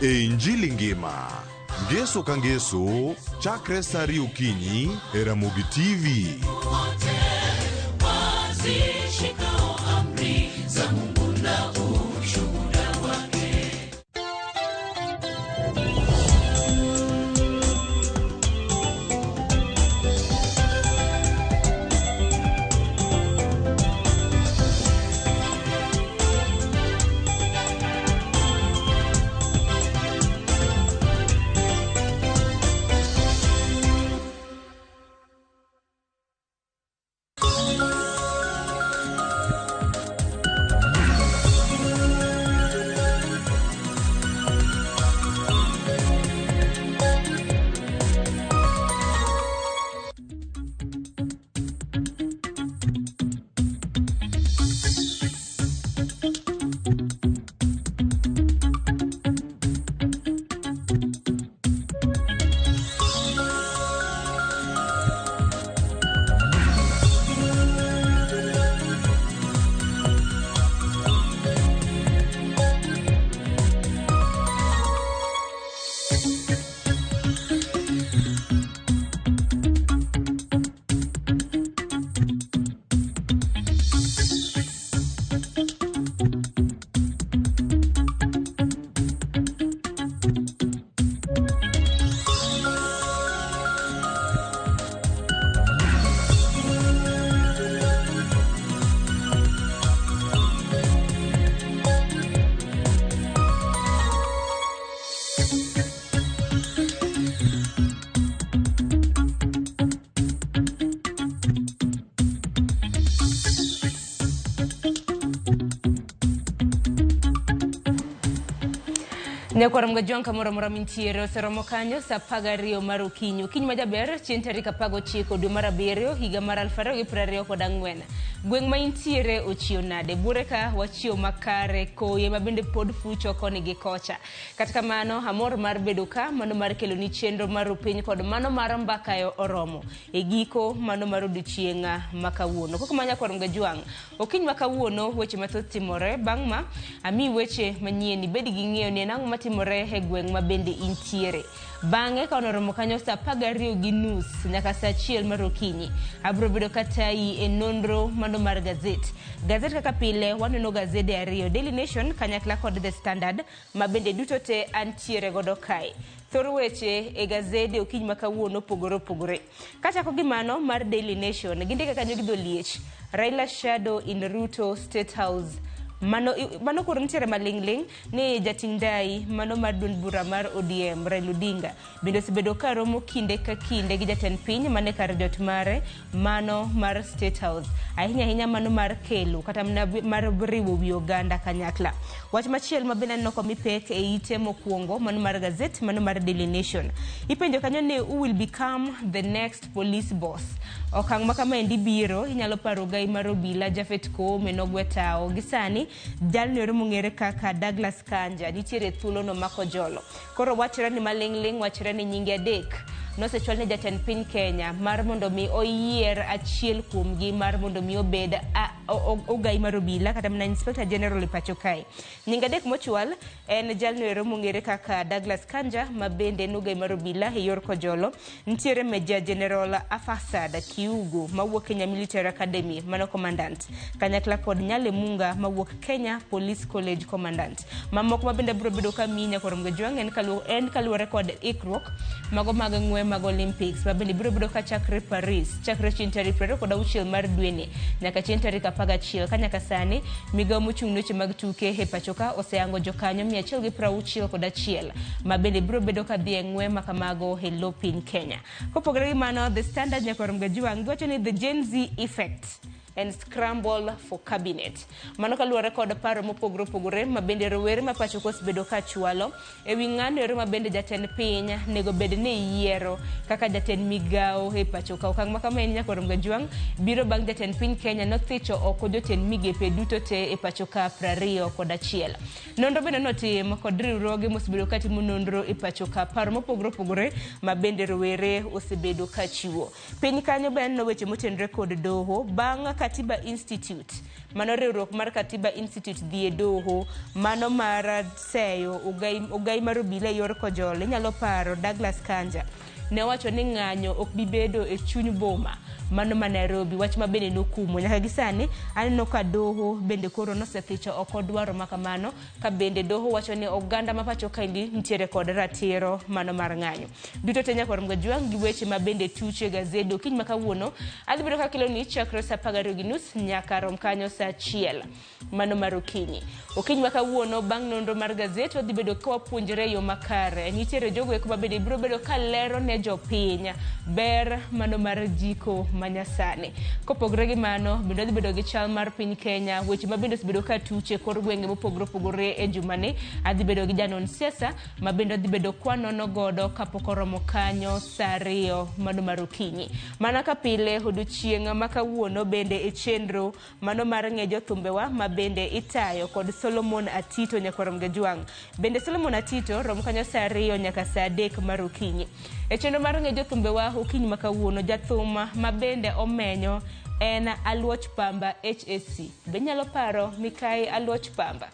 E Injili ngima, Ngeso ka ngeso, chakre sa 2 okinyi e Ramogi TV. Wazishikao amri za Mungu na ushuhuda wake. Nyakwar Mgajwang' kamoro amora mintiere oseromo kanyo sa 12 mar okinyi. Okinyi majaber chieng' tarik 19 dwe mar 7 higa mar 2024. Gweng' ma intiere ochiew nade? Buore ka wachiew makare koyo ma bende pod fucho koni gi kocha. Kata kamano amor mar bedo ka mano mar keloni chenro mar rupiny kod mano mar mbaka e oromo. E giko mano mar odiochieng' ma kawuono. Koko ma nyakwar Mgajwang' Okinyi ma kawuono weche mathoth timore. Bang' ma, amiyi weche manyien ibed gi ng'eyo ni en ang'o matimore e gweng' ma bende intiere. Bang'e ka onoromo kanyo saa 12:30 nyaka saa 1 mar okinyi, abiro bedo katayi e nonro mano mar gazet. Gazet kaka pile waneno gazede ariyo, Daily Nation kanyakla kod The Standard ma bende duto te antiere godo kae. Thor weche e gazede okinyi ma kawuono opogore opogore. Kachako gi mano mar Daily Nation, gindike kanyo gi dholiech. Raila shadow in Ruto State House. Mano, mano koro nitiere maling'ling' ni jating' ndai mano mar duond bura mar ODM Raila Odinga bende osebedo ka romo kinde ka kinde gi jatend piny mane kar jot mare mano mar State House ahinya ahinya mano mar kelo kata mana mar riwo wi oganda kanyakla. Wach machielo ma bende aneno komi pek e ite mokwongo mano mar gazet mano mar Daily Nation. Ipenjo kanyo ni who will become the next police boss. Okang' ma kamaendi biro inyalo paro ogai mar obila Japhet Koome nogwe tawo gi sani jalno ero mong'ere kaka Douglas Kanja nitiere thuolo no mako jolo. Koro wachore ni maling'ling' wachore ni nyinge adek nosechwal ne jatend piny Kenya mar mondo mi oyier achiel kuomgi mar mondo mi obed ogai mar obila kata mana Inspector General e pacho kae. Nying adek mochwal en jalno ero mong'ere kaka Douglas Kanja ma bende en ogai mar obila e yor Kojolo. Nitiere Major General Afasad Kiugu mawuok Kenya Military Academy mano commandant kanyakla kod Nyale Munga mawuok Kenya Police College commandant. Mamoko ma bende biro bedo ka miyi nyakwar Mgajwang' en kaluwore kod ikruok mago mag ng'we mag Olympics ma bende biro bedo ka chakre Paris chakre chieng' tarik 26 mar dweni nyaka chieng' tarik 11 ka nyaka sani migawo mochung' ne weche mag tuke e pacho ka oseyango jokanyo 161 ma bende biro bedo ka dhi e ng'we ma kamago e lo piny Kenya. Kopogore gi mano, The Standard nyakwar Mgajwang' giwacho ni the Gen Z effect and scramble for cabinet. Mano kaluwore kod paro mopogore opogore ma bende rowere ma pacho ka osebedo ka chwalo e wi ng'ano ero ma bende jatend piny nego bed ni yiero kaka jatend migawo e pacho ka. Okang' ma kama en nyakwar Mgajwang' biro bang' jatend piny Kenya nothicho oko jotend migepe duto te e pacho ka 21. Nonro bende notim kod riwruoge mosebedo ka timo nonro e pacho ka paro mopogore opogore ma bende rowere osebedo ka chiwo. Piny kanyo be aneno weche motenore kod doho bang' ka Katiba Institute, mano riwruok mar Katiba Institute dhi e doho mano mar seyo ogai, ogai mar obila e yor kojolo. Inyalo paro Douglas Kanja ne owacho ni ng'anyo ok bi bedo e chuny boma mano ma Nairobi, wach ma bende nokumo. Nyaka gi sani aneno ka doho bende koro nosethicho oko dwaro ma kamano, ka bende doho wacho ni oganda ma pacho kaendi nitiere kod ratiro mano mar ng'anyo. Duto te nyaka warom gajwang' gi weche ma bende tuche gazede okinyi ma kawuono. Adhi bedo kakeloni chakre saa 12:30 nyaka rom kanyo saa 1 mano mar okinyi. Okinyi ma kawuono bang' nonro mar gazet wadhi bedo ka wapuonjore e yo makare. Nitiere jogo eko ma bende biro bedo ka lero ne jopiny ber mano mar jiko manyasani. Kopogore gi mano, bende wadhi bedo gi chal mar piny Kenya, weche ma bende osebedo ka tuche kor gwenge mopogore opogore e jumani. Adhi bedo gi janon siasa ma bende wadhi bedo kwanono godo kapok oromo kanyo saa 2 mano mar okinyi. Mana ka pile odiochieng' ma kawuono bende e chenro mano mar ng'e jothumbewa ma bende itayo kod Solomon Atito nyakwar Mgejwang'. Bende Solomon Atito rom kanyo saa 2 nyaka saa 3 mar okinyi. E chenro mar ng'e jothumbewa okinyi ma kawuono, jathum ma bende omenyo en Aluoch Pamba HAC. Be inyalo paro Mikai Aluoch Pamba?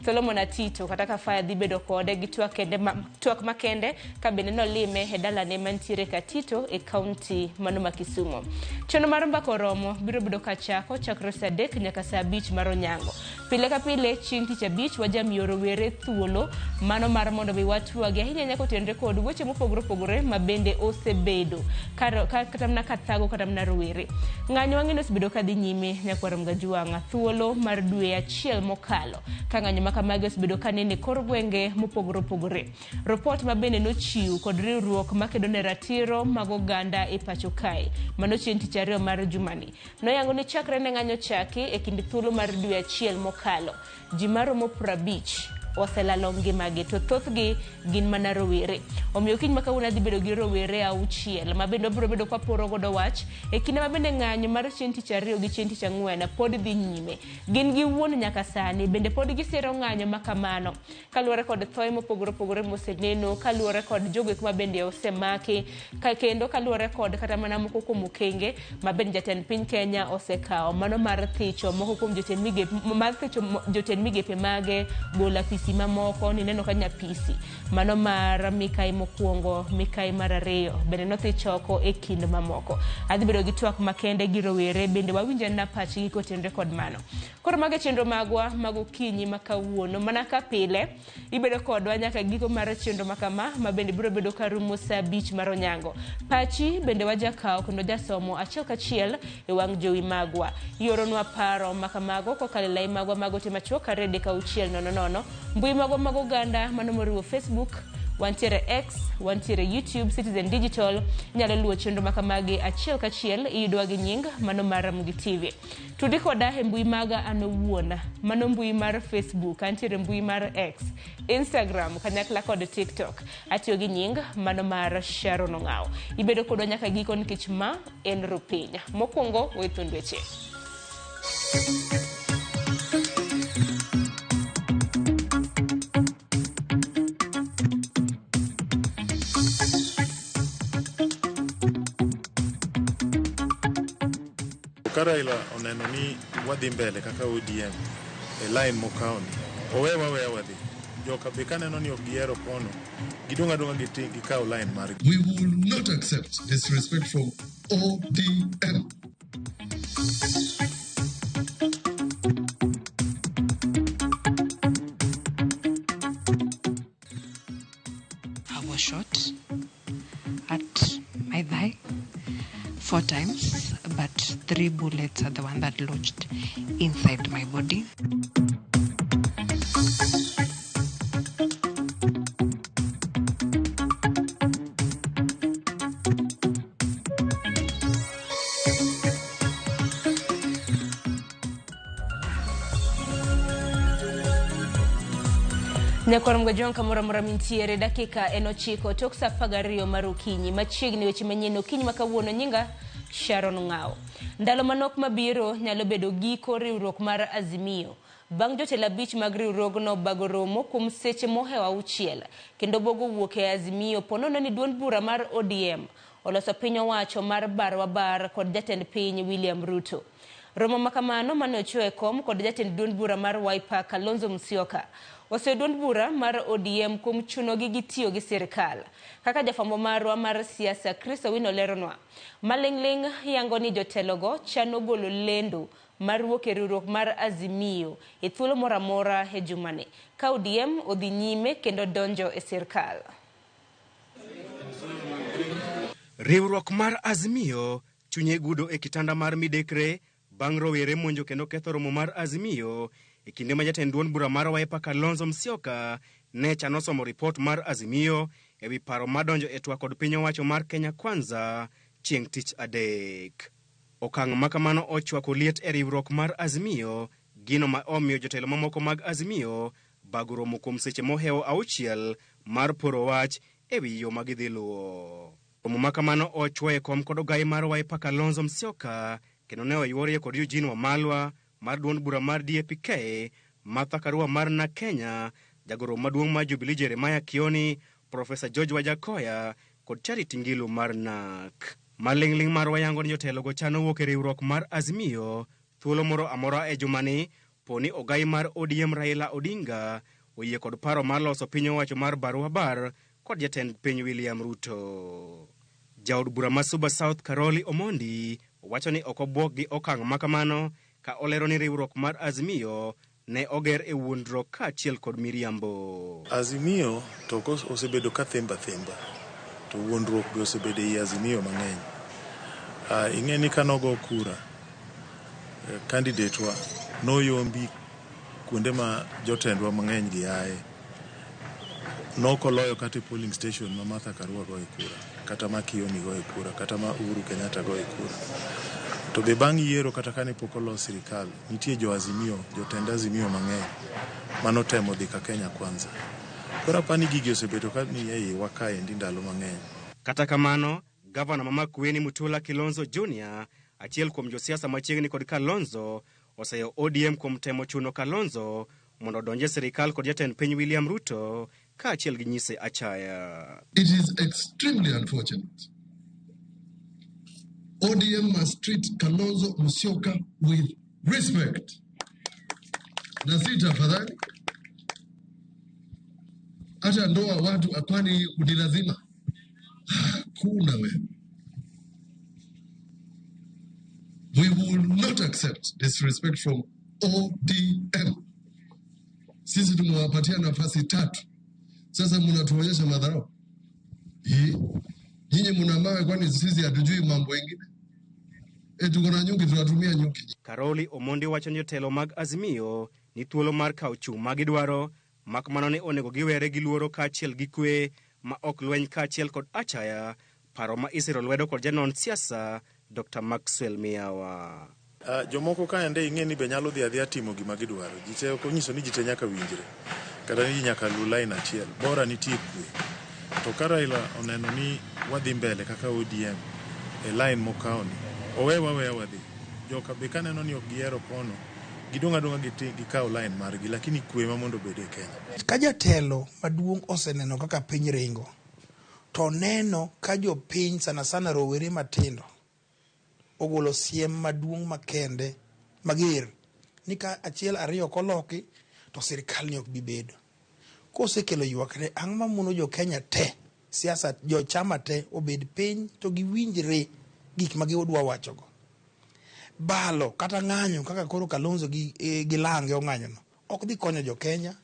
Solomon Atito kata ka Faya dhi bedo kode gi twak kende ma, twak makende ka bende nolime e dalane mantiere Katito e kaunti mano ma Kisumu. Chenro mar mbaka oromo biro bedo kachako chakre saa 3 nyaka saa 5 mar onyango. Pile ka pile chieng' tich abich wajamiyo rowere thuolo mano mar mondo mi watwagi ahinya ahinya kotenore kod weche mopogore opogore ma bende osebedo kata mana kathago kata mana rowere. Ng'anyo wang'e ni osebedo kadhi nyime nyakwar Mgajwang' thuolo mar dwe achiel mokalo ka ng'anyo ma kamagi osebedo kanene kor gwenge mopogore opogore. Report ma bende nochiw kod riwruok makedo ne ratiro mag oganda e pacho kae mano chieng' tich ariyo mar jumani noyango ni chakre ne ng'anyo chaki e kind thuolo mar dwe achiel mokalo ji maromo 50 oselalo ngimagi to thothgi gin mana rowere. Omiyo kiny ma kawuono adhi bedo gi rowere 6 ma bende wabiro bedo kwaporo godo wach e kinde ma bende ng'anyo mar chieng' tich ariyo gi chieng' tich ang'wen pod dhi nyime. Gin gi wuon nyaka sani bende pod gisiro ng'anyo ma kamano kaluwore kod thoe mopogore opogore moseneno, kaluwore kod jogo eko ma bende osemaki, kendo kaluwore kod kata mana moko kuom okenge ma bende jatend piny Kenya osekawo mano mar thicho moko kuom jotend migepe mar thicho jotend migepe mage, golo apisi mamoko. Nineno ka nyapisi mano mar Mikai mokwongo, Mikai mar ariyo bende nothich oko e kind mamoko. Adhi bedo gi twak makende gi rowere bende wawinj anena pachgi kotenore kod mano. Koro mago e chenro magwa mag okinyi ma kawuono. Mana ka pile ibedo kodwa nyaka giko mar chenro ma kama ma bende biro bedo karumo saa 5 mar onyango. Pachi bende wajakawo kendo jasomo achiel kachiel e wang' jowi magwa. Ioronwa paro ma kamago kokalo e lai magwa mag ote machuok 2 3 6 0 0, mbui magwa mag oganda mano moriwo Facebook, wantiere X, wantiere YouTube, Citizen Digital. Inyalo luwo chenro ma kamagi achiel kachiel, iyudwa gi nying mano mar Ramogi TV. Tudi koda e mbui maga an owuon, mano mbui mar Facebook, antiere mbui mar X, Instagram kanyakla kod TikTok. Atiyo gi nying mano mar Sharon Ong'awo. Ibedo kodwa nyaka giko nikech ma en Rupiny. Mokwongo we thund weche. Ka Raila oneno ni wadhi mbele kaka ODM e line mokawni, owewa weya wadhi. Joka be kaneno ni ok gihero kono, gidong' adong'a gikaw line margi. We will not accept disrespect from ODM. I was shot at my thigh 4 times, but 3 bullets are the one that lodged inside my body. Nyakwar Mgajwang' kamoro amora mintiere, dakika en 9 tok saa 12 mar okinyi. Machiegni weche manyien okinyi ma kawuono. Nyinga Sharon Ng'awo. Ndalo manok mabiro nyalo bedo giko riwruok mar Azimio bang' jotelo 5 mag riwruogno bago romo kuom seche mohewo 6 kendo bogo wuok e Azimio ponono ni duond bura mar ODM oloso piny owacho mar bar wabar kod jatend piny William Ruto. Romo ma kamano mane ochiwo e kom kod jatend duond bura mar Wiper Kalonzo Musyoka oseyo duond bura mar ODM kuom chunogi gi tiyo gi sirkal. Kaka jafwambo marwa mar siasa Chris Owino leronwa, maling'ling' yango ni jotelogo chano golo lendo mar wuok e riwruok mar Azimio e thuolo moro amora e jumani ka ODM odhi nyime kendo donjo e sirkal. Riwruok mar Azimio chunye gudo e kitanda mar midekre bang' rowere monjo kendo ketho romo mar Azimio e kinde ma jatend duond bura mar Wiper Kalonzo Musyoka ne chano somo ripot mar Azimio e wi paro madonjo e twak kod piny owacho mar Kenya Kwanza chieng' tich adek. Okang' ma kamano ochwako liet e riwruok mar Azimio, gino ma omiyo jotelo mamoko mag Azimio bago romo kuom seche mohewo 6 mar poro wach e wi yo ma gidhi luwo. Romo ma kamano ochwo e kom kod ogai mar Wiper Kalonzo Musyoka kendo ne oyuorie kod Eugene Wamalwa mar duond bura mar DAP-K, Martha Karua mar NARC Kenya, jagoro maduong' mar Jubilee Jeremiah Kioni, Profesa George Wajackoyah kod Charity Ngilu mar NARC. Maling'ling' mar wayango ni jotelogo chano wuok e riwruok mar Azimio thuolo moro amora e jumani poni ogai mar ODM Raila Odinga oyie kod paro mar loso piny owacho mar barua bar kod jatend piny William Ruto. Jaod bura ma Suba South Caroli Omondi wacho ni ok obwok gi okang' ma kamano ka olero ni riwruok mar Azimio ne oger e wuondruok kaachiel kod miriambo. Azimio to osebedo ka themba themba to wuondruok be osebedo ei Azimio mang'eny. Ing'e ni kanogo kura candidate wa noyombi kuonde ma jotendwa mang'eny gi aye. Nokoloyo kata e polling station ma Martha Karua goye kura, kata ma Kioni goye kura, kata ma Uhuru Kenyatta goye kura. To be bang' yiero kata kane pok olos sirikal, nitie jo Azimio, jotend Azimio mang'eny manotemo dhi ka Kenya Kwanza. Koro apani gigi osebedo ka ni e iwa kaendi ndalo mang'eny. Kata kamano, gavana ma Makueni Mutula Kilonzo Jr, achiel kuom josiasa machiegni kod Kalonzo, oseyo ODM kuom temo chuno Kalonzo mondo odonj e sirikal kod jatend piny William Ruto kaachiel gi nyise achaya. It is extremely unfortunate. ODM must treat Kalonzo Musyoka with respect. Na si tafadhali. Hata ndoa watu kwani ni lazima? Hakuna wewe. We will not accept disrespect from ODM. Sisi tumewapatia nafasi 3. Sasa mnatuonyesha madharau. Hii nyinyi mna mawe, kwani sisi hatujui mambo mengine? Tuko na nyuki, tunatumia nyuki. Karoli Omondi wacho ni jotelo mag Azimio ni thuolo mar kawo chung' ma gidwaro, mak mana ni onego giwere gi luoro kaachiel gi kwe ma ok lweny kaachiel kod achaya, paro ma isiro lwedo kod janon siasa Dr. Maxwell Miyawa. Jomoko kaende ing'e ni be nyalo dhi adhiya timo gima gidwaro. Ji te ok onyiso ni ji te nyaka winjre, kata ni ji nyaka luw line achiel. Bora nitie kwe. To ka Raila oneno ni wadhi mbele kaka ODM e line mokawo ni, owewa aweya wadhi. Joka be kaneno ni ok gihero kono, gidong' adong'a gikaw line margi, lakini kwe ma mondo obed e Kenya. Ka jatelo maduong' oseneno kaka piny ringo, to neno ka jopiny sana sana rowere matindo ogolo siem maduong' makende mager ni ka 1 2 ok oloki to sirikal ni ok bi bedo. Kosekelo ywakne, ang'o mamono jo Kenya te, siasa jo chama te obed piny to giwinjre gik ma gidwa wachogo. Balo kata ng'anyo kaka koro Kalonzo gi Lange ong'anyono ok dhi konyo jo Kenya,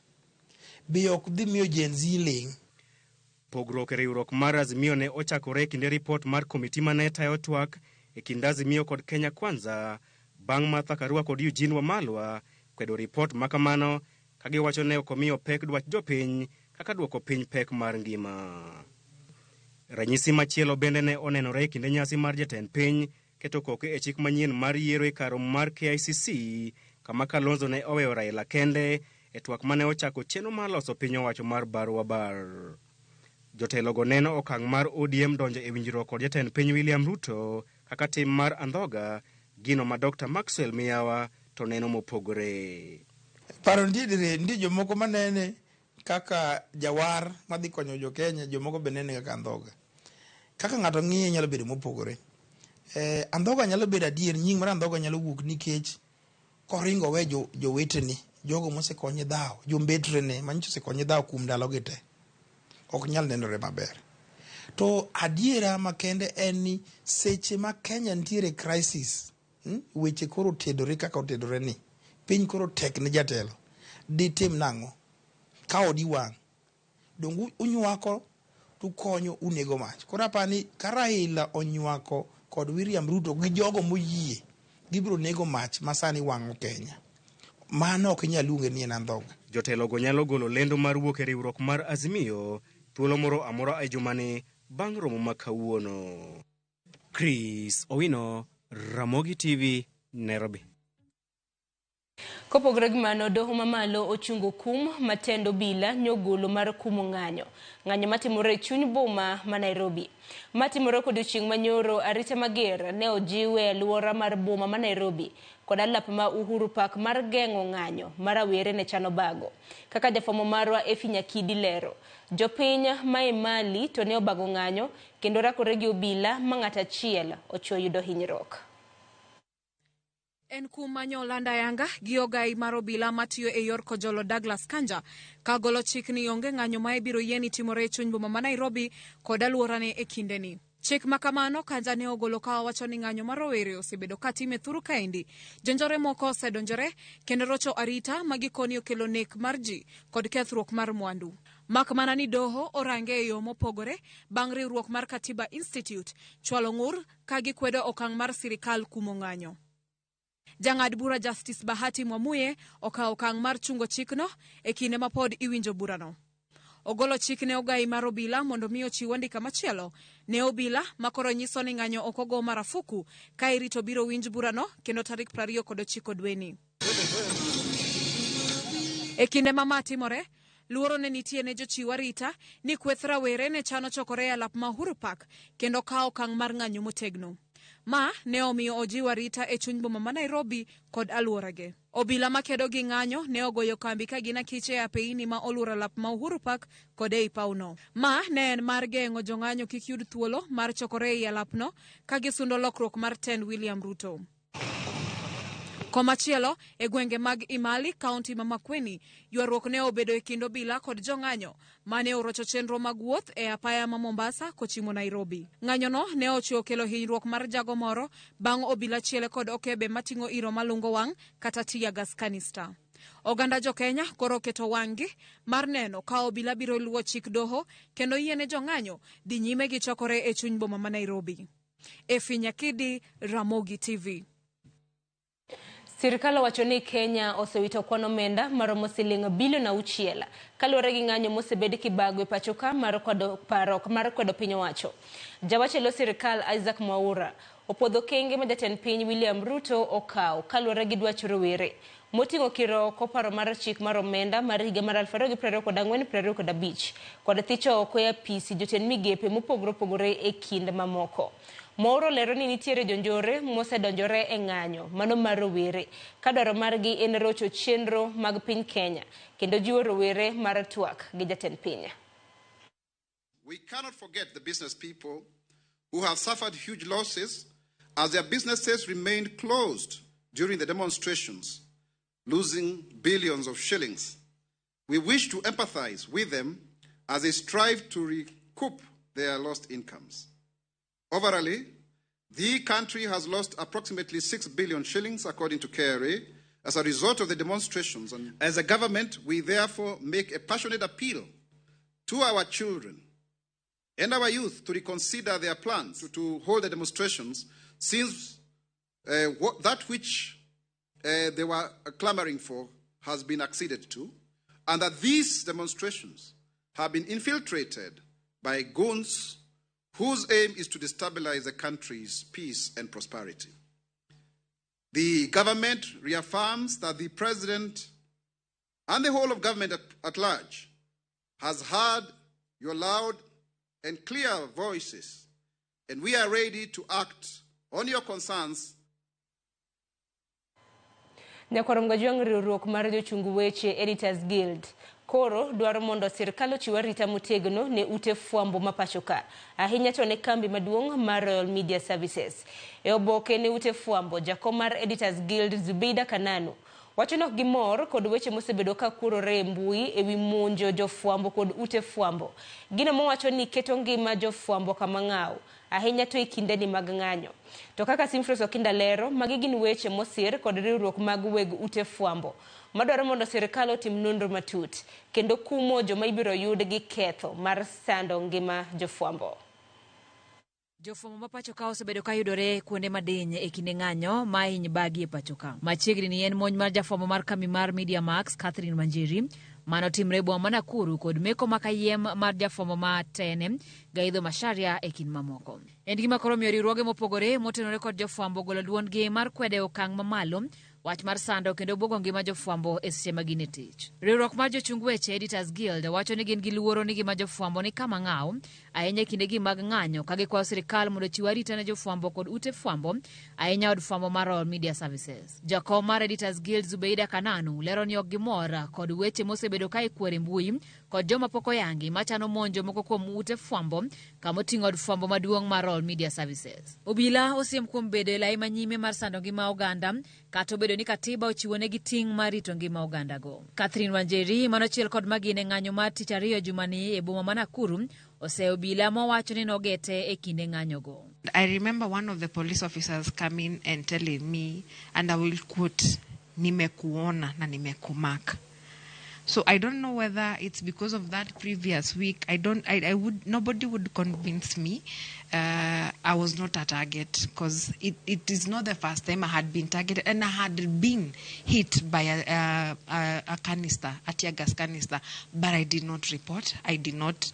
be ok dhi miyo Gen Z ling'. Pogruok e riwruok mar Azimio ne ochakore e kinde ripot mar komiti mane tayo twak e kind Azimio kod Kenya Kwanza bang' Martha Karua kod Eugene Wamalwa kwedo ripot ma kamano ka giwacho ne ok omiyo pek dwach jopiny kaka duoko piny pek mar ngima. Ranyisi machielo bende ne onenore e kinde nyasi mar jatend piny keto koke e chik manyien mar yiero e kar romo mar KICC kama Kalonzo ne oweyo Raila kende e twak mane ochako chenro mar loso piny owacho mar barua bar. Jotelogo neno okang' mar ODM donjo e winjruok kod jatend piny William Ruto kaka tim mar andhoga, gino ma Dr. Maxwell Miyawa to neno mopogore. Paro nitie dire, nitie jomoko manene kaka jawar madhi konyo jo Kenya, jomoko be nene kaka andhoga. Kaka ng'ato ng'iye nyalo bedo mopogore. Andhoga nyalo bedo adier, nying mar andhoga nyalo wuok nikech koringo owe jowetene, jogo mosekonye dhawo, jombetrene manyicha osekonye dhawo kuom ndalogi te, ok nyal nenore maber. To adiera makende en ni seche ma Kenya nitiere crisis, weche koro otedore kaka otedore ni, piny koro tek ne jatelo, ditim nang'o? Ka odi wang', donge unywako tukonyo unego mach. Koro apani ka Raila onywako kod William Ruto gi jogo moyie, gibiro nego mach ma sani wang'o Kenya. Mano ok inyal luonge ni en andhoga. Jotelogo nyalo golo lendo mar wuok e riwruok mar Azimio thuolo moro amora e jumani bang' romo ma kawuono. Chris Owino, Ramogi TV, Nairobi. Kopogore gi mano, doho mamalo ochungo kum ma tend obila nyogolo mar kumo ng'anyo. Ng'anyo matimore e chuny boma ma Nairobi. Matimore kodiochieng' manyoro, arita mager ne ojiw e alwora mar boma ma Nairobi kod alap ma Uhuru Park mar geng'o ng'anyo ma rawere ne chano bago. Kaka jafwambo marwa Effie Nyakidi lero, jopiny ma Emali to ne obago ng'anyo kendo rakore gi obila ma ng'at achiel ochuo yudo hinyruok. En kum ma nyo oland ayanga gi ogai mar obila matiyo e yor Kojolo Douglas Kanja ka golo chik ni onge ng'anyo ma ibiro yieni timore e chuny boma ma Nairobi kod alworane e kindeni. Chik ma kamano Kanja ne ogolo ka owacho ni ng'anyo mar rowere osebedo ka time thuru kaendi. Jonjore moko osedonjore kendo rocho arita ma gikoni okelo nek mar ji kod kethruok mar mwandu. Mak mana ni doho orange e yo mopogore bang' riwruok mar Katiba Institute chwalo ng'ur ka gikwedo okang' mar sirikal kumo ng'anyo. Jang'ad bura Justice Bahati Mwamuye okawo okang' mar chungo chikno e kinde ma pod iwinjo burano. Ogolo chik ne ogai mar obila mondo mi ochiw andika machielo ne obila ma koro nyiso ni ng'anyo ok ogo marafuku ka irito biro winj burano kendo tarik 29 dweni. E kinde ma ma timore, luoro ne nitie ne jochiw arita ni kweth rawere ne chano chokore e alap ma Uhuru Park kendo kawo okang' mar ng'anyo motegno. Ma ne omiyo ojiw arita e chuny boma ma Nairobi kod alworage. Obila makedo gi ng'anyo ne ogoyo kambi ka gin akiche e apeini ma oluoro alap ma Uhuru Park kod ei pawno. Ma ne en mar geng'o jong'anyo kik yud thuolo mar chokore ei alapno ka gisundo lokruok mar tend William Ruto. Komachielo, e gwenge mag Imali, kaunti ma Makueni, ywaruok ne obedo e kind obila kod jong'anyo mane orocho chenro mag wuoth e apaya ma Mombasa kochimo Nairobi. Ng'anyono ne ochiwo kelo hinyruok mar jago moro bang' obila chiele kod okebe mating'o iro malungo wang' kata tear gas canister. Oganda jo Kenya koro oketo wang'gi mar neno ka obila biro luwo chik doho kendo yiene jong'anyo dhi nyime gi chokore e chuny boma ma Nairobi. Effie Nyakidi, Ramogi TV. Sirkal owacho ni Kenya osewito kwan omenda maromo siling bilion 6 kaluwore gi ng'anyo mosebed kibago e pacho ka mar kwedo paro mar kwedo piny owacho. Jawach e lo sirkal Isaac Mwaura opuodho okenge ma jatend piny William Ruto okawo kaluwore gi dwach rowere moting'o kiro oko paro mar chik mar omenda mar higa mar 2024-2025 kod thicho oko e apisi jotend migepe mopogore opogore e kind mamoko. Mwaura olero ni nitiere jonjore mosedonjore e ng'anyo mano mar rowere ka dwaro margi en rocho chenro mag piny Kenya kendo jiwo rowere mar twak gi jatend piny. We cannot forget the business people who have suffered huge losses as their businesses remained closed during the demonstrations, losing billions of shillings. We wish to empathize with them as they strive to recoup their lost incomes. Overall, the country has lost approximately 6 billion shillings, according to KRA, as a result of the demonstrations. And as a government, we therefore make a passionate appeal to our children and our youth to reconsider their plans to hold the demonstrations, since that which they were clamoring for has been acceded to, and that these demonstrations have been infiltrated by goons whose aim is to destabilize the country's peace and prosperity. The government reaffirms that the president and the whole of government at large has heard your loud and clear voices, and we are ready to act on your concerns. Nyakwar Mgajwang' riwruok mar jochung weche Editors Guild Koro dwaro mondo sirkal ochiw arita motegno ne ute fwambo ma pacho ka, ahinya to ne kambi maduong' mar Royal Media Services. E oboke ne ute fwambo, jakom mar Editors Guild Zubeida Kananu wacho ni ok gimor kod weche mosebedo ka kurore e mbui ewi monjo jofwambo kod ute fwambo. Gino mowacho ni keto ngima jofwambo kama ng'aw, ahinya to e kindeni mag ng'anyo. To kaka Simfros Okinda lero, magi gin weche mosir kod riwruok mag weg ute fwambo madwaro mondo sirkal otim nonro matut kendo kumo joma ibiro yud gi ketho mar sando ngima jofwambo. Jofwambo ma pacho ka osebedo ka yudore kuonde madiny e kinde ng'anyo ma hiny bagi e pacho ka. Machiegni ni en monj mar jafwambo mar kambi mar Media Max, Catherine Wanjeri, manotimre e boma ma Nakuru kod meko ma kayiem mar jafwambo ma Tene, Gaitho Macharia e kind mamoko. En gima koro miyo riwruoge mopogore motenore kod jofwambo golo duondgi mar kwedo e okang' mamalo wach mar sando kendo bwogo ngima jofwambo e seche ma gin e tich. Riwruok mar jochung weche Editors Guild wacho ni gin gi luoro ni ngima jofwambo ni kama ng'aw ahinya e kindegi mag ng'anyo ka gikwayo sirkal mondo ochiw arita ne jofwambo kod ute fwambo ahinya od fwambo mar Royal Media Services. Jakom mar Editors Guild Zubeida Kananu lero ni ok gimor kod weche mosebedo ka ikwero e mbui kod joma pok oyangi machano monjo moko kuom ute fwambo kama oting'o od fwambo maduong' mar Royal Media Services. Obila osiem kuom bedo e lai manyime mar sando ngima oganda kata obedo ni katiba ochiwonegi ting' mar rito ngima ogandago. Catherine Wanjeri manochiel kod magina e ng'anyo mar tich ariyo jumani e boma ma Nakuru oseyo obila mowacho ni nogete e kinde ng'anyogo. I remember one of the police officers coming and telling me, and I will quote, nimekuona na nimekumark. So I don't know whether it's because of that previous week. I don't, I would, nobody would convince me I was not a target, because it is not the first time I had been targeted, and I had been hit by a canister, a tear gas canister, but I did not report. I did not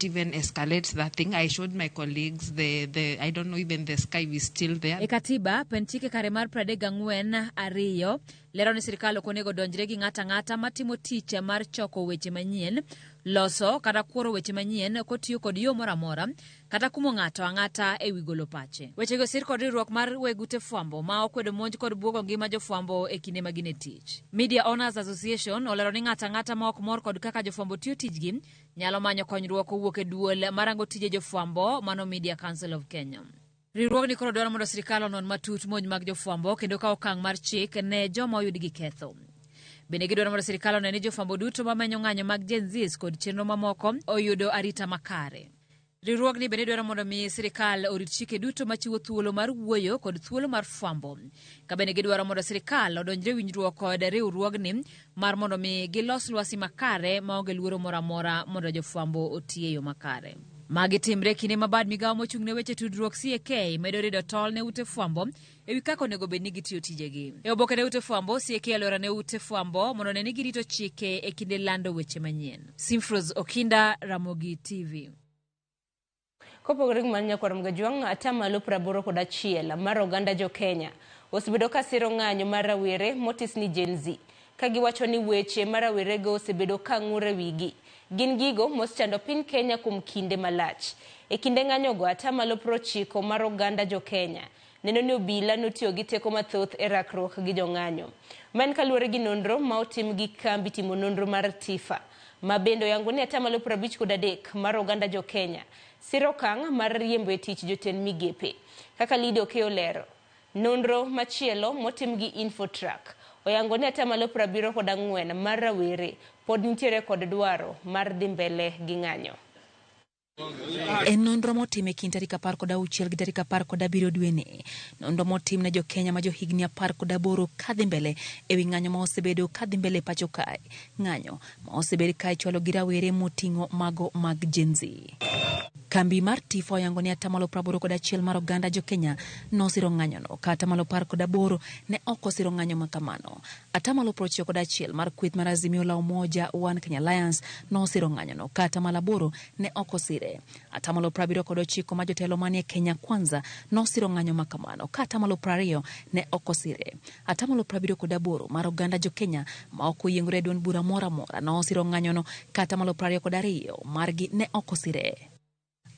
even escalate that thing. I showed my colleagues the I don't know, even the sky is still there. E katiba, pen chike kare mar 34(2) lero ni sirkal ok onego donjre gi ng'ato ang'ata matimo tich mar choko weche manyien, loso kata kworo weche manyien kotiyo kod yo moro amora kata kumo ng'ato ang'ata ewi golo pache. Wechego osir kod riwruok mar weg ute fwambo ma okwedo monj kod bwogo ngima jofwambo e kinde ma gin e tich. Media Owners Association olero ni ng'ato ang'ata ma ok mor kod kaka jofwambo tiyo tijgi nyalo manyo konyruok kowuok e duol marango tije jofwambo mano Media Council of Kenya. Riwruogni koro dwaro mondo sirkal onon matut monj mag jofwambo kendo kawo okang' mar chik ne joma oyud gi ketho. Bende gidwaro mondo sirkal one ni jofwambo duto mamenyo ng'anyo mag Gen Zs kod chenro mamoko oyudo arita makare. Riwruogni bende dwaro mondo mi sirkal orit chike duto machiwo thuolo mar wuoyo kod thuolo mar fwambo. Ka bende gidwaro mondo sirkal odonjre winjruok kod riwruogni mar mondo mi gilos lwasi makare maonge luoro moro amora mondo jofwambo oti e yo makare. Magi timre kinde ma bad migawo mochung' ne weche tudruok CAK medo rido tol ne ute fwambo ewi kaka onego bed ni gitiyo tijegi. E oboke ne ute fwambo, CAK olero ne ute fwambo mondo one ni girito chike e kinde lando weche manyien. Simfros Okinda, Ramogi TV. Kopogore gi mano, nyakwar Mgajwang', 81% mar oganda jo Kenya osebedo ka siro ng'anyo mar rawere motis ni Gen Z, ka giwacho ni weche ma rawerego osebedo ka ng'ur e wigi gin gigo mosechando piny Kenya kuom kinde malach. E kinde ng'anyogo, 90% mar oganda jo Kenya neno ni obila notiyo gi teko mathoth e rakruok gi jong'anyo. Ma en kaluwore gi nonro ma otim gi kambi timo nonro mar TIFA, ma bende oyango ni 53% mar oganda jo Kenya siro okang' mar riembo e tich jotend migepe. Kaka Lido Okeyo lero, nonro machielo motim gi Infotrack oyango ni 74% mar rawere pod nitiere kod dwaro mar dhi mbele gi ng'anyo. En nonro motim e kind tarik 16 gi tarik 17 dweni. Nonro motim ne jokenya ma johigni 18 kadhi mbele ewi ng'anyo ma osebedo kadhi mbele e pacho kae. Ng'anyo ma osebed ka ichwalo gi rawere moting'o mago mag Gen Z. Kambi mar TIFA oyango ni 81% mar oganda jokenya nosiro ng'anyono, ka 18% ne ok osiro ng'anyo ma kamano. 91% mar kweth mar Azimio la Umoja One Kenya Alliance nosiro ng'anyono, ka 8% ne ok osire. 79% mar jotelo manie Kenya Kwanza nosiro ng'anyo ma kamano, ka 20% ne ok osire. 78% mar oganda jokenya ma ok oyiengore e duond bura moro amora nosiro ng'anyono, ka 22% margi ne ok osire.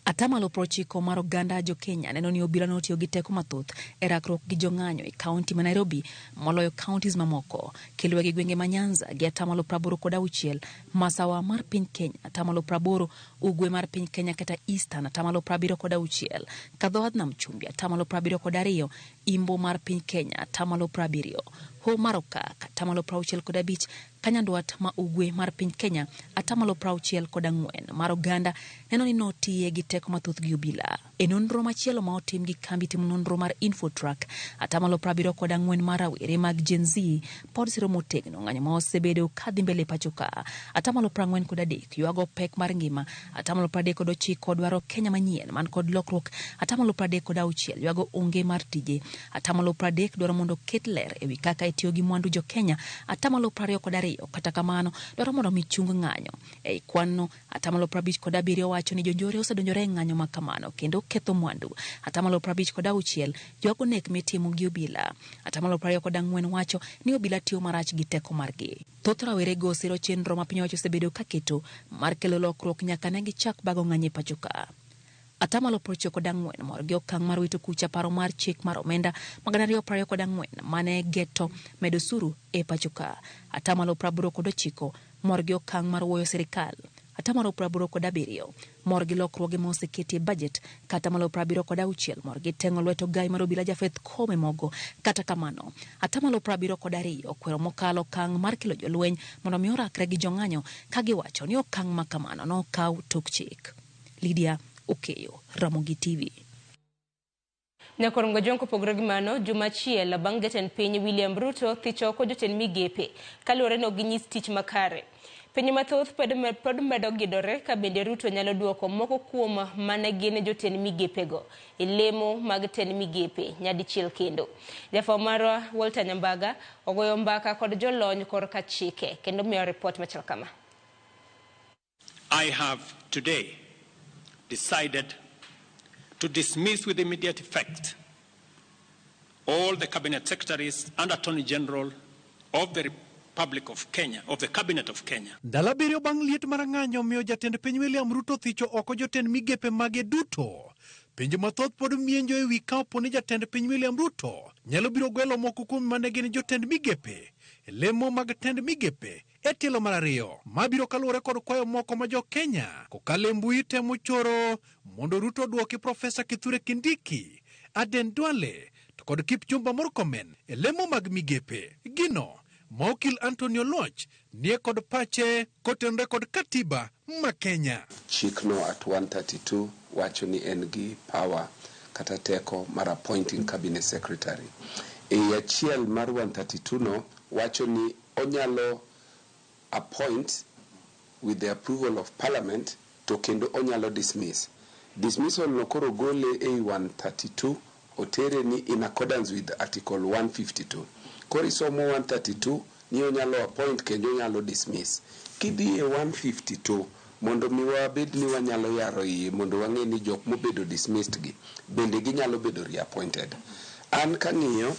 Atamalo 90 mar oganda jo-Kenya neno ni obila notiyo gi teko mathoth e rakruok gi jong'anyo e kaunti ma Nairobi moloyo counties mamoko. Kiluwe gi gwenge ma Nyanza gi atamalo 86, masawa mar piny Kenya atamalo 80, ugwe mar piny Kenya kata Eastern atamalo 76, kadho nam chumbi atamalo 72, imbo mar piny Kenya atamalo 70, Hoho mar Okak atamalo 65, Kanyandwat ma ugwe mar piny Kenya atamalo 64 mar oganda neno ni notiye gi teko mathoth gi obila. E nonro machielo ma otim gi kambi timo nonro mar Infotrack, atamalo 74 mar rawere mag Gen Z pod siro motegno ng'anyo ma osebedo kadhi mbele pacho ka. Atamalo 43 ywago pek mar ngima, atamalo 39 dwaro Kenya manyien man kod lokruok, atamalo 36 ywago onge mar tije, atamalo 30 dwaro mondo oket ler ewi kaka itiyo gi mwandu jo Kenya, atamalo 22 kata kamano dwaro mondo mi chung ng'anyo. Ei kwanno, atamalo 57 wacho ni jonjore osedonjore e ng'anyo ma kamano kendo ketho mwandu. Atamalo 56 ywago nek mitimo gi obila. Atamalo 24 wacho ni obila tiyo marach gi teko margi. Thoth rawerego siro chenro ma piny owacho osebedo ka keto mar kelo lokruok nyaka ne gichak bago ng'anyo e pacho ka. Atamalo 94 mor gi okang' mar wito kucha paro mar chik mar omenda ma 2024 mane geto medo osuru e pacho ka. Atamalo 89 mor gi okang' mar wuoyo sirikal. Atamalo 87 mor gi lokruoge ma oseketi e bajet. Ka atamalo 76 mor gi teng'o lwet ogai mar obila Jafeth Koome mogo. Kata kamano, atamalo 72 okwero mokalo okang' mar kelo jolweny mondo mi orakre gi jong'anyo ka giwacho ni okang' ma kamano nokaw tok chik. Lydia Okeyo, Ramogi TV. Nyakorongo Ojwang' kopogore gi mano, juma achiel bang' jatend piny William Ruto thicho oko jotend migepe kaluwore ni ok ginyis tich makare. Penjo mathoth pod medo gidore ka bende Ruto nyalo duoko moko kuom mane gin jotend migepego e lemo mag tend migepe nyadichiel kendo. Jafwambo marwa Walter Nyambaga ogoyo mbaka kod jolony korka chike kendo miyo ripot machal kama. I have today decided to dismiss with immediate effect all the cabinet secretaries and attorney general of the Republic of Kenya, of the Cabinet of Kenya. Ndalo abiriyo bang' liet mar ng'anyo miyo jatend piny William Ruto thicho oko jotend migepe mage duto. Penjo mathoth pod mienjo e wi ka opo ni jatend piny William Ruto nyalo biro gwelo moko kuom mane gin jotend migepe e lemo mag tend migepe e tielo mar ariyo mabiro kaluwore kod kwayo moko ma jo Kenya kokalo e mbui temo choro mondo Ruto oduoki Profesa Kithure Kindiki, Aden Duale to kod Kipchumba Murkomen e lemo mag migepe. Gino ma okil Anthony Oluoch nie kod pache kotenore kod katiba ma Kenya. Chikno at 132 wacho ni en gi power kata teko mar appointing cabinet secretary. Ei achiel mar 132 no wacho ni onyalo appoint with the approval of parliament to kendo onyalo dismiss. Dismissal no koro gole ei 132 otere ni in accordance with article 152. Koro isomo 132 ni onyalo appoint kendo onyalo dismiss. Kidhi e 152 mondo mi wabed ni wanyalo yaro iye mondo wang'e ni jok mobedo dismissed gi bende ginyalo bedo reappointed. An kang'iyo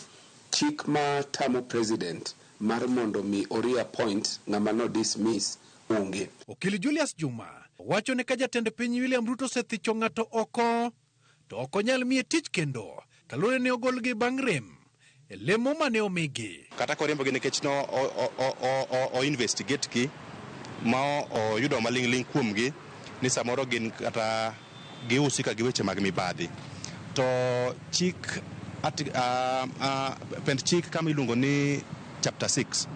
chik ma tamo president mar mondo mi o reappoint ng'ama no dismiss onge. Okil Julius Juma wacho ni ka jatend piny William Ruto osethicho ng'ato oko to ok onyal miye tich kendo kaluwore ni ogolgi bang' rem e lemo mane omigi. Kata koriembogi nikech no o investigate gi ma oyudo maling'ling' kuomgi ni samoro gin kata gihusika gi weche mag mibadhi. To chik pend chik kama iluongo ni chapter 6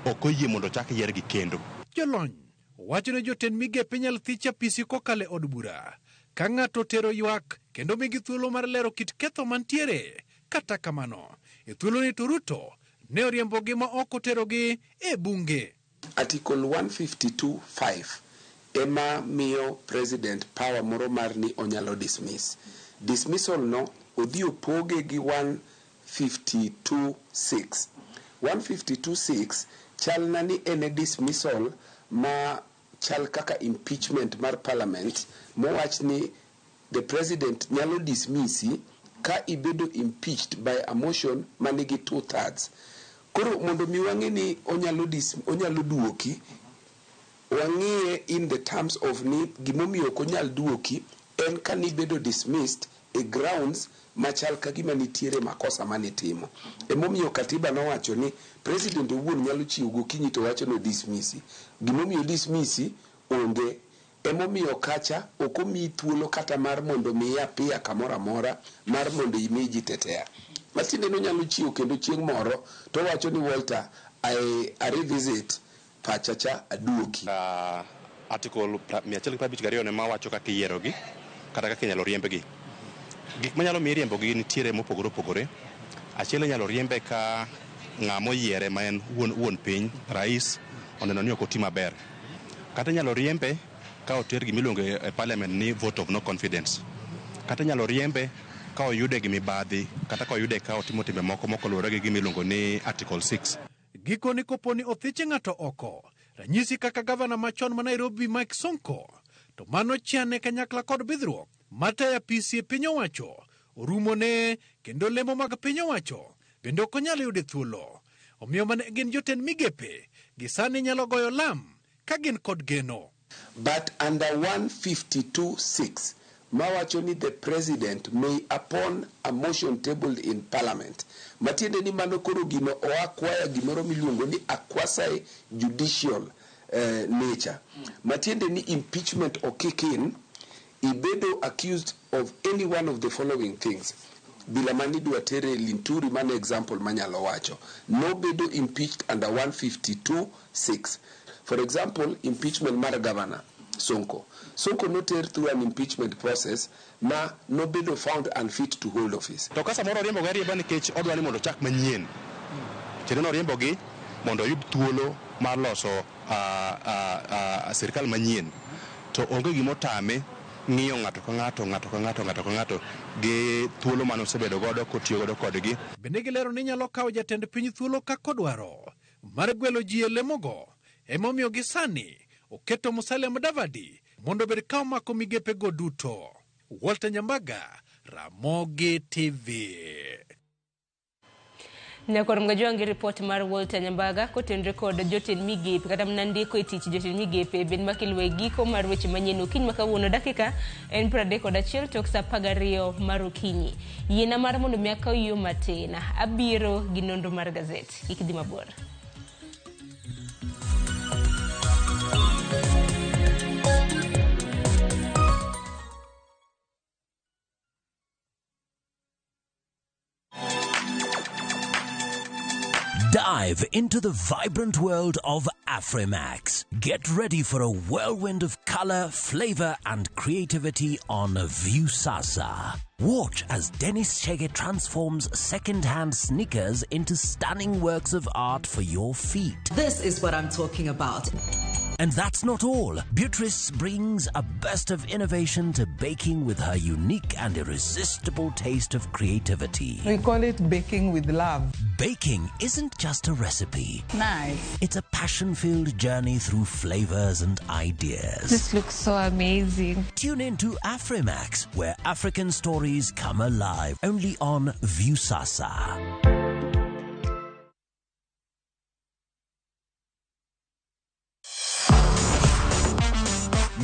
ok oyie mondo ochak yiergi kendo. Jolony wacho ni jotend migepe inyal thich apisi kokalo e od bura ka ng'ato otero ywak kendo migi thuolo mar lero kit ketho mantiere. Kata kamano, e thuoloni to Ruto ne oriembogi ma ok oterogi e bunge. Article 152.5 ema miyo president power moro mar ni onyalo dismiss. Dismissal no odhi opoge gi 152.6. 152.6 chalna ni en e dismissal ma chal kaka impeachment mar parliament mowach ni the president nyalo dismissi ka ibedo impeached by a motion manigi 2/3. Koro mondo mi wang'e ni onyalo duoki, wang'iye in the terms of ni gimomiyo ok onyal duoki En ka nibedo dismissed e grounds machal ka gima nitiere makosa manitimo. Emomiyo katiba nowacho ni president owuon nyalo chiwo gokinyi to wacho ni dismissi. Gimomiyo dismissi onge. Emomiyo kacha ok omiyi thuolo kata mar mondo mi apia kamoro amora mar mondo imi ji tetea. Matiende ni onyalo chiwo kendo chieng' moro to owacho ni Walter, I revisit pacha cha aduoki. Article 152 ne mawacho kaka iyierogi kata kaka inyalo riembgi. Gik manyalo miyo iriembogi nitiere mopogore opogore. Achiel inyalo riembe ka ng'ama oyiere ma en wuon piny, rais, oneno ni ok oti maber. Kata inyalo riembe ka oter gimiluongo e parliament ni vote of no confidence. Kata inyalo riembe ka oyude gi mibadhi kata ka oyude ka otimo timbe moko mokoluwore gi gimiluongo ni Article 6. Gikone kopo ni othiche ng'ato oko, ranyisi kaka gavana machon ma Nairobi Mike Sonko, to mano chane kanyakla kod bidhruok matayo apisi e piny owacho orumone kendo lemo mag piny owacho bende ok onyal yude thuolo. Omiyo mane gin jotend migepe gi sani nyalo goyo lam ka gin kod geno. But under 152.6 mawacho ni the president may upon a motion tabled in parliament, matiende ni mano koro gino oakwaya gimoro miluongo ni a quasi judicial nature, matiende ni impeachment o kick in ibedo accused of any one of the following things. Bila mani dwa tere Linturi, mano example manyalo wacho nobedo impeached under 152.6. For example, impeachment mar governor Sonko. Sonko noter through an impeachment process ma nobedo found unfit to hold office. To ka samoro oriembogi ariemba nikech odwa ni mondo ochak manyien. Tiende ni oriembogi mondo oyud thuolo mar loso sirkal manyien. To onge gimotame ng'iyo ng'ato ka ng'ato, ng'ato ka ng'ato, ng'ato ka ng'ato gi thuolo mane osebedo godo kotiyo godo kodgi. Bende gilero ni nyalo kawo jatend piny thuolo kaka odwaro mar gwelo ji e lemogo. Emomiyo gi sani oketo Musalia Mudavadi mondo obed ka omako migepego duto. Walter Nyambaga, Ramogi TV. Nyakwar Mgajwang' gi ripot mar Walter Nyambaga kotenore kod jotend migepe kata mana ndiko e tich jotend migepe bed makelo e giko mar weche manyien okinyi ma kawuono dakika en 31 tok saa 12 mar okinyi. Yiena mar mondo mi akaw yo matin, abiro gi nonro mar gazet. Kik idhi mabor. Dive into the vibrant world of Afrimax. Get ready for a whirlwind of color, flavor, and creativity on Viusasa. Watch as Dennis Chege transforms second-hand sneakers into stunning works of art for your feet. This is what I'm talking about. And that's not all. Beatrice brings a burst of innovation to baking with her unique and irresistible taste of creativity. We call it baking with love. Baking isn't just a recipe. Nice. It's a passion-filled journey through flavors and ideas. This looks so amazing. Tune in to Afrimax, where African stories come alive, only on Viusasa.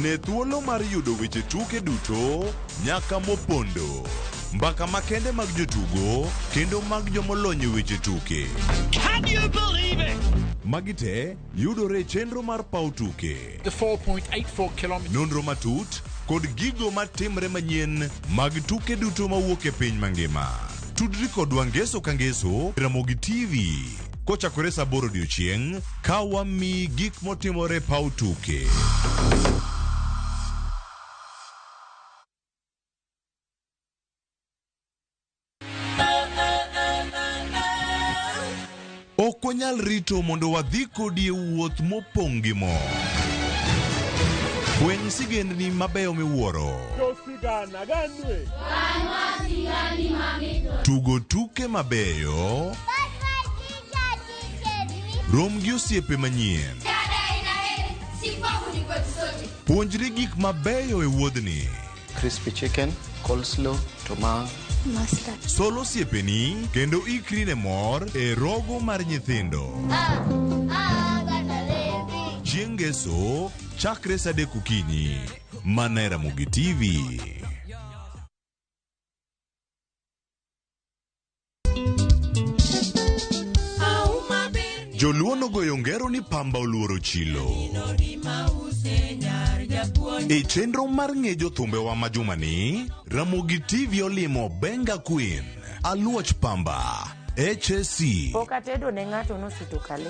Ne thuolo mar yudo weche tuke duto nyaka mopondo. Mbaka makende mag jotugo kendo mag jomolony e weche tuke. Can you believe it? Magi te yudore e chenro mar paw tuke. The 4.84 kilometers. Nonro matut kod gigo matimre manyien mag tuke duto mawuok e piny mangima. Tudri kodwa ngeso ka ngeso Ramogi TV kochakore saa 8 odiochieng' ka wamiyi gik motimore paw tuke. Ok wanyal rito mondo wadhi kodi e wuoth mopong' gi mor. Fweny sigendni mabeyo miwuoro. Tugo tuke mabeyo. Rom gi osiepe manyien. Puonjri gik mabeyo e wuodhni. Crispy chicken, coleslaw, tomato. Mustard. Sol osiepeni kendo ikri ne mor e rogo mar nyithindo. Chieng' Ngeso chakre saa adek okinyi mana e Ramogi TV. Joluo nogoyo ngero ni pamba oluoro chilo. E chenro mar ng'e jothumbewa ma jumani, Ramogi TV olimo Benga Queen, Aluoch Pamba, HSC. Pok atedo ne ng'ato nosito kale.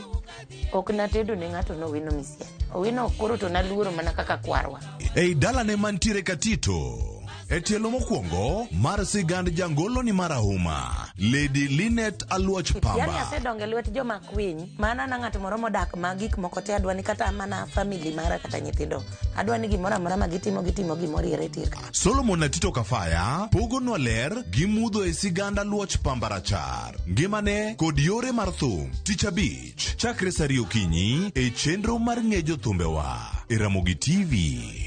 Ok natedo ne ng'ato nowino misia. Owino koro to naluoro mana kaka kwarwa. Ei dalane mantiere Katito. E tielo mokwongo mar sigand jangoloni marahuma, Lady Linet Aluoch Yaani Pamba. asedongo e lwet joma kwiny. Mana na ng'at moro modak ma gik moko te adwa ni kata mana family mara kata nyithindo. Adwa ni gimoro amora ma gitimo gitimo gimoriere tir. Solomon Atito Kafaya pogonwa ler gi mudho e sigand Aluoch Pamba rachar, ngimane kod yore mar thum. Tich abich, chakre saa ariyo okinyi e chenro mar ng'e jothumbewa e Ramogi TV.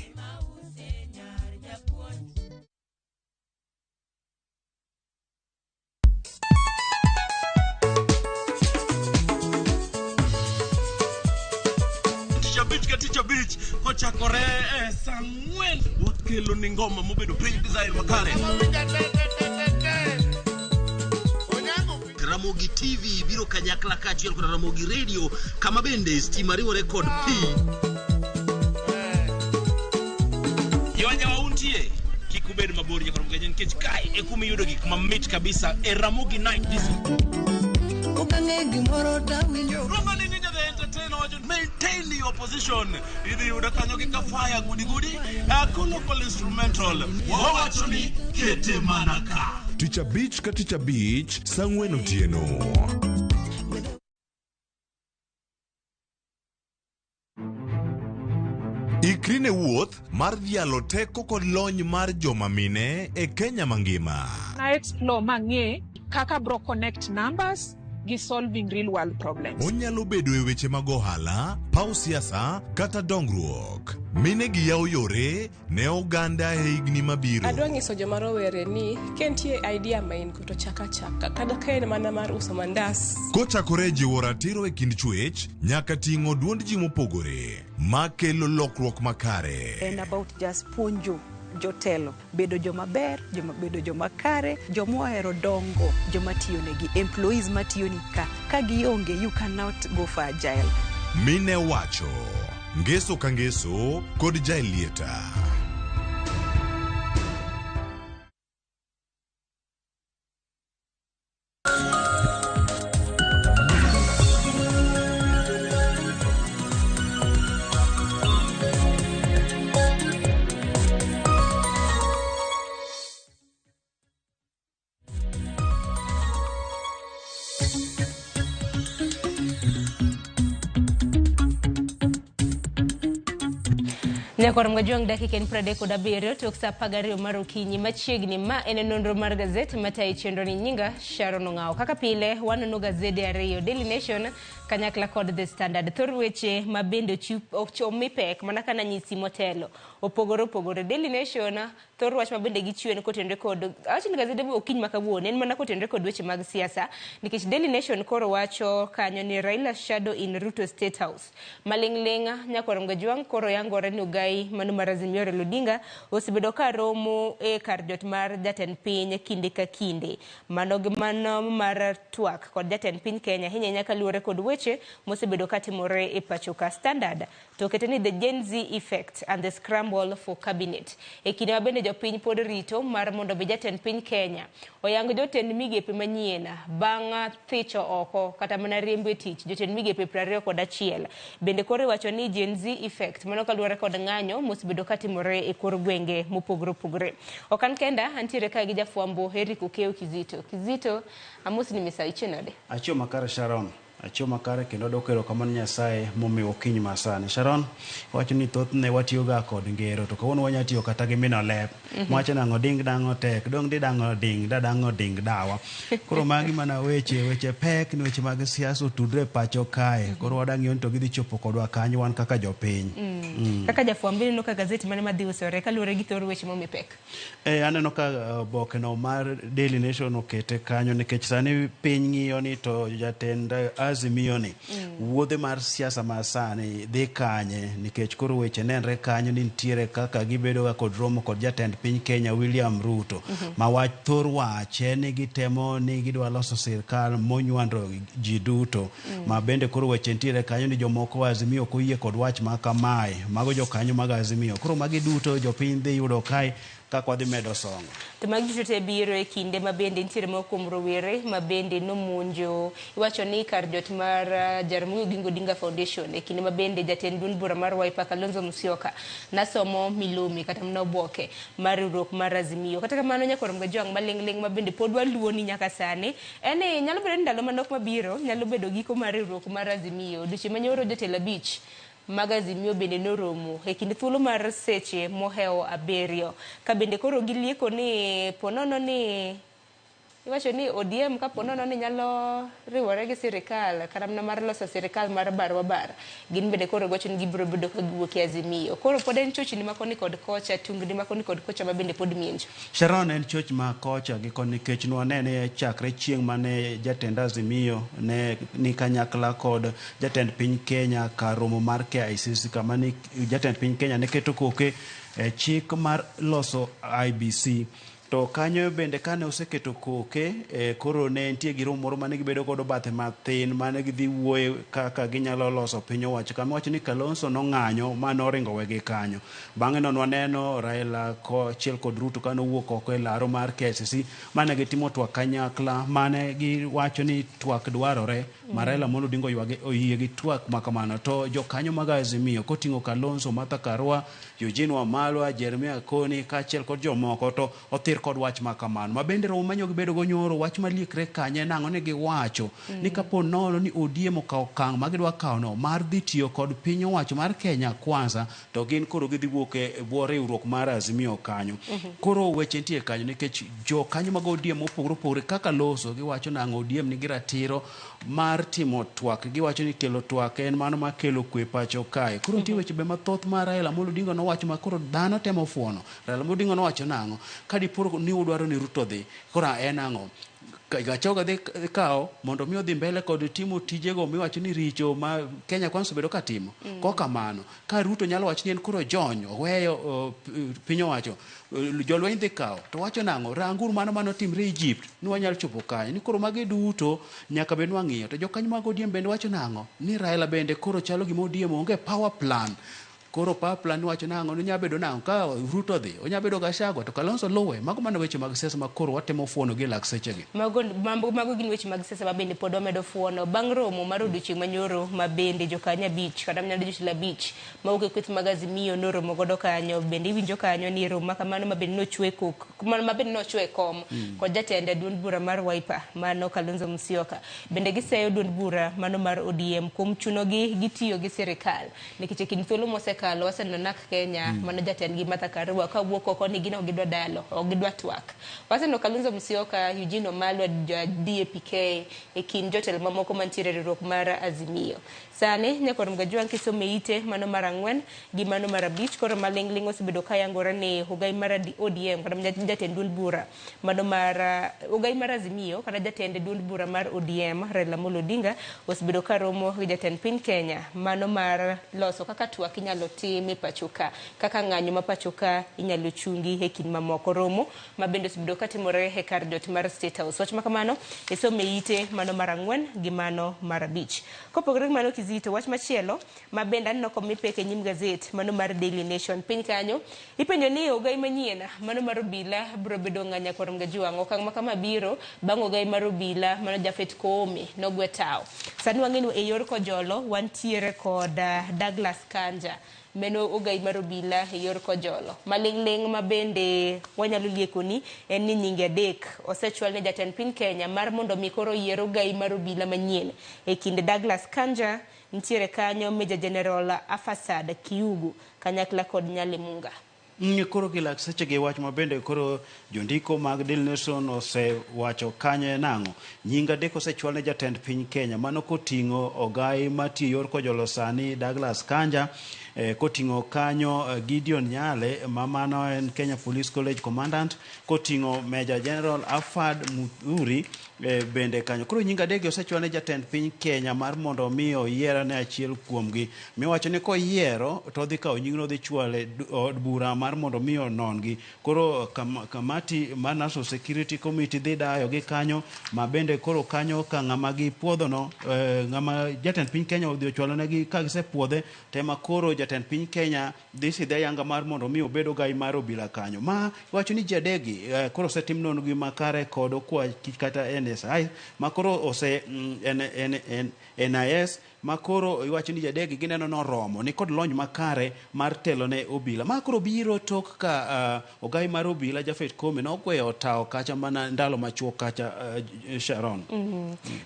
Tich abich ka tich abich kochakore e saa ang'wen wakelo ni ngoma mobedo piny design makare. Ramogi TV biro kanyakla kaachiel kod Ramogi Radio kama bende stima riwore kod pi. Jowanjawa untie kik ubed mabor nyaka rom kenya nikech kae e kuma iyudo gik mamit kabisa e Ramogi Night Disco. Okang'e gimoro tawinjo. Roma ni Ninja the Entertainer wacho maintain your position. Idhi yudo kanyo gi Kafaya gudi gudi, local instrumental. Wawacho ni kete mana ka. Tich abich ka tich abich saa ang'wen otieno. Ikri ne wuoth mar dhialo teko kod lony mar joma mine e Kenya mangima. Na explore mang'e kaka bro connect numbers gi solving real world problems. Onyalo bedo e weche mag ohala, paw siasa kata dongruok. Mine gi yawo yore ne oganda e higni mabiro. Adwa nyiso joma rowere ni ka nitie idea ma in go to chak achaka kata ka en mana mar uso mandas. Kochakore e jiwo ratiro e kind chwech nyaka ting'o duond ji mopogore makelo lokruok makare. En about just puonjo jotelo bedo joma ber, joma bedo joma kare, joma ohero dongo, joma tiyo negi, employees matiyo ni ka. Ka gionge, you cannot go for agile. Mine wacho ngeso ka ngeso kod Jaelieta. Nyakwar Mgajwang' dakika en 37 tok saa 12 mar okinyi machiegni. Ma en nonro mar gazet matayo chenro ni nyinga Sharon Ong'awo. Kaka pile wanono gazede ariyo, Daily Nation kanyakla kod The Standard. Thor weche ma bende omi pek mana kana nyisi motelo opogore opogore. Daily Nation thor wach ma bende gichiwo en kotenore kod awacho ni gazede okinyi ma kawuono en mana kotenore kod weche mag siasa nikech Daily Nation koro wacho kanyo ni Raila shadow in Ruto State House. Maling'ling' Nyakwar Mgajwang' koro yangore ni ogai mano mar Azimio Raila Odinga osebedo ka romo e kar jot mar jatend piny kinde ka kinde. Mano gi mano mar twak kod jatend piny Kenya ahinya ahinya kaluwore kod weche mosebedo katimore e pacho ka. Standard to kete ni the Gen Z effect and the scramble for cabinet. E kinde ma bende jopiny pod rito mar mondo be jatend piny Kenya oyang jotend migepe manyien bang' thicho oko kata mana riembo e tich jotend migepe 21. Bende koro iwacho ni Gen Z effect mano kaluwore kod ng'anyo mosebedo katimore e kor gwenge mopogore opogore. Ok an kenda, antiere kae gi jafwambo Eric Okeo Kizito. Kizito, amosni misa ichie nade? Achiew makare Sharon. Achiew makare kendo adwoko erokamano Nyasaye momiyo okinyi masani. Sharon, wacho ni thothne watiyoga kod ngero to kawuono wanya tiyo kata gi mino lep. Mwacho nang'o ding dang'o tek, dong di dang'o ding, da dang'o ding dawa. Koro magi mana weche, weche pek ni weche mag siasa otudre e pacho kae. Koro wadang'iyo ni to gidhi chopo kodwa kanyo wan kaka jopiny. Kaka jafwambo ineno ka gazet mane madhi usore kaluwore gi thor weche momi pek? Aneno ka oboke no mar Daily Nation okete kanyo nikech sani piny ng'iyo ni to jatend Azimio ni wuodhe mar siasa ma sani dhi kanye, nikech koro weche nenre kanyo ni nitiere kaka gibedo ga kod romo kod jatend piny Kenya William Ruto ma wach thor wache ni gitemo ni gidwa loso sirkal monywando ji duto ma bende koro weche nitiere kanyo ni jomoko Azimio ok oyie kod wach ma kamae, mago jokanyo mag Azimio. Koro magi duto jopiny dhi yudo kae kaka wadhi medo songo. To magi duto te biro e kinde ma bende nitiere moko kuom rowere ma bende nomonjo, iwacho ni kar jot mar Jaramogi Oginga Odinga Foundation e kinde ma bende jatend duond bura mar Wiper Kalonzo Musyoka nasomo milome kata mana oboke mar riwruok mar Azimio. Kata kamano nyaka rom ga jwang' maling'ling' ma bende pod waluwo ni nyaka sani en ni nyalo bedo ni ndalo manok mabiro nyalo bedo giko mar riwruok mar Azimio. Odiochieng' manyoro jotelo 5 mag Azimio bende noromo e kind thuolo mar seche mohewo 7 ka bende koro gilieko ni ponono ni iwacho ni ODM ka ponono ni nyalo riwore gi sirikal kata mana mar loso sirikal mar barwa bar, gin bende koro giwacho ni gibiro bedo ka giwuok e Azimio. Koro pod en chochni ma koni kod kocha, tungni ma koni kod kocha ma bende pod mienjo. Sharon, en choch ma kocha gi koni nikech nwanene chakre chieng' mane jatend Azimio ne ni kanyakla kod jatend piny Kenya kar romo mar KICC kama ni jatend piny Kenya ne keto koke e chik mar loso IBC. To kanyo bende kane oseketo koke, koro ne nitie gi romo moro mane gibedo godo bathe mathin mane gidhi wuoye kaka ginyalo loso piny owacho. Kama iwacho ni Kalonzo nong'anyo ma noringo wegi kanyo. Bang'e no nwaneno Raila kaachiel kod Ruto kane owuok oko e laro mar KICC mane gitimo twak kanyakla mane giwacho ni twak dwarore ma Raila Amolo Odinga oywage oyie gi twak ma kamano. To jokanyo mag Azimio koting'o Kalonzo, Martha Karua, Eugene Wamalwa, Jeremiah Koni kaachiel kod jomoko to othir kod wach ma kamano. Ma bende romo manyo gibedo go nyoro wach maliekre kanye nang'o ne giwacho ni kapo nono ni ODM okawo okang' ma gidwa kawo no mar dhi tiyo kod piny owacho mar Kenya Kwanza to gin koro gidhi wuok e bwo riwruok mar Azimio kanyo. Koro weche nitie kanyo nikech jokanyo mag ODM mopogore opogore kaka loso giwacho nang'o ODM nigi ratiro mar timo twak, giwacho ni kelo twak en mano makelo kwe pacho kae. Koro nitie weche be mathoth ma Raila Amolo Odinga nowacho ma koro dhano temo fuono. Raila Amolo Odinga nowacho nang'o? Ka dipo ni udwaro ni Ruto dhi, koro en ang'o? Gachagua dhi kawo mondo mi odhi mbele kod timo tijego miwacho ni richo ma Kenya Kwanza osebedo ka timo. Kokamano, ka Ruto nyalo wacho ni en koro ojony, oweyo piny owacho, jolweny dhi kawo, to wacho nang'o? Ranguru mano manotimre Egypt, ni wanyalo chopo kanyo. Ni koro magi duto nyaka bed ni wang'iyo. To jokanyo mag ODM bende wacho nang'o? Ni Raila bende koro chalo gima ODM onge power plan. Koro power plan wacho nang'o? Ni nyalo bedo nang'o? Ka Ruto dhi, onyalo bedo Gachagua, to Kalonzo luwe. Mago mana weche mag siasa ma koro watemo fuono gi lak sechegi. Mago gin weche mag siasa ma bende pod wamedo fuono. Bang' romo mar odiochieng' manyoro ma bende jokanyo 5 kata mana jotelo 5 mawuok e kweth mag Azimio noromo godo kanyo. Bende iwinjo kanyo ni romo ma kamano ma bende nochwe kok, ma bende nochwe kom kod jatend duond bura mar Wiper mano Kalonzo Musyoka. Bende giseyo duond bura mano mar ODM kuom chunogi gitiyo gi sirikal. Nikech e kind thuolo mosekalo waseneno NARC Kenya mano jatendgi Martha Karua kawuok oko ni gin ok gidwa dalo, ok gidwa twak. Waseneno Kalonzo Musyoka, Eugene Wamalwa, DAPK e kind jotelo mamoko mantiere e riwruok mar Azimio. Sani nyakor Mgajwang' kisomo e ite mano mar 4 gi mano mar 5 koro maling'ling' osebedo kayangore ni ogai mar ODM kata jatend duond bura mano mar ogai mar Azimio kata jatend duond bura mar ODM Raila Amolo Odinga osebedo karomo gi jatend piny Kenya mano mar loso kaka twak inyalo tim e pacho ka, kaka ng'anyo ma pacho ka inyalo chungi e kind mamoko. Romo ma bende osebedo katimore e kar jot mar State House. Wach ma kamano isome ite mano mar 4 gi mano mar 5. Kopogore gi mano Kizito, wach machielo ma bende aneno komi pek e nyim gazet mano mar Daily Nation piny kanyo ipenjo ni ogai manyien mano mar obila biro bedo ng'a nyakwar Mgajwang'. Okang' ma kama biro bang' ogai mar obila mano Japhet Koome nogwe tao. Sani wang'e ni e yor Kojolo wantiere kod Douglas Kanja meno ogai mar obila e yor Kojolo. Maling'ling' ma bende wanyalo lieko ni en ni nyinge 3 osechwal ne jatend piny Kenya mar mondo mi koro yier ogai mar obila manyien. E kind Douglas Kanja nitiere kanyo Major General Afasad Kiugu kanyakla kod Nyali Munga. Koro gi lak seche gi wach ma bende koro jondiko mag Daily Nation osewacho kanyo en ang'o? Nying 3 osechwal ne jatend piny Kenya mano koting'o ogai matiyo yor Kojolo sani Douglas Kanja, Koting'o kanyo Gideon Nyale ma mano en Kenya Police College Commandant, koting'o Major General Alfred Muthuri bende kanyo. Koro nying adekgi osechwal ne jatend piny Kenya mar mondo mi oyier ane achiel kuomgi. Miwacho ni koyiero to odhi kawo nyingno odhi chwale od bura mar mondo mi onon gi. Koro kamati mar National Security Committee dhi dayo gi kanyo ma bende koro kanyo ka ng'ama gipuodhono, ng'ama jatend piny Kenya odhi ochwalo negi ka gisepuodhe tema koro jatend piny Kenya dhi sidhe ayanga mar mondo mi obed ogai mar obila kanyo. Ma iwacho ni ji adekgi koro osetim nonro gi makare kod okwa kata NSI ma koro ose NIS ma koro iwacho ni ji adekgi gineno noromo ni kod lony makare mar telo ne obila. Ma koro biro tok ka ogai mar obila Japhet Koome nogweyo tawo kacha mana ndalo machuok kacha, Sharon.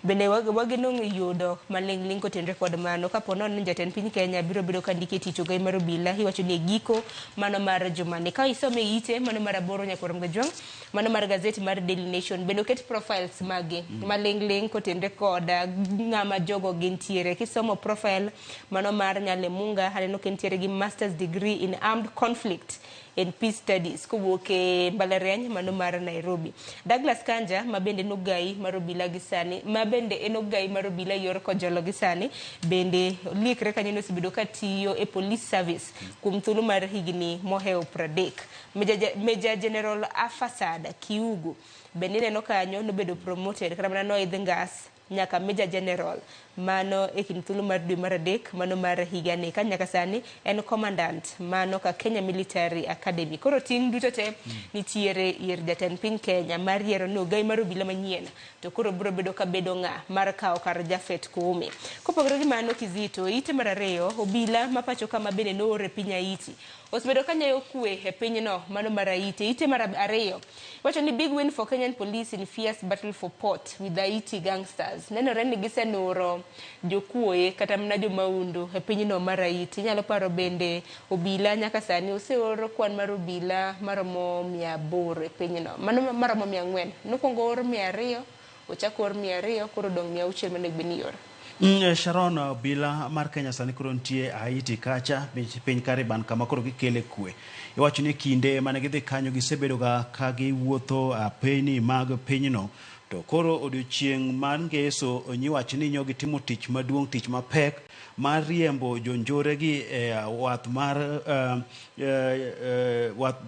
Bende wageno yudo maling'ling' kotenore kod mano kapo nono ni jatend piny Kenya biro bedo ka ndike tich ogai mar obila iwacho ni e giko mano mar jumani. Ka isome ite mano mar 8 nyaka Mgajwang' mano mar gazeti mar Daily Nation bende oket profiles mage maling'ling' kotenore kod ng'ama jogo gintiere. Kisomo profile mano mar Nyale Munga aneno ka entiere gi master's degree in armed conflict and peace studies kowuok e mbalariany mano mar Nairobi. Douglas Kanja ma bende en ogai mar obila gi sani, ma bende en ogai mar obila yor Kojolo gi sani, bende liekre kanyo ni osebedo ka tiyo e police service kuom thuolo mar higni mohewo 30. Major General Afasad Kiugu bende ineno kanyo nobedo promoted kata mana noidh ngas nyaka Major General mano e kind thuolo mar dwe mar 3 mano mar higani ka nyaka sani en commandant mano ka Kenya Military Academy. Koro ting' duto te nitiere ir jatend piny Kenya mar yiero ni ogai mar obila manyien to koro biro bedo ka bedo ng'a mar kawo kar Japhet Koome. Kopogore gi mano Kizito, ite mar 2 obila ma pacho kama bende noor e piny Haiti osebedo ka nyayo kwe e pinyno mano mar Haiti. Ite mar 2 wacho ni big win for Kenyan police in fierce battle for port with Haiti gangsters. Nenore ni gisenuro jokuoye kata mana jomaundu e pinyno mar Haiti. Inyalo paro bende obila nyaka sani oseoro kwan mar obila maromo 800 e pinyno, mano maromo 400. Nokwongo or 200, ochako or 200, koro odong' 600 monego bed ni ioro. Sharon, obila mar Kenya sani koro nitie Haiti kacha piny Caribbean kama koro gikele kwe. Iwacho ni kinde mane gidhi kanyo gisebedo ga ka giwuotho apeyni mag pinyno. To koro odiochieng' mar ngeso nyiwacho ni nyo gitimo tich maduong', tich mapek mar riembo jonjore gi e wath mar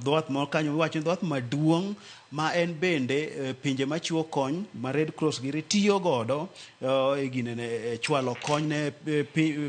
dhowath moro kanyo. Iwacho ni dhowath maduong' ma en bende pinje machiwo kony ma Red Cross giri tiyo godo e ginene chwalo kony ne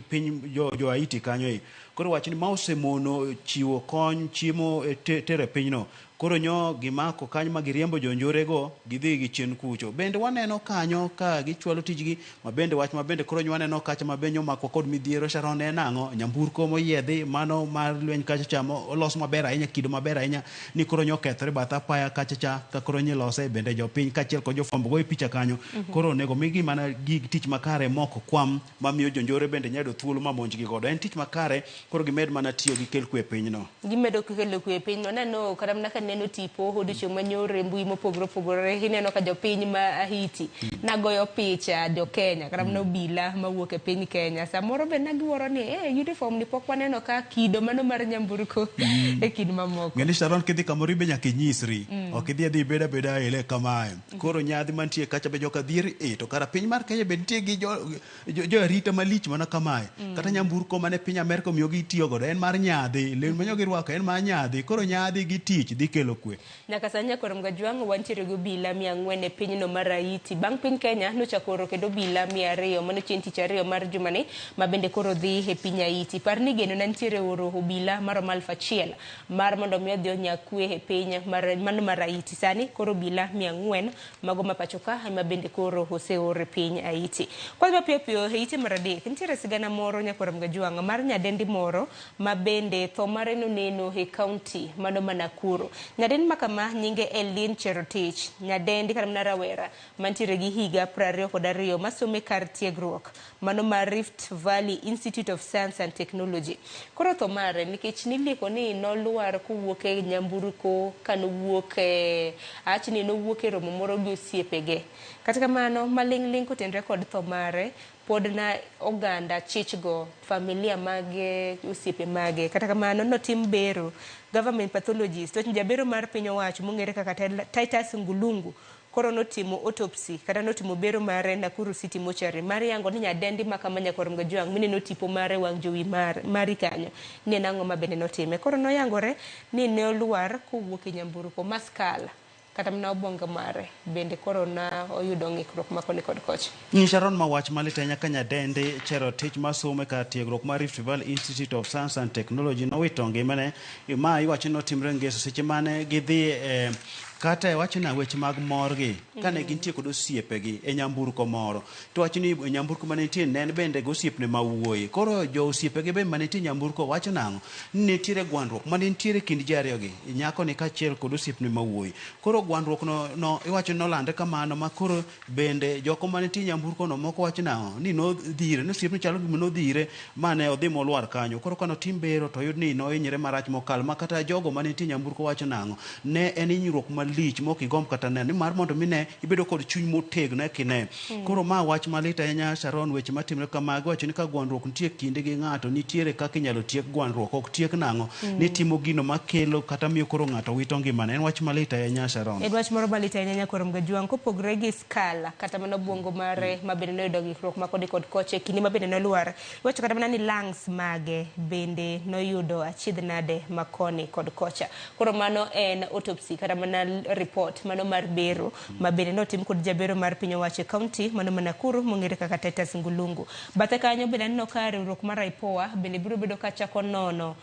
piny jo Haiti kanyo. Koro wacho ni ma osemono chiwo kony chiemo tere pinyno. Koro nyo gimako kanyo ma giriembo jonjorego gidhi gi chien kucho. Bende waneno kanyo ka gichwalo tijgi ma bende wach ma bende koro waneno kacha ma bende omako kod midhiero Sharon en ang'o? Nyamburko moyiedhi mano mar lweny kacha cha olos maber ahinya, kido maber ahinya ni koro nyo okethore bath apaya kacha cha ka koro nyilose bende jopiny kaachiel kod jofwambo goyo picha kanyo. Koro onego migi mana gig tich makare moko kwam mamiyo jonjore bende nyalo yudo thuolo ma monjgi godo. En tich makare koro gimed mana tiyo gi kel kwe e pinyno. Gimedo kelo kwe e pinyno. Neno kata mana ka neno tipo odiochieng' manyoro e mbui mopogore opogore ineno ka jopiny ma Haiti nagoyo picha jo Kenya kata mana obila mawuok e piny Kenya. Samoro be nagiwuoro ni uniform ni pok waneno ka kido mano mar nyamburko e kind mamoko. Ng'eni Sharon kidhi kamoro ibe nyaka inyisri. Ok idhi adhi ibed abeda ele kamae. Koro nyadhi mantie kacha be joka dhier to kara piny mar Kenya be nitie gi jo arita malich mana kamae. Kata nyamburko mane piny Amerka omiyo gitiyo godo en mar nyadhi, lewni ma girwako en mar nyadhi. Koro nyadhi gi tich dhi kelo kwe. Nyaka sani nyakwar Mgajwang' wantiere gi obila 400 e pinyno mar Haiti. Bang' piny Kenya nochako oro kendo obila 200 mano chieng' tich 2 mar jumani ma bende koro dhi e piny Haiti. Par ni geno ne nitiere oro obila maromo 1000 mar mondo mi odhi onya kwe e piny mano mar Haiti. Sani koro obila 400 mago ma pacho ka ema bende koro oseor e piny Haiti. Kwadhi mapiyo piyo e ite mar 3 nitiere sigana moro nyakwar Mgajwang' mar nyadendi moro ma bende tho mare noneno e kaunti mano ma Nakuru. Nyadendi ma kama nyinge Elin Cherotich, nyadendi kata mana rawera mantiere gi higa 22 masomo e kar tiegruok mano mar Rift Valley Institute of Science and Technology. Koro tho mare nikech nilieko ni nolwar kowuok e nyamburko kanowuok e achni nowuok e romo moro gi osiepege. Kata kamano maling'ling' kotenore kod tho mare pod na oganda chichgo familia mage, osiepe mage. Kata kamano notim bero, government pathologist, wach ni jabero mar piny owacho mong'ere kaka Titus Ngulungu koro notimo autopsy kata notimo bero mare Nakuru City Mortuary mar yango ni nyadendi ma kama Nyakwar Mgajwang' mineno tipo mare wang' jowi mar, mari kanyo ni en ang'o ma bende notime. Koro noyangore ni ne olwar kowuok e nyamburko maskala kata mana obwongo mare bende koro na oyudo ng'ikruok ma koni kod kocha. Sharon ma wach malit ahinya ka nyadendi Cherotich masomo e kar tiegruok mar Rift Valley Institute of Science and Technology nowito ngimane. Ma iwacho ni notimre ngeso seche mane gidhi e kata e wacho na weche mag morgi kane gintie kod osiepegi e nyamburko moro to wacho ni e nyamburko mane nitie ne en bende gi osiepne ma wuoyi. Koro jo osiepege be mane nitie e nyamburko wacho nang'o? Ni nitiere gwandruok mane nitiere kind ji ariyogi, nyakoni kaachiel kod osiepne ma wuoyi. Koro gwandruok no, no iwacho ni nolandre kamano ma koro bende joko mane nitie e nyamburko no moko wacho nang'o? Ni nodhire, ni osiepne chalo gima nodhire mane odhi molwar kanyo. Koro kane otim bero to oyud ni nohinyre marach mokalo ma kata jogo mane nitie e nyamburko wacho nang'o? Ne en hinyruok malich ma ok igomb kata neno nimar mondo mi ne ibedo kod chuny motegno eka ine. Koro ma wach malit ahinya Sharon, weche matimre kamagi iwacho ni ka gwandruok nitie e kindi gi ng'ato nitiere kaka inyalo tiek gwandruok, ok tiek nang'o? Ni timo gino makelo kata miyo koro ng'ato wito ngimane. En wach malit ahinya Sharon. En wach moro malit ahinya Nyakwar Mgajwang' kopogre gi skala kata mana obwongo mare ma bende noyudo ng'ikruok ma koni kod kocha e kinde ma bende nolwar. Iwacho kata mana ni lungs mage bende noyudo achiedh nade ma koni kod kocha. Koro mano en autopsy kata mana report mano mar bero ma bende notim kod jabero mar piny owacho e county mano ma Nakuru mong'ere kaka Titus Ngulungu. Bathe kanyo bende aneno ka riwruok mar IPOA bende biro bedo ka chako nono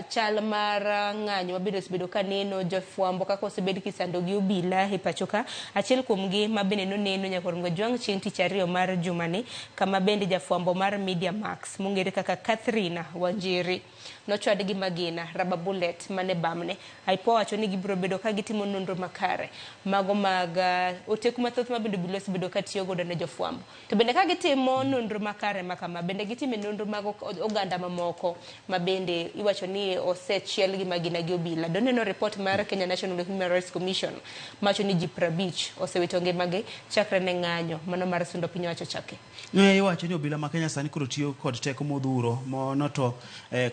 chal mar ng'anyo mabende osebedo ka neno jofwambo kaka osebed kisando gi obila e pacho ka. Achiel kuomgi ma bende noneno Nyakwar Mgajwang' chieng' tich ariyo mar jumani kama bende jafwambo mar Media Max mong'ere kaka Catherine Wanjiri nochwad gi magina rubber bullet mane bamne. IPOA wacho ni gibiro bedo ka gitimo nonro makare mago mag oteku mathoth ma bende obila osebedo ka tiyo godo ne jofwambo. To bende ka gitimo nonro makare ma kama, bende gitime nonro mag oganda mamoko ma bende iwacho ni osechiel gi magina gi obila. Doneno report mar Kenya National Human Rights Commission mawacho ni ji 50 osewito ngimagi chakre ne ng'anyo mano mar sundo piny owacho chake. Ne iwacho ni obila ma Kenya sani koro tiyo kod teko modhuro mono to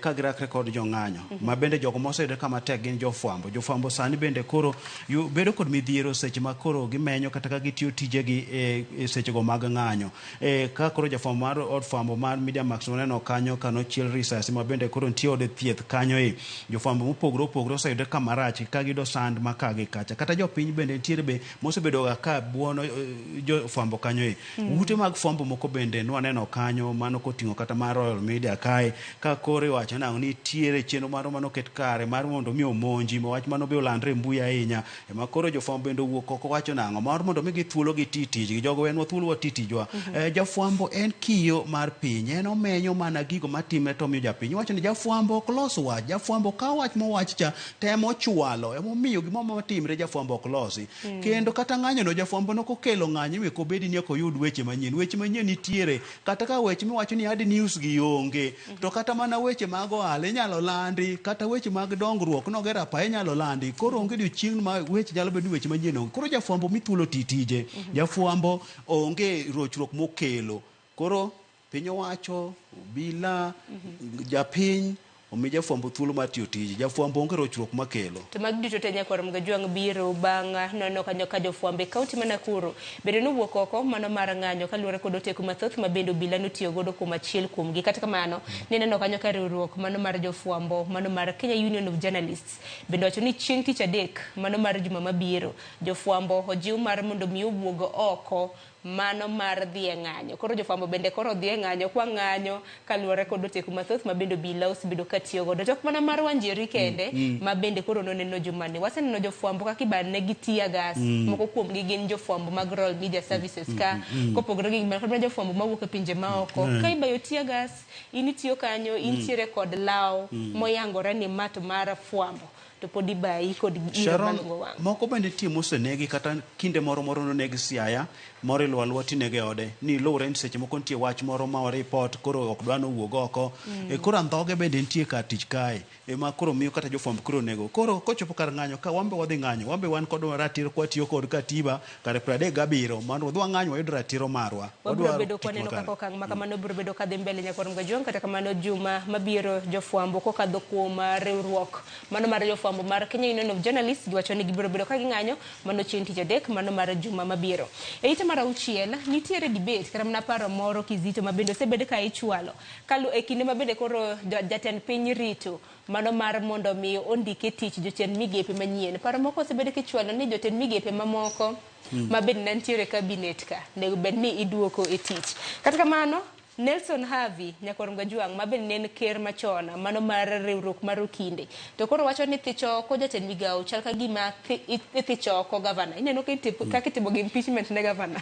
ka girakre kod jong'anyo ma bende jogo moseyudore kama tek gin jofwambo. Jofwambo sani bende koro bedo kod midhiero seche ma koro gimenyo kata ka gitiyo tijegi e sechego mag ng'anyo. Ka koro jafwambo mar od fwambo mar Media Max waneno kanyo ka nochiel risasi ma bende koro nitie od thieth kanyo e. Jofwambo mopogore opogore oseyudore kama rach ka giyudo sand ma ka gi kacha. Kata jopiny bende nitiere be mosebedo ga ka buono jofwambo kanyo e. Ute mag fwambo moko bende nwaneno kanyo mano koting'o kata mar Royal Media kae ka koro iwacho nang'o nitiere chenro moro manoket kare mar mondo mi omonji ma wach mano be olandre e mbui ahinya ema koro jofwambo bende owuok oko wacho nang'o mar mondo mi gi thuolo giti tijgi jogo wenwa thuolo wati tijwa. Jafwambo en kiyo mar piny en omenyo mana gigo matimre to omiyo japiny iwacho ni jafwambo ok los wach jafwambo kawo wach mowach cha temo chwalo emomiyo gimoro matimre jafwambo ok losi. Kendo kata ng'anyo no jafwambo nok okelo ng'anyo ni obedi ni ok oyud weche manyien. Weche manyien nitiere. Kata ka weche miwacho ni hard news gi onge, to kata mana weche mag ohala inyalo landi, kata weche mag dongruok noger apaya inyalo landi. Koro onge odiochieng' ma weche nyalo bedo ni weche manyien onge. Koro jafwambo mi thuolo ti tije. Jafwambo onge rochruok mokelo. Koro piny owacho, obila, japiny omi jafwambo thuolo mar tiyo tije. Jafwambo onge rochruok makelo. To magi duto te Nyakwar Mgajwang' biro bang' nono kanyo ka jofwambo e kaunti ma Nakuru bende nowuok oko mano mar ng'anyo kaluwore kod oteku mathoth ma bende obila notiyo godo kuom achiel kuomgi. Kata kamano, nineno kanyo ka riwruok mano mar jofwambo mano mar Kenya Union of Journalists bende wacho ni chieng' tich adek mano mar juma mabiro jofwambo ojiw mar mondo mi owuog oko mano mar dhi e ng'anyo. Koro jofwambo bende koro dhi e ng'anyo kwa ng'anyo kaluwore kod oteku mathoth ma bende obila osebedo ka tiyo godo. To ok mana mar Wanjeri kende ma bende koro noneno jumani. Waseneno jofwambo kaka ibane gi tear gas. Moko kuomgi gin jofwambo mag Royal Media Services ka kopogore gi gik mana jofwambo mawuok e pinje maoko. Ka ibayo tear gas, in itiyo kanyo, intiere kod law moyangore ni ma to mar fwambo. To pod ibayi kod iro Sharon, malungo wang'. moko bende nitie mosenegi kata kinde moro moro noneg Siaya, moro iluwo aluwa tinege e ode ni luwre ni seche moko nitie wach moro ma oripot koro ok dwa nowuog oko. E, koro andhoge bende nitie kar tich kae ema koro miyo kata jofwamb koro onego koro kochopo kar ng'anyo ka wan be wadhi ng'anyo wan be wan kod ratiro kwatiyo kod katiba kare 37 mondo wadhi wang'any wayud ratiro marwa Wabiro Wadwaro bedo tich kwaneno makare. kaka okang' ma kamano biro bedo kadhi mbele nyakwar Mgajwang'. Kata kamano juma mabiro jofwambo kokadho kuom riwruok mano mar jofwambo mar Kenya Union of Journalists giwacho ni gibiro bedo ka ging'anyo mano chieng' tich adek mano mar juma mabiro. E ite mar auchiel nitiere debate kata mana paro moro kizito ma bende osebed ka ichwalo kalu e kinde ma bende koro jatend piny rito mano mar mondo mi ondike tich jotend migepe manyien. Paro moko osebed kichwalo ni jotend migepe mamoko ma bende ne nitiere e cabinet ka onego bed ni iduoko e tich. Kata kamano Nelson Havi nyakwar Mgajwang' ma bende ne en ker machon mano mar riwruok mar okinde to koro wacho ni thicho oko jatend migawo chal ka gima ithicho oko gavana. Ineno kaka itimo gi impeachment ne gavana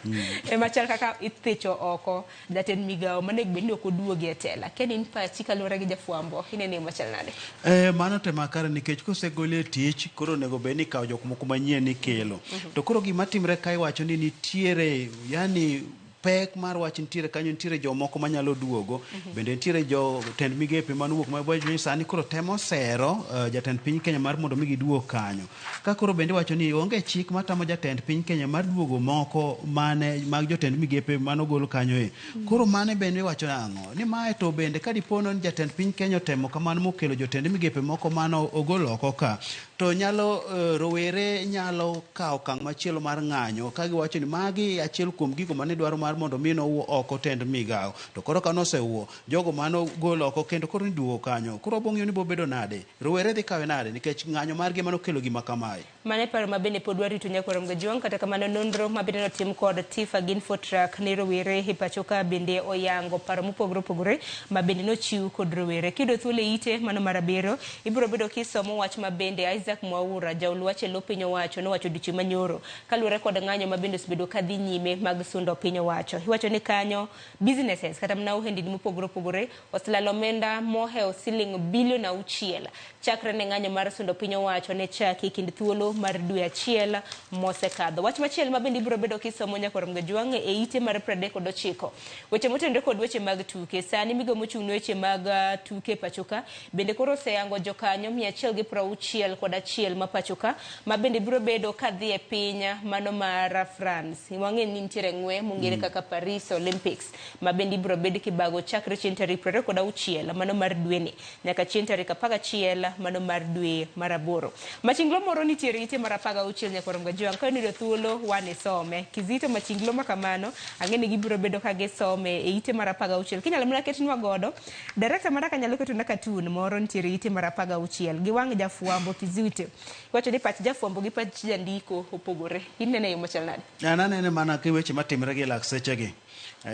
ema chal kaka ithicho oko jatend migawo monego bed ni ok oduogi e tela. Ken in pachi kaluwore gi jafwambo ineno yo machal nade? Mano to ema kare nikech kosegole e tich koro onego bed ni ikawo jok moko manyien ikelo. To koro gima timre ka iwacho ni nitiere yani pek mar wach nitiere kanyo nitiere jomoko manyalo duogo bende nitiere jotend migepe manowuok ma sani koro temo sero jatend piny Kenya mar mondo mi giduog kanyo. Ka koro bende iwacho ni onge chik matamo jatend piny Kenya mar duogo moko mane mag jotend migepe manogol kanyo e. Koro mane bende iwacho nang'o? Ni mae to bende ka dipo ni jatend piny Kenya otemo kamano mokelo jotend migepe moko mano ogol oko ka to nyalo rowere nyalo kawo okang' machielo mar ng'anyo ka giwacho ni magi achiel kuom gigo mane dwaro mar mondo mi nowuo oko tend migawo. To koro ka nosewuo, jogo mano gol oko kendo koro niduogo kanyo. Koro wabong'iyo ni bobedo nade? Rowere dhi kawe nade? Nikech ng'anyo margi ema nokelo gima kamae. Mano e paro ma bende pod warito nyakwar Mgajwang'. Kata kamano nonro ma bende notim kod TIFA gi Infotrak ne rowere e pacho ka bende oyango paro mopogore opogore ma bende nochiw kod rowere. Kiyudo thuolo e ite mano mar abiriyo, ibiro bedo kisomo wach ma bende Isaac Mwaura jaol wach e lo piny owacho nowacho odiochieng' manyoro kaluwore kod ng'anyo ma bende osebedo kadhi nyime mag sundo piny owacho. Iwacho ni kanyo businesses kata mana ohendni mopogore opogore oselalo omenda mohewo siling bilion 6 chakre ne ng'anyo mar sundo piny owacho ne chaki e kind thuolo mar dwe achiel mosekadho. Wach machielo ma bende ibiro bedo kisomo nyakwar Mgajwang' e ite mar 39. Weche motenore kod weche mag tuke. Sani migawo mochung' ne weche mag tuke e pacho ka bende koro oseyango jokanyo 161 ma pacho ka ma bende biro bedo kadhi e piny mano mar France. Wang'e ni nitiere ng'we mong'ere kaka Paris Olympics ma bende ibiro bed kibago chakre chieng' tarik 26 mano mar dweni nyaka chieng' tarik 11 mano mar dwe mar aboro. Machinglo moro nitiere ite mar 16 nyakwar Mgajwang' ka inuyudo thuolo wan isome. Kizito machinglo ma kamano ang'e ni gibiro bedo ka gisome e ite mar 16. Kinyalo mana ketnwa godo director mara ka nyalo ketona cartoon moro nitiere ite mar 16 gi wang' jafwambo Kizito. Iwacho ni pach jafwambo gi pach jandiko opogore. Inene e yo machal nade? An anene mana ki weche matimre gi lak sechegi.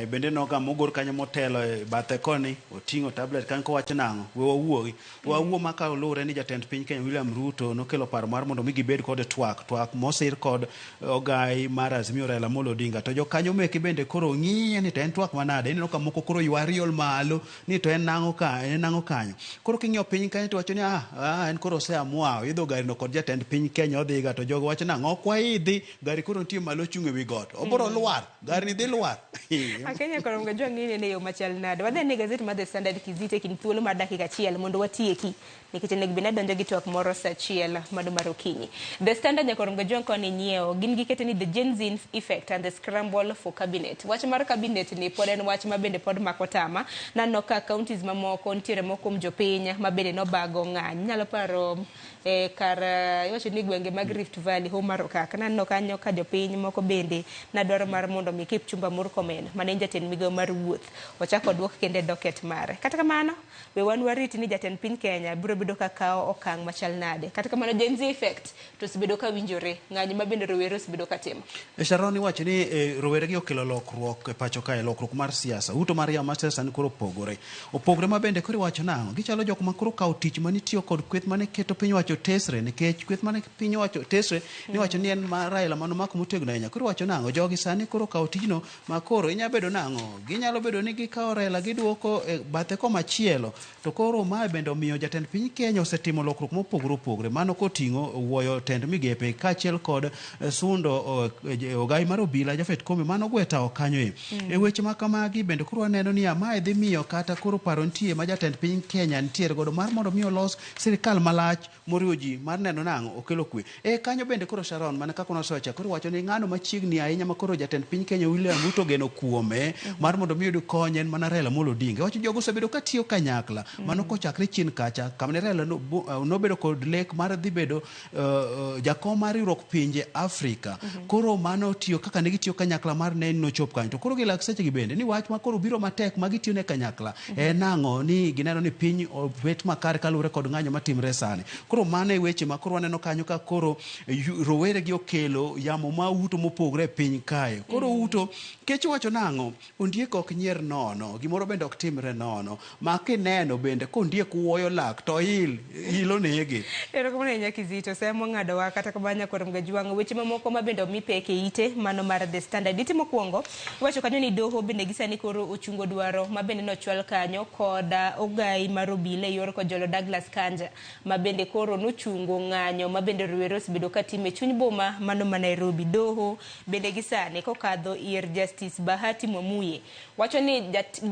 Bende noga mogor kanyo motelo e bathe koni oting'o tablet kanyo kowacho nang'o we wawuogi wawuo ma ka oluwre ni jatend piny Kenya William Ruto nokelo paro mar mondo mi gibed kod twak twak mosir kod ogai mar Azimio Raila Amolo Odinga to jokanyo meke bende koro ng'iye ni to en twak manade ineno ka moko koro ywar yol malo ni to en nang'o ka en nang'o kanyo koro king'iyo piny kanyo to wacho ni en koro oseamua oidho gari no kod jatend piny Kenya odhiga to jogo wacho nang'o ok waidhi gari koro nitie malo ochung' ewi got obiro lwar gari ni dhi lwar. Akenya koro Mgajwang' ni inene e yo machal nade? Wadhi ane gazet mar The Standard Kizito e kind thuolo mar dakika achiel mondo watieki nikech onego bed ni adonjo gi twak moro saa achiel mano mar okinyi. The Standard nyakwar Mgajwang' koni nyiewo gin gikete ni the Gen Z effect and the scramble for cabinet. Wach mar cabinet ni pod en wach ma bende pod mako tama. Naneno ka counties mamoko nitiere moko kuom jopiny ma bende nobago ng'any. Inyalo paro kar iwacho ni gwenge mag Rift Valley, Homa Rokak. Naneno kanyo ka jopiny moko bende nadwaro mar mondo mi Kipchumba Murkomen mane en jatend migawo mar wuoth ochak oduok kendo e docket mare. Kata kamano, we wan warit ni jatend piny Kenya biro bedo ka kawo okang' machal nade. Kata kamano Gen Z effect to osebedo ka winjore, ng'anyo ma bende rowere osebedo ka timo. Sharon iwacho ni rowere gi okelo lokruok e pacho kae, lokruok mar siasa. Uto mar yamo mar siasa ni koro opogore. Opogore ma bende koro iwacho nang'o? Gichalo jok ma koro kawo tich manitiyo kod kweth mane keto piny owacho tesre nikech kweth mane piny owacho tesre niwacho ni en mar Raila mano mako motegno ahinya. Koro iwacho nang'o? Jogi sani koro kawo tijno Ma koro inya bedo nang'o? Ginyalo bedo ni gikawo Raila giduoko e bathe komachielo. To koro mae bende omiyo jatend piny Kenya osetimo lokruok mopogore opogore. Mano koting'o wuoyo tend migepe kaachiel kod sundo ogai mar obila Japhet Koome mano gwe tawo kanyo e. E weche ma kamagi bende koro waneno niya mae dhi miyo kata koro paro nitie ma jatend piny Kenya nitiere godo mar mondo mi olos sirikal malach moriwo ji mar neno nang'o okelo kwe. E kanyo bende koro Sharon mana kaka nwasewacho koro iwacho ni ng'ano machiegni ahinya ma koro jatend piny Kenya William Ruto ogeno kuome mar mondo mi oyud kony en mana Raila Amolo Odinga. Iwacho jogo osebedo ka tiyo kanyakla mano kochakre chien kacha kama ne Raila nobedo kod lek mar dhi bedo jakom mar riwruok pinje Afrika. Koro mano tiyo kaka ne gitiyo kanyakla mar ne nochop kanyo. To koro gi lak seche gi bende ni wach ma koro biro matek ma gitiyo ne kanyakla en nang'o ni gineno ni piny obet makare kaluwore kod ng'anyo matimre sani. Koro mano e weche ma koro waneno kanyo ka koro rowere gi okelo yamo ma uto mopogore e piny kae. Koro uto kech wacho nang'o? Ondiek ok nyier nono, gimoro bende ok timre nono. Ma kineno bende kondiek wuoyo lak to il, ilo nege. Erokamano ahinya Kizito, sa mong'adowa kata kamano nyakwar Mgajwang' weche mamoko ma bende omi pek e ite mano mar The Standard. Ite mokwongo iwacho kanyo ni doho bende gi sani koro ochungo dwaro ma bende nochwal kanyo kod ogai mar obila e yor Kojolo Douglas Kanja ma bende koro nochungo ng'anyo ma bende rowere osebedo ka timo e chuny boma mano ma Nairobi. Doho bende gi sani kokadho ir Justice Bahati Mwamuye wacho ni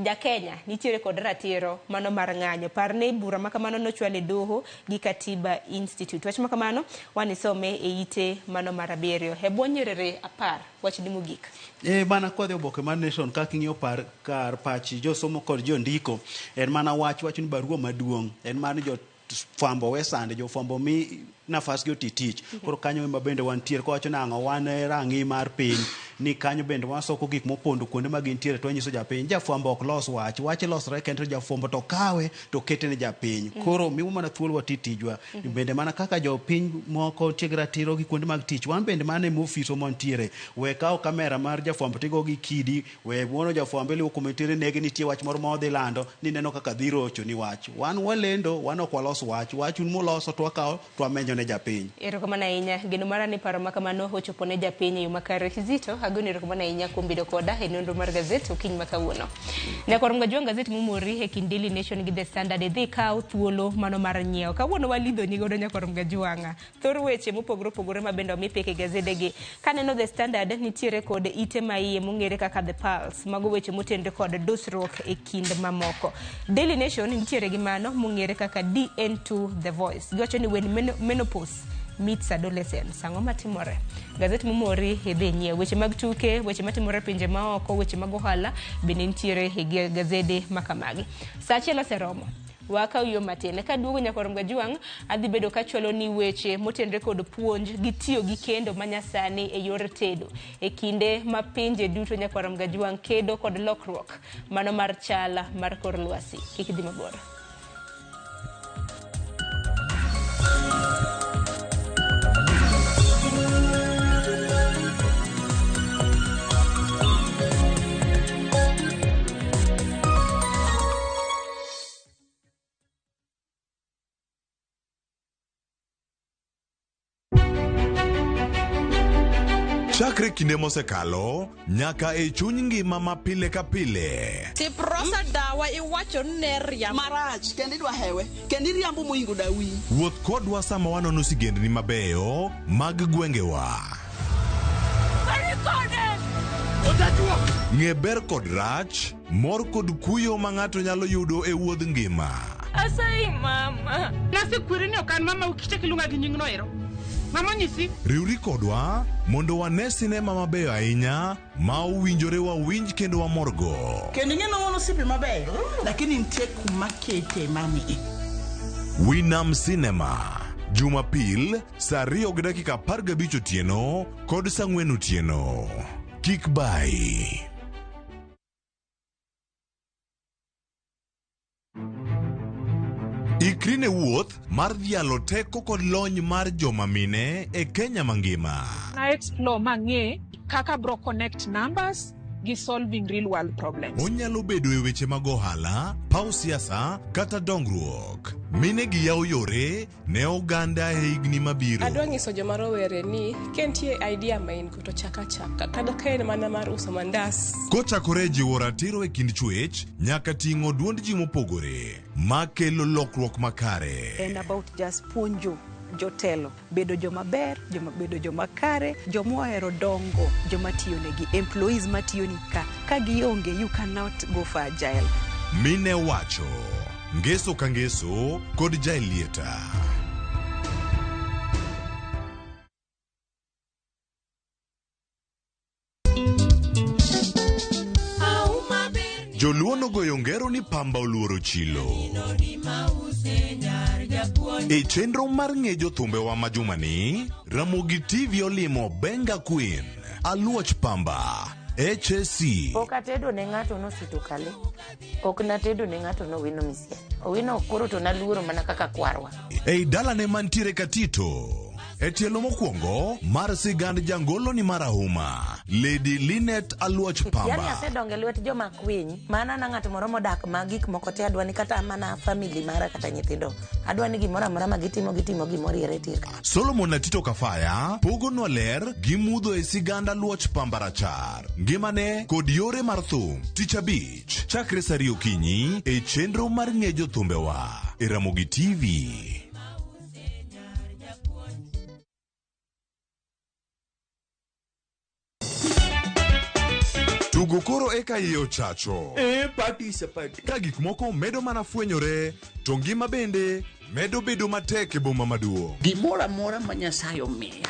ja Kenya nitiere kod ratiro mano mar ng'anyo. Par ni bura ma kamano nochwal e doho gi Katiba Institute. Wach ma kamano wanisome e ite mano mar 7 e bwo nyiriri 10 wachni mogik. E mana kwadhi oboke mar Nation kaka ing'iyo par kar pach josomo kod jondiko en mana wach wacho ni barua maduong' en mar ni jo fwambo we sande jofwambo mi nafas gi oti tich. Koro kanyo ema bende wantiere kowacho nang'o wan e rang'i mar piny ni kanyo bende wasoko gik mopondo kuonde ma gintiere to wanyiso japiny jafwambo ok los wach wach losre kende to jafwambo to kawe to kete ne japiny. Koro miwa mana thuolo wati tijwa. Bende mana kaka jopiny moko nitie gi ratiro gi kuonde mag tich wan bende mana e ofiswa mantiere we kawo kamera mar jafwambo tigo gi kidi we muono jafwambo iluwo kuma nitiere nege nitie wach moro ma odhi lando ni neno kaka dhi rocho ni wach wan walendo wan ok walos wach wach un muloso to wakawo to wamenyo ne japiny. Erokamano ahinya. Geno mara ni paro ma kamano ochopo ne japiny e yo makare. Kizito, agoni erokamano ahinya kuom bedo koda e nonro mar gazet okinyi ma kawuono. Nyakwar Mgajwang' gazet momori e kind Daily Nation gi The Standard idhi ikaw thuolo mano mar nyiewo. Kawuono walidho ni godo nyakwar Mgajwang'. Thor weche mopogore opogore ma bende omi pek e gazede gi. Kaneno The Standard nitiere kod ite ma iye mong'ere kaka The Pulse. Mago weche motenore kod dusruok e kind mamoko. Daily Nation nitiere gi mano mong'ere kaka DN2 The Voice. Giwacho ni when menopause meets adolescence. Ang'o matimore? Gazet momori idhi nyiew. Weche mag tuke, weche matimore e pinje maoko, weche mag ohala bende nitiere e gazede makamagi. Sa 1 oseromo. Wakaw yo matin. Kaduogo nyakwar Mgajwang' adhi bedo kachwalo ni weche motenore kod puonj gi tiyo gi kendo manyasani e yor tedo. E kinde ma pinje duto nyakwar Mgajwang' kedo kod lokruok mano mar chal mar kor lwasi. Kik idhi mabor. Chakre kinde mosekalo nyaka e chuny ngima ma pile ka pile. Tiprosa dawa iwacho ni ne riambo. Marach kendo idwa hewe kendo iriambo moingo dawi. Wuoth kodwa sama wanono sigendni mabeyo mag gwengewa. Ng'e ber kod rach, mor kod kuyo ma ng'ato nyalo yudo e wuodh ngima. Asayi mama. Nasekweri ni ok an mama kichak iluonga gi nyingno ero. Mama onyisi. Riwri kodwa mondo wane sinema mabeyo ahinya ma owinjore wawinj kendo wamorgo. Kendo ing'e ni wan osiepe mabeyo lakini nitie kuma kete mami. Winam Cinema Jumapil saa 2:15 otieno kod saa 4 otieno. Kik bayi. Ikri ne wuoth mar dhialo teko kod lony mar joma mine e Kenya mangima. Na explore mang'e kaka bro connect numbers gi solving real world problems. Onyalo bedo e weche mag ohala, paw siasa kata dongruok. Mine gi yawo yore ne oganda e higni mabiro. Adwa nyiso joma rowere ni ka nitie idea ma in go to chak achaka kata ka en mana mar uso mandas. Kochakore e jiwo ratiro e kind chwech nyaka ting'o duond ji mopogore makelo lokruok makare. En about just puonjo jotelo bedo joma ber, joma bedo joma kare, joma ohero dongo, joma tiyonegi, employees matiyoni ka. Ka gionge, you cannot go for agile. Mine wacho ngeso ka ngeso kod Jaelieta. Joluo nogoyo ngero ni pamba oluoro chilo. E chenro mar ng'e jothumbewa ma jumani, Ramogi TV olimo Benga Queen, Aluoch Pamba, HSC. Pok atedo ne ng'ato nosito kale. Ok natedo ne ng'ato nowino misia. Owino koro to naluoro mana kaka kwarwa. Ei dalane mantiere Katito. E tielo mokwongo mar sigand jangolo ni marahuma, Lady Linet Aluoch Yani Pamba. asedongo e lwet joma kwiny. Mana na ng'at moro modak ma gik moko te adwa ni kata mana family mara kata nyithindo. Adwa ni gimoro amora ma gitimo gitimo gimoriere tir. Solomon Atito Kafaya pogonwa ler gi mudho e sigand Aluoch Pamba rachar, ngimane kod yore mar thum. Tich abich, chakre saa ariyo okinyi e chenro mar ng'e jothumbewa e Ramogi TV. Tugo koro eka iye ochacho. E party is a party. Ka gik moko medo mana fwenyore, to ngima bende medo bedo matek e boma maduong'. Gimoro amora ma Nyasaye omiya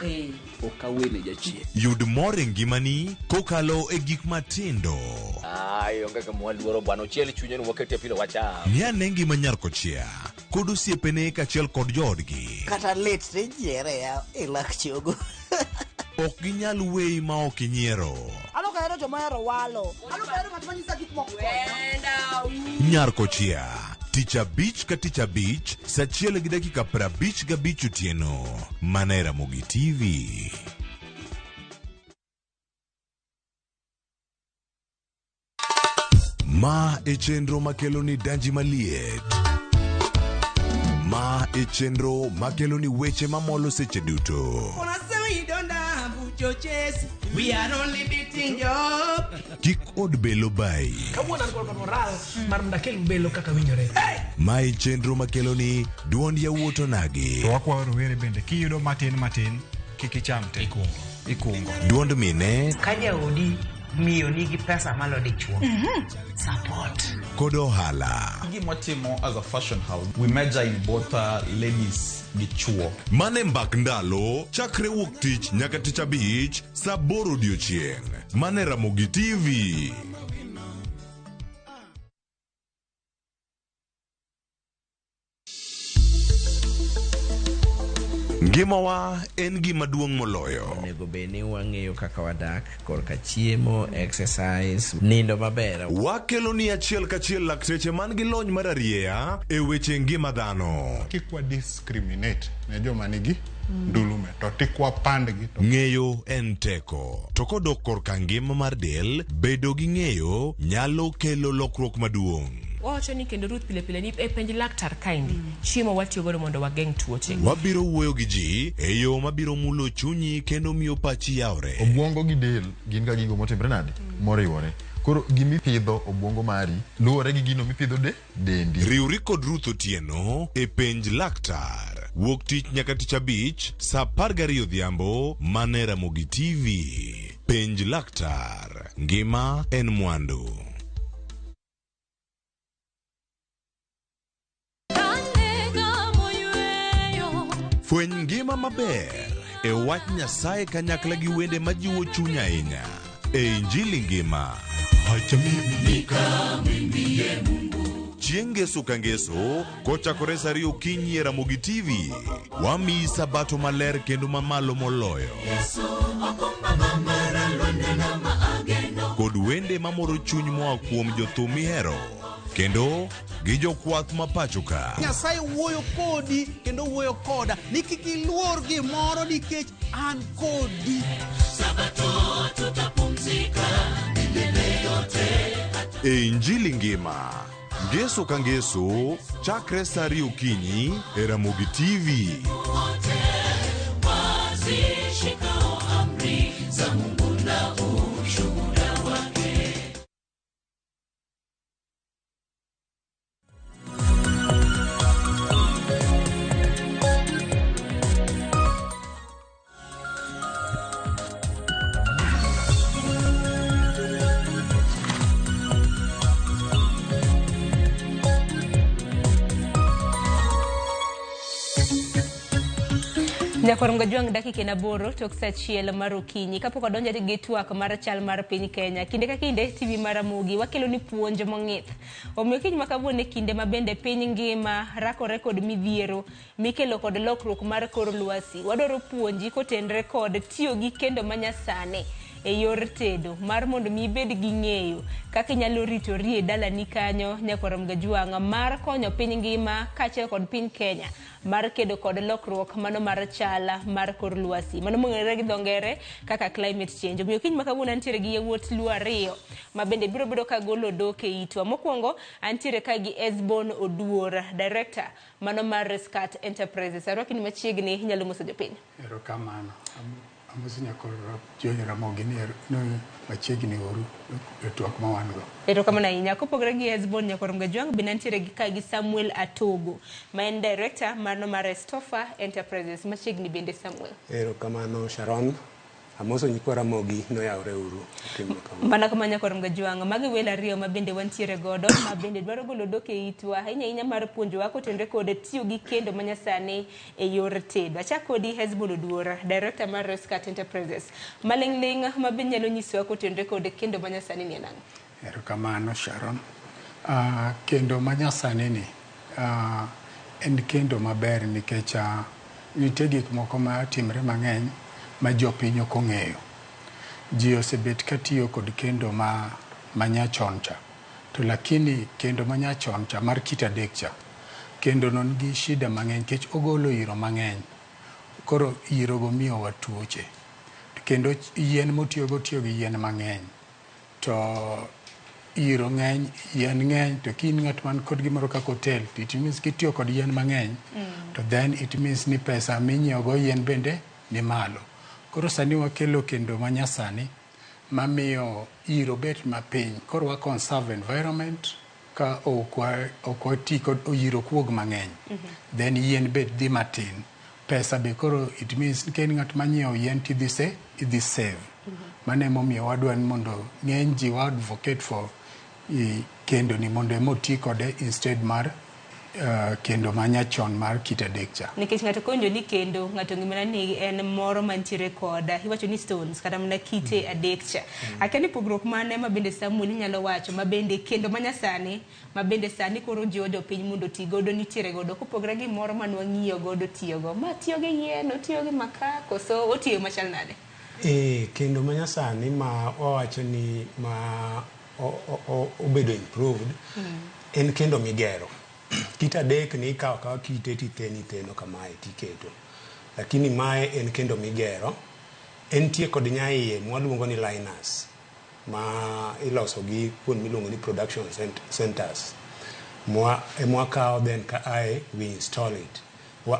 ok awene jachien. Yud mor e ngimani kokalo e gik matindo. Ai, onge gima waluoro bwana, ochiel chunye ni wakete pilo wacham. Ng'i ane ngima nyar kochia kod osiepene kaachiel kod joodgi. Kata lit tijiere ya e lak chogo. Ok ginyal weyi ma ok inyiero. An ok ahero joma ohero walo. An ok ahero ng'at ma nyisa gik moko. Nyar kochia tich abich ka tich abich saa achiel gi dakika 55 otieno mana e Ramogi TV. Ma e chenro makelo ni danji maliet. Ma e chenro makelo ni weche mamolo seche duto. We are only beating job. Kik od belo bayi. Kawuono an kod moral mar mondo akel belo kaka winjore. Ma e chenro makelo ni duond yawuot onagi. To wakwayo rowere bende kiyudo matin matin kik icham te. Ikungo. Duond mine Ka jaodi miyo nigi pesa malo dichuo. Support. kod ohala. Gima watimo as a fashion house, we major in both ladies gi chuo. Mane mbak ndalo chakre wuok tich nyaka tich abich saa aboro odiochieng'. Mane Ramogi TV. Ngimawa en gima duong' moloyo. Onego bed ni wang'eyo kaka wadak korka chiemo, exercise, nindo maber. Wakelo ni achiel kachiel lakteche man gi lony mar arieya e weche ngima dhano. Kik wa discriminate ne joma nigi ndulume to tik wapandgi to Ng'eyo en teko. To kodok korka ngima mar del, bedo gi ng'eyo nyalo kelo lokruok maduong'. Wawacho ni kendo Ruth pile pile ni e penj laktar kaendi chiemo watiyo godo mondo wageng' tuoche. Wabiro wuoyo gi ji e yo mabiro mulo chunyi kendo miyo pachi yawre. Obwongo gi del gin ga gigo motimre nade? Moriwore. Koro gimipidho obwongo mari luwore gi gino mipidho de dendi. Riwri kod Ruth Otieno e penj laktar. Wuok tich nyaka tich abich saa 12 odhiambo mana e Ramogi TV. Penj laktar. Ngima en mwandu. Fweny ngima maber e wach Nyasaye kanyakla gi wende majiwo chuny ahinya e Injili ngima. Chieng' ngeso ka ngeso kochakore saa ariyo okinyi e Ramogi TV, wamiyi sabato maler kendo mamalo moloyo. Kod wende mamoro chuny moa kuom jothum mihero kendo gi jokwath ma pacho ka. Nyasaye wuoyo kodi kendo wuoyo koda ni kik iluor gimoro nikech an kodi. E Injili ngima. Ngeso ka ngeso, chakre sa ariyo okinyi e Ramogi TV. Wazishikao amri za Mungu na ushuhuda wake. Nyakwar Mgajwang' dakika en 8 tok sa 1 mar okinyi. Kapok wadonjo gi twak mar chal mar piny Kenya, kinde ka kinde TV mar Ramogi wakelo ni puonj mong'ith. Omiyo kiny ma kawuono e kinde ma bende piny ngima rakore kod midhiero mikelo kod lokruok mar kor lwasi, wadwaro puonji kotenre kod tiyo gi kendo manyasani e yor tedo mar mondo mi ibed gi ng'eyo kaka inyalo ritori e dalani kanyo. Nyakwar Mgajwang' mar konyo piny ngima kaachiel kod piny Kenya mar kedo kod lokruok mano mar chala mar kor lwasi, mano mong'ere gi dho ngere kaka climate change. Omiyo kiny ma kawuono antiere gi yawuot Luo ariyo ma bende biro bedo ka golo dhok e itwa. Mokwongo antiere ka gi Esbon Oduor, director mano mar Rescat Enterprises. Arwaki ni machiegni, inyalo moso jopiny. Erokamano. Amosi nyakor jo Ramogi ni machiegni uru e twak ma wan go. Erokamano ahinya. Kopogore gi Esbon Nyakwar Mgajwang', bende antiere gi ka gi Samuel Atogo, ma en director mano mar Estofa Enterprises. Machiegni bende Samuel. Erokamano Sharon. Amoso nyikwa Ramogi noyawre uru okinyi ma kawuono. Mana kama Nyakwar Mgajwang', magi welo ariyo ma bende wantiere godo, ma bende dwaro golo dhok e itwa, ahinya ahinya mar puonjowa kotenore kod tiyo gi kendo manyasani e yor tedo. Achak kodi Hezbon Oduor, director mar Rescat Enterprises. Maling'ling' ma be nyalo nyisowa kotenore kod kendo manyasani ni en ang'o? Erokamano Sharon. Kendo manyasani ni en kendo maber nikech nitie gik moko ma timre mang'eny ma jopiny ok ong'eyo. Ji osebet katiyo kod kendo ma manyachon cha. To lakini kendo manyachon cha mar kit adek cha, kendo no nigi shida mang'eny nikech ogolo iro mang'eny. Koro iro go miyowa tuoche. Kendo yien motiyogo tiyo gi yien mang'eny. To iro ng'eny, yien ng'eny, to ka in ng'at man kod gimoro kaka hotel, to it means kitiyo kod yien mang'eny, to then it means ni pesa minyiewo go yien bende ni malo. Koro sani wakelo kendo manyasani mamiyo iro bet mapiny. Koro wa conserve environment ka ok wati kod iro ok wuog mang'eny. Then yien be dhi matin. Pesa be koro it means ka in ng'at manyiewo yien to idhi save. Mano emomiyo wadwa ni mondo ng'eny ji wa advocate for kendo ni mondo ema oti kode instead mar kendo manyachon mar kit adek cha. Nikech ng'ato kowinjo ni kendo, ng'ato ng'e mana ni en moro mantiere kod iwacho ni stones kata mana kite adek cha. Akia ni pogruok mane ma bende Samuel inyalo wacho ma bende kendo manyasani ma bende sani koro jiwo jopiny mondo oti godo nitiere godo kopogre gi moro mane wang'iyo godo tiyogo. Ma tiyo gi yien, otiyo gi makaa koso otiyo machal nade? Kendo manyasani ma wawacho ni ma obedo improved en kendo migero. Kit adek ni ikawo akawa kite titheno itheno kamae tiketo. Lakini mae en kendo migero. Entie kod nyaiye mwaluongo ni liners ma iloso gi kuond miluongo ni production centers. Mwakawo then ka ae we install it.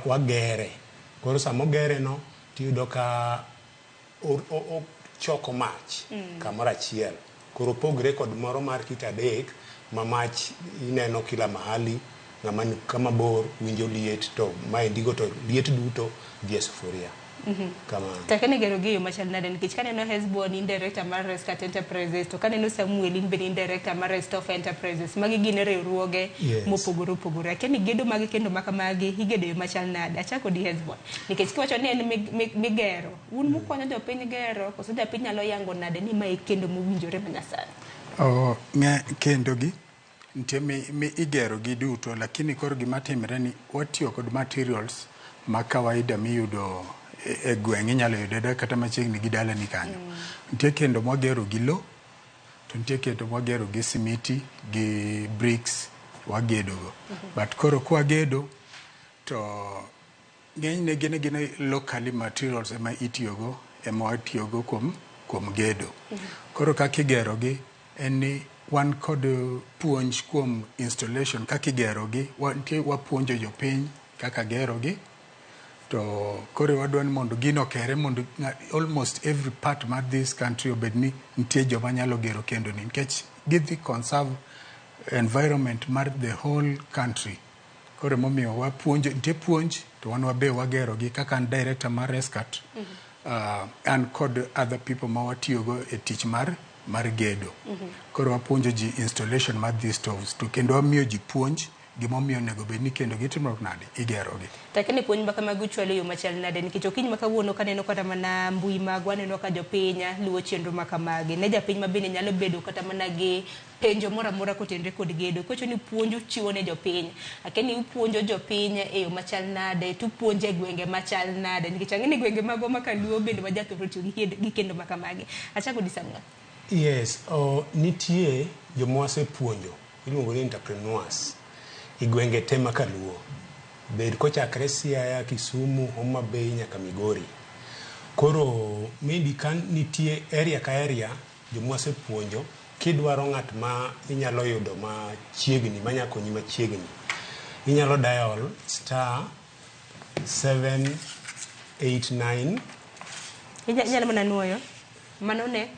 Wagere. Koro sama ogere no tiyudo ka ochoko mach kamoro achiel. Koro opogre kod moro mar kit adek ma mach ineno kila mahali, ng'ama ni kama bor winjo liet to maendigo to liet duto dhi e sufuria. Kamano. To akia ni igero gi e yo machal nade nikech kaneno Hesbon in director mar Rescat Enterprises to kaneno Samuel in bende in director mar Restofa Enterprises. Magi gin riwruoge mopogore opogore. Akia ni gedo mag kendo ma kamagi igedo e yo machal nade. Achak kodi Hesbon. Nikech kiwacho ni en migero, un mukonyo jopiny gero koso japiny nyalo yango nade ni mae kendo mowinjore manyasani? Kendo gi nitie mi igero gi duto, lakini koro gima timre ni watiyo kod materials ma kawaida miyudo e gweng', inyalo yude kata machiegni gi dalani kanyo. Nitie kendo mwagero gi lo, to nitie kendo mwagero gi simiti gi bricks wagedo go. But koro kwagedo to ng'enyne gin gin locally materials ema itiyogo, ema watiyogo kuom gedo. Koro kaka igero gi en ni Wan kod puonj kuom installation kaka igerogi, wantie wapuonjo jopiny kaka gerogi. To koro wadwa ni mondo gino okere mondo almost every part mar this country obed ni nitie joma nyalo gero kendo ni nikech gidhi conserve environment mar the whole country. Koro emomiyo wapuonjo, nitie puonj to wan wabe wagerogi kaka an director mar Rescat. An kod other people ma watiyogo e tich mar gedo. Koro wapuonjo ji installation mar these stoves to kendo wamiyo ji puonj gimomiyo onego bed ni kendo gitimo nade igerogi. Takni puonj ma kamago uchwalo e yo machal nade nikech okinyi ma kawuono kaneno kata mana mbui magwa aneno ka jopiny luwo chenro ma kamagi. Ne japiny ma bende nyalo bedo kata mana gi penjo moro amora kotenore kod gedo. Kowacho ni puonj uchiwo ne jopiny. Akia ni upuonjo jopiny e yo machal nade to upuonjo e gwenge machal nade nikech ang'e ni gwenge magwa ma kaluo bende wajathoro tiyo gi kendo ma kamagi. Achako di Samuel. Yes, nitie joma wasepuonjo iluongo ni entrepreneurs e gwenge te ma kaluo. Bed kochakre Siaya, Kisumu, Homa Bay nyaka Migori. Koro maybe ka nitie area ka area joma wasepuonjo kidwaro ng'at ma inyalo yudo machiegni manya konyi machiegni inyalo dial star 789 Inyalo mana nuoyo. Mano ne?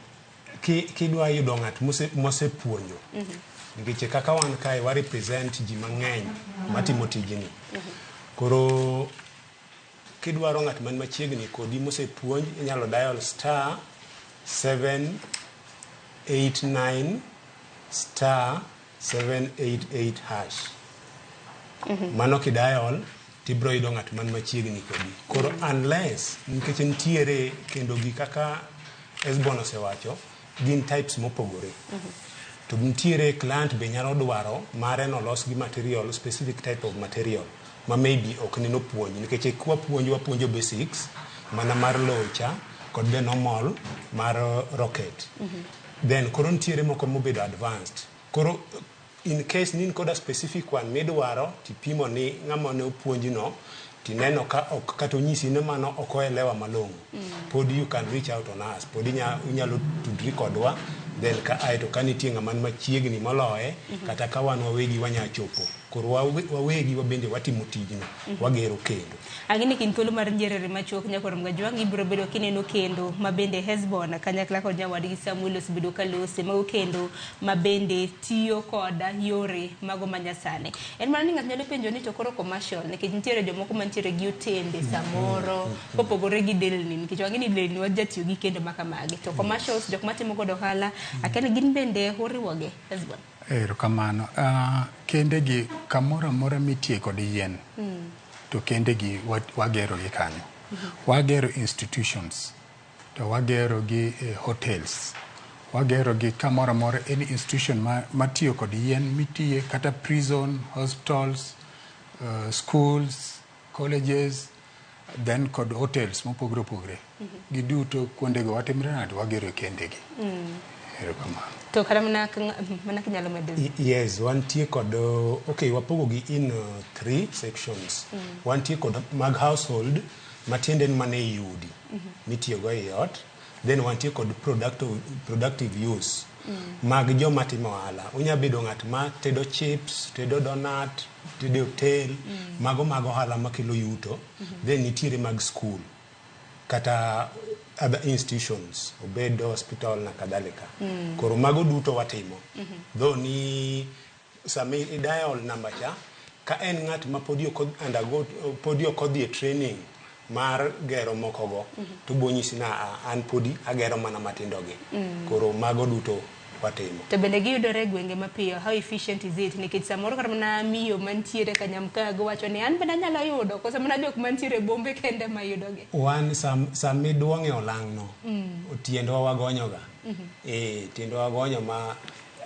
Kidwa yudo ng'at mosepuonjo nikech kaka wan kae wa represent ji mang'eny matimo tijni. Koro kidwaro ng'at man machiegni kodi mosepuonj inyalo dial star 789 star 788 hash. Mano kidial tibro yudo ng'at man machiegni kodi. Koro unless nikech nitiere kendo gi kaka Esbon osewacho gin types mopogore. To nitiere client be nyalo dwaro mare nolos gi material, specific type of material ma maybe ok neno puonj nikech kwapuonjo wapuonjo basics mana mar lowo cha kod the normal mar rocket. Then koro nitiere moko mobedo advanced. Koro in case ni in koda specific one midwaro tipimo ni ng'ama ne opuonji no tineno ka ok kata onyisi ni mano ok oelewa malong'o. Pod you can reach out on us. Pod inyalo tudri kodwa then ka aeto ka nitie ng'ama ni machiegni moloye kata ka wan wawegi wanya chopo. Koro wawegi wabende watimo tijno. Wagero kendo. Ang'e ni kind thuolo mar njerere machuok nyakwar Mgajwang' ibiro bedo kineno kendo ma bende Hesbon kanyakla kod nyawadgi Samuel osebedo ka lose mago kendo ma bende tiyo kod yore mago manyasani. En mana ni ng'ato nyalo penjo ni to koro commercial nikech nitiere jomoko mantiere gi otende samoro kopogore gi delni nikech wang'e ni delni wajatiyo gi kendo ma kamagi to commercials jok matimo godo ohala akia ni gin bende uriwogi Hesbon. Erokamano. Kende gi kamoro amora mitie kod yien to kende gi wagero gi kanyo. Wagero institutions to wagero gi hotels. Wagero gi kamoro amora any institution matiyo kod yien mitiye kata prison, hospitals, schools, colleges, then kod hotels mopogore opogore. Giduto kuondego watimre nade wagero kende gi. Erokamano. To kata mana kinyalo medo. Yes, wantie kod okay wapogo gi in 3 sections. Wantie kod mag household matiende en mana ei udi mitiyogo ei ot. Then wantie kod productive use mag joma timo ohala. Onya bedo ng'at ma tedo chips, tedo donut, tedo hotel, mago mag ohala makelo yuto. Then nitiere mag school kata other institutions, obed hospital na kadhalika. Koro mago duto watimo. Though ni sama i dial namba cha, ka en ng'at ma podi ok undergo, podi ok odhi e training mar gero mokogo, to bo nyisi na an podi agero mana matindo gi. Koro mago duto watimo. To bende giyudore e gwenge mapiyo, how efficient is it? Nikech samoro kata mana miyo mantiere Kanyamkago wacho ni an bende anyalo yudo, koso mana jok mantiere e bombe kende ma yudogi. Wan sami duong'e olang'no, tiendwa wagonyoga. Tiendwa wagonyo ma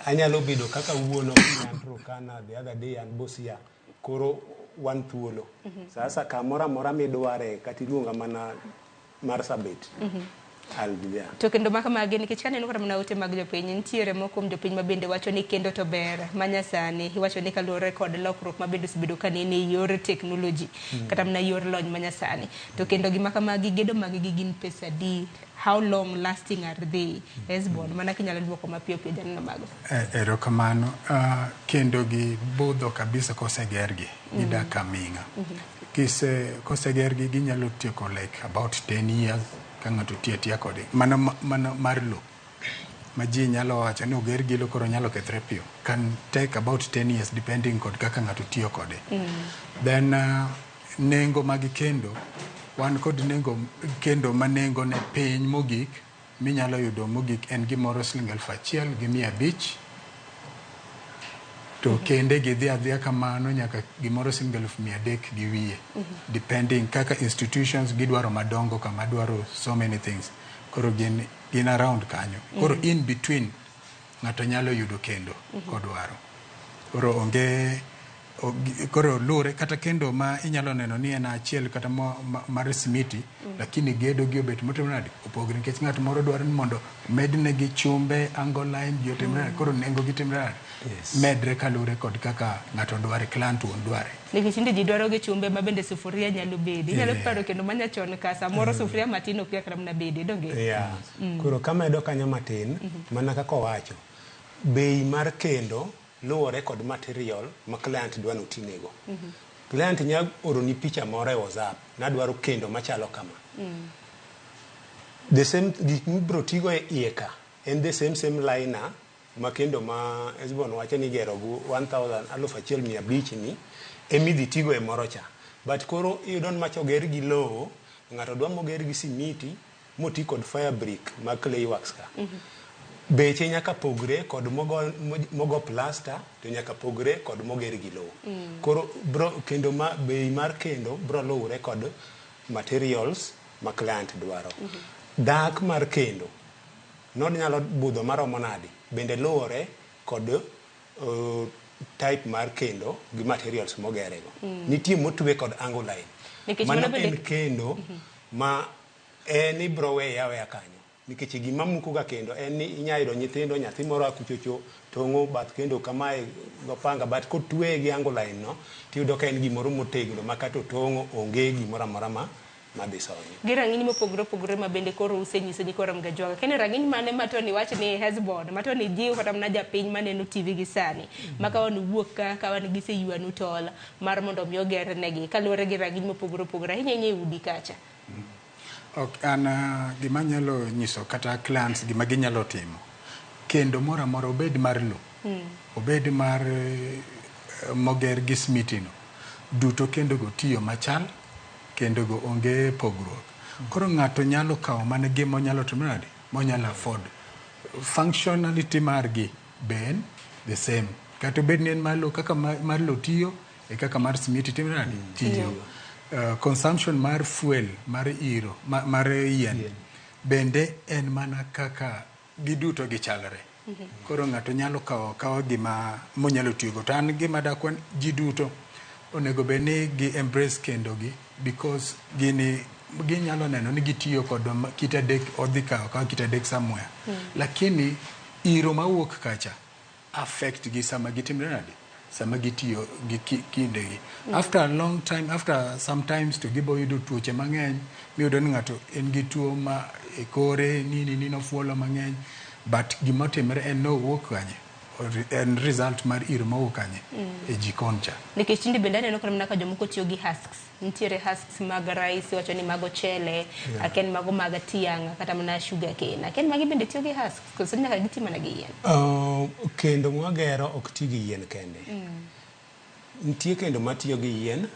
anyalo bedo kaka wuono an Turkana, the other day an Busia. Koro wan thuolo. Sasa kamoro amora midware kata iluonga mana Marsabit. I'll be there. To kendo ma kamagi nikech kaneno kata mana ote mag jopiny nitiere moko kuom jopiny ma bende wacho ni kendo to ber ma nyasani iwacho ni kaluwore kod lokruok ma bende osebedo ka nene e yor teknoloji kata mana yor lony ma nyasani to kendo gima kamagi gedo mag gi gin pesa adi how long lasting are they Hesbon mana kinyalo duoko mapiyo piyo janeno mago. Erokamano. Kendo gi budho kabisa kosegergi gidak aming'a. Kise kosegergi ginyalo tieko like about 10 years ka ng'ato tiyo atiya kode. Mano mano mar lo ma ji nyalo wacho ni oger gi lo koro nyalo kethre piyo. Can take about 10 years depending kod kaka ng'ato tiyo kode. Then nengo mag kendo wan kod nengo kendo ma nengo ne piny mogik minyalo yudo mogik en gimoro siling 1500 to kende gidhi adhiya kamano nyaka gimoro siling 300,000 gi wiye depending kaka institutions gidwaro madongo kama dwaro so many things koro gin around kanyo koro in between ng'ato nyalo yudo kendo kodwaro koro onge koro luwre kata kendo ma inyalo neno ni en achiel kata mar simiti lakini gedo gi obet motimre nade opogre nikech ng'at moro dwaro ni mondo medne gi chumbe angle line ji otimre nade koro nengo gi timre nade medre kaluwre kod kaka ng'ato dware client wuon dware. Nikech tinde ji dwaro gi chumbe ma bende sufuria nyalo bede. Inyalo paro kendo manyachon ka samoro sufuria matin ok nyal mana bede donge? Yeah. Koro kamedo kanyo matin, mana kaka owacho, bei mar kendo luwore kod material ma client dwa notinego. Client nya oroni picha moro e WhatsApp, nadwaro kendo machalo kama. The same gik mibro tigo e iye ka, en the same liner ma kendo ma Hesbon wacho ni igero gi 1000 1500 ni emidhi tigo e moro cha. But koro iyudo ni macha oger gi lowo, ng'ato dwa moger gi simiti moti kod fire brick mag clay works ka. Beche nyaka pogre kod mogo plaster to nyaka pogre kod moger gi lowo. Koro bro kendo ma bei mar kendo bro luwre kod materials ma client dwaro. Dak mar kendo nonyalo budho maromo nade bende luwore kod type mar kendo gi materials mogerego. Nitie motwe kod angle line. Nikech Mano mano bende en kendo ma en ibro weye aweya kanyo. Nikech gima muko ga kendo en ni inya yudo nyithindo nyathi moro a kuchocho tong'o bath kendo kamae gopanga but kotweye gi angle line no tiyudo ka en gimoro motegno ma kata otong'o onge gimoro amora ma madhi sonye. Gi rang'iny mopogore opogore ma bende koro usenyiso nyikwa Ramogi Ajwanga. Kene rang'iny mane ma to ni wach ni Hesbon, ma to ni jiw kata mana japiny maneno TV gi sani. Ma ka wan wuok ka, ka wan giseywanu tol mar mondo mi oger negi kaluwore gi rang'iny mopogore opogore ahinya ahinya e udi kacha. Ok, an gima anyalo nyiso kata clients gima ginyalo timo kendo moro amora obed mar lo obed mar moger gi simiti no duto kendo go tiyo machal kendo go onge pogruok. Koro ng'ato nyalo kawo mana gima onyalo timo nade monyalo afford. Functionality margi be en the same. Kata obed ni en mar lo kaka mar lo tiyo e kaka mar simiti timo nade tiyo. Consumption mar fuel mar iro mar yien bende en mana kaka giduto gichalre. Koro ng'ato nyalo kawo akawa gima monyalo tiyogo. To an gima dakwan ji duto onego bed ni gi embrace kendo gi because gini ginyalo neno ni gitiyo kod kite adek odhi kawo akawa kite adek somewhere. Lakini iro mawuok kacha affect gi sama gitimre nade sama gitiyo gi kindegi. After a long time, after sometimes to gibo yudo tuoche mang'eny miyudo ni ng'ato en gi tuo ma e kore nini nini ofuolo mang'eny but gima otimre en nowuok kanye en result mar iro mowuok kanye e jikon cha. Nikech tinde bende aneno kata mana ka jomoko tiyo gi husks. Nitiere husks mag rice, iwacho ni mago chele, aken mago mag tiang' kata mana sugar cane. Aken magi bende tiyo gi husks koso nyaka giti mana gi yien? Kendo mwagero ok ti gi yien kende. Nitie kendo matiyo gi yien,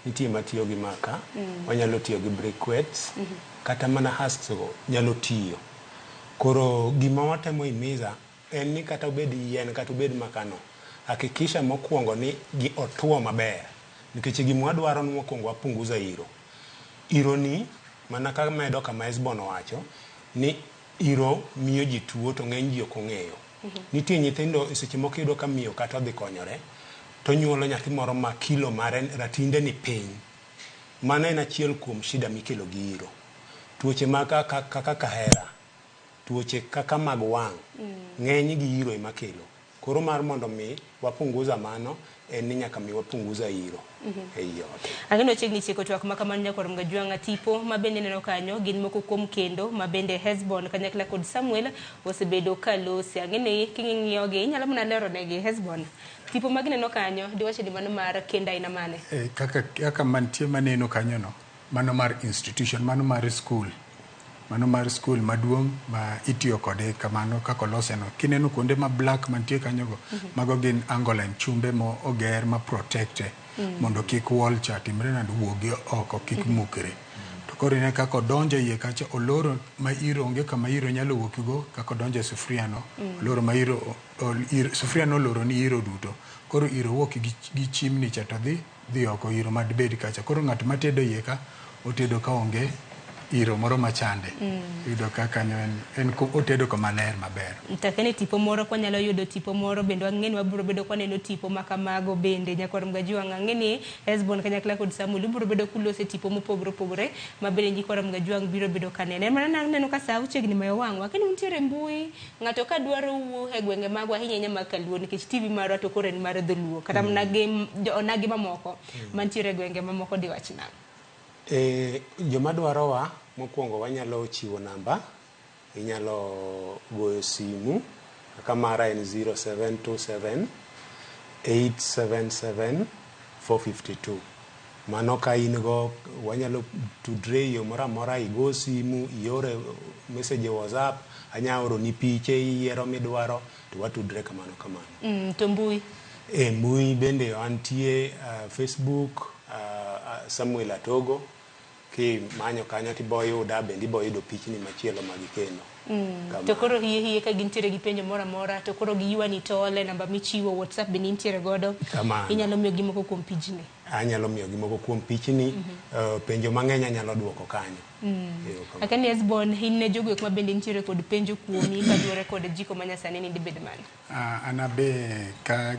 nitie matiyo gi maka, wanyalo tiyo gi briquettes, kata mana husks go nyalo tiyo. Koro gima watemo himiza en ni kata obed yien kata obed maka no, hakikisha mokwongo ni gi otuo maber. Nikech gima wadwaro ni mokwongo wapunguza iro. Iro ni, mana ka medo kama Hesbon owacho, ni iro miyo ji tuo to ng'eny ji ok ong'eyo. Nitie nyithindo e seche moko iyudo ka miyo kata odhi konyore, to nyuolo nyathi moro ma kilo mare ratinde ni piny. Mano en achiel kuom shida mikelo gi iro. Tuoche ma kaka, kaka kahera, tuoche kaka mag wang' ng'eny gi iro ema kelo. Koro mar mondo mi wapunguza mano en ni nyaka mi wapunguza iro ei ot. Ang'e chiegni tieko twak ma kamano nyakwar Mgajwang'a tipo ma bende ineno kanyo gin moko kuom kendo ma bende Hesbon kanyakla kod Samuel osebedo ka lose. Ang'e ni king'iyogi inyalo mana lero negi Hesbon. Tipo ma gineno kanyo diwacho ni mano mar kendo aina mane? Eh, kaka, kaka mantie maneno kanyono mano mar institution mano mar school mano mar school maduong' ma itiyo kode kamano kaka oloseno kineno kuonde ma black mantie kanyogo mago gin angoline chumbe mo oger ma protecte mondo kik wall cha timre nade wuogi oko kik mukre to koro ineno kaka odonjo iye kacha oloro ma iro onge kama iro nyalo wuokgo kaka odonjo e sufuria no oloro ma iro sufuria no oloro ni iro duto koro iro wuok gi chimney cha to dhi dhi oko iro madbed kacha koro ng'at matedo iye ka otedo ka onge iro moro machande iyudo ka kanyo en otedo kama ler maber. Takene tipo moro kwanyalo yudo tipo moro bende wang'e ni wabiro bedo kwaneno tipo ma kamago bende nyakwar Mgajwang' ang'e ni Hesbon kanyakla kod Samuel ubiro bedo kulose tipo mopogore opogore ma bende nyikwar Mgajwang' biro bedo kaneno. En mana naneno ka sa ochiegni mayo wang'wa kendo untiere mbui ng'ato ka dwaro wuo e gwenge magwa ahinya ahinya mag Kaluo nikech TV marwa to koro en mar dholuo kata mana gi onagi mamoko mantiere e gwenge mamoko diwach nang'o? Joma dwarowa mokwongo wanyalo chiwo namba, inyalo goyo simu kaka mara en 0727 877 452. Mano ka in go wanyalo tudre e yo moro amora, igo simu, iore message e WhatsApp, anya oroni piche iyiero midwaro to watudre kamano kamano. To mbui? E mbui bende antie Facebook, Samuel Atogo, kimanyo kanyo tibo yuda bende ibo yudo pichni machielo mag kendo. To koro hie hie ka gintiere gi penjo moro amora to koro giywani tol e namba michiwo WhatsApp bende intiere godo. Kamano. Inyalo miyogi moko kuom pichni. Anyalo miyogi moko kuom pichni, penjo mang'eny anyalo duoko kanyo. Akani Hesbon, in ne jogo eko ma bende nitiere kod penjo kuomi kaluwore kod jiko ma nyasani ni dibed mane? An abe ka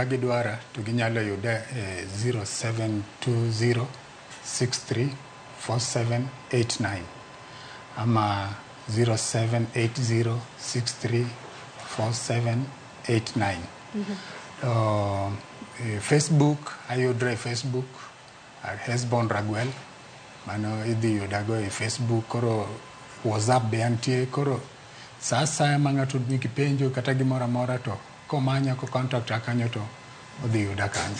gidwara to ginyalo yuda e 0720 63 4789 ama 0780 63 4789. Facebook ayudre e Facebook Hesbon Raguel, mano idhi yudago e Facebook. Koro WhatsApp be antie, koro sa asaya ma ng'ato nigi penjo kata gimoro amora to komanya ko contact kanyo to odhi yuda kanyo.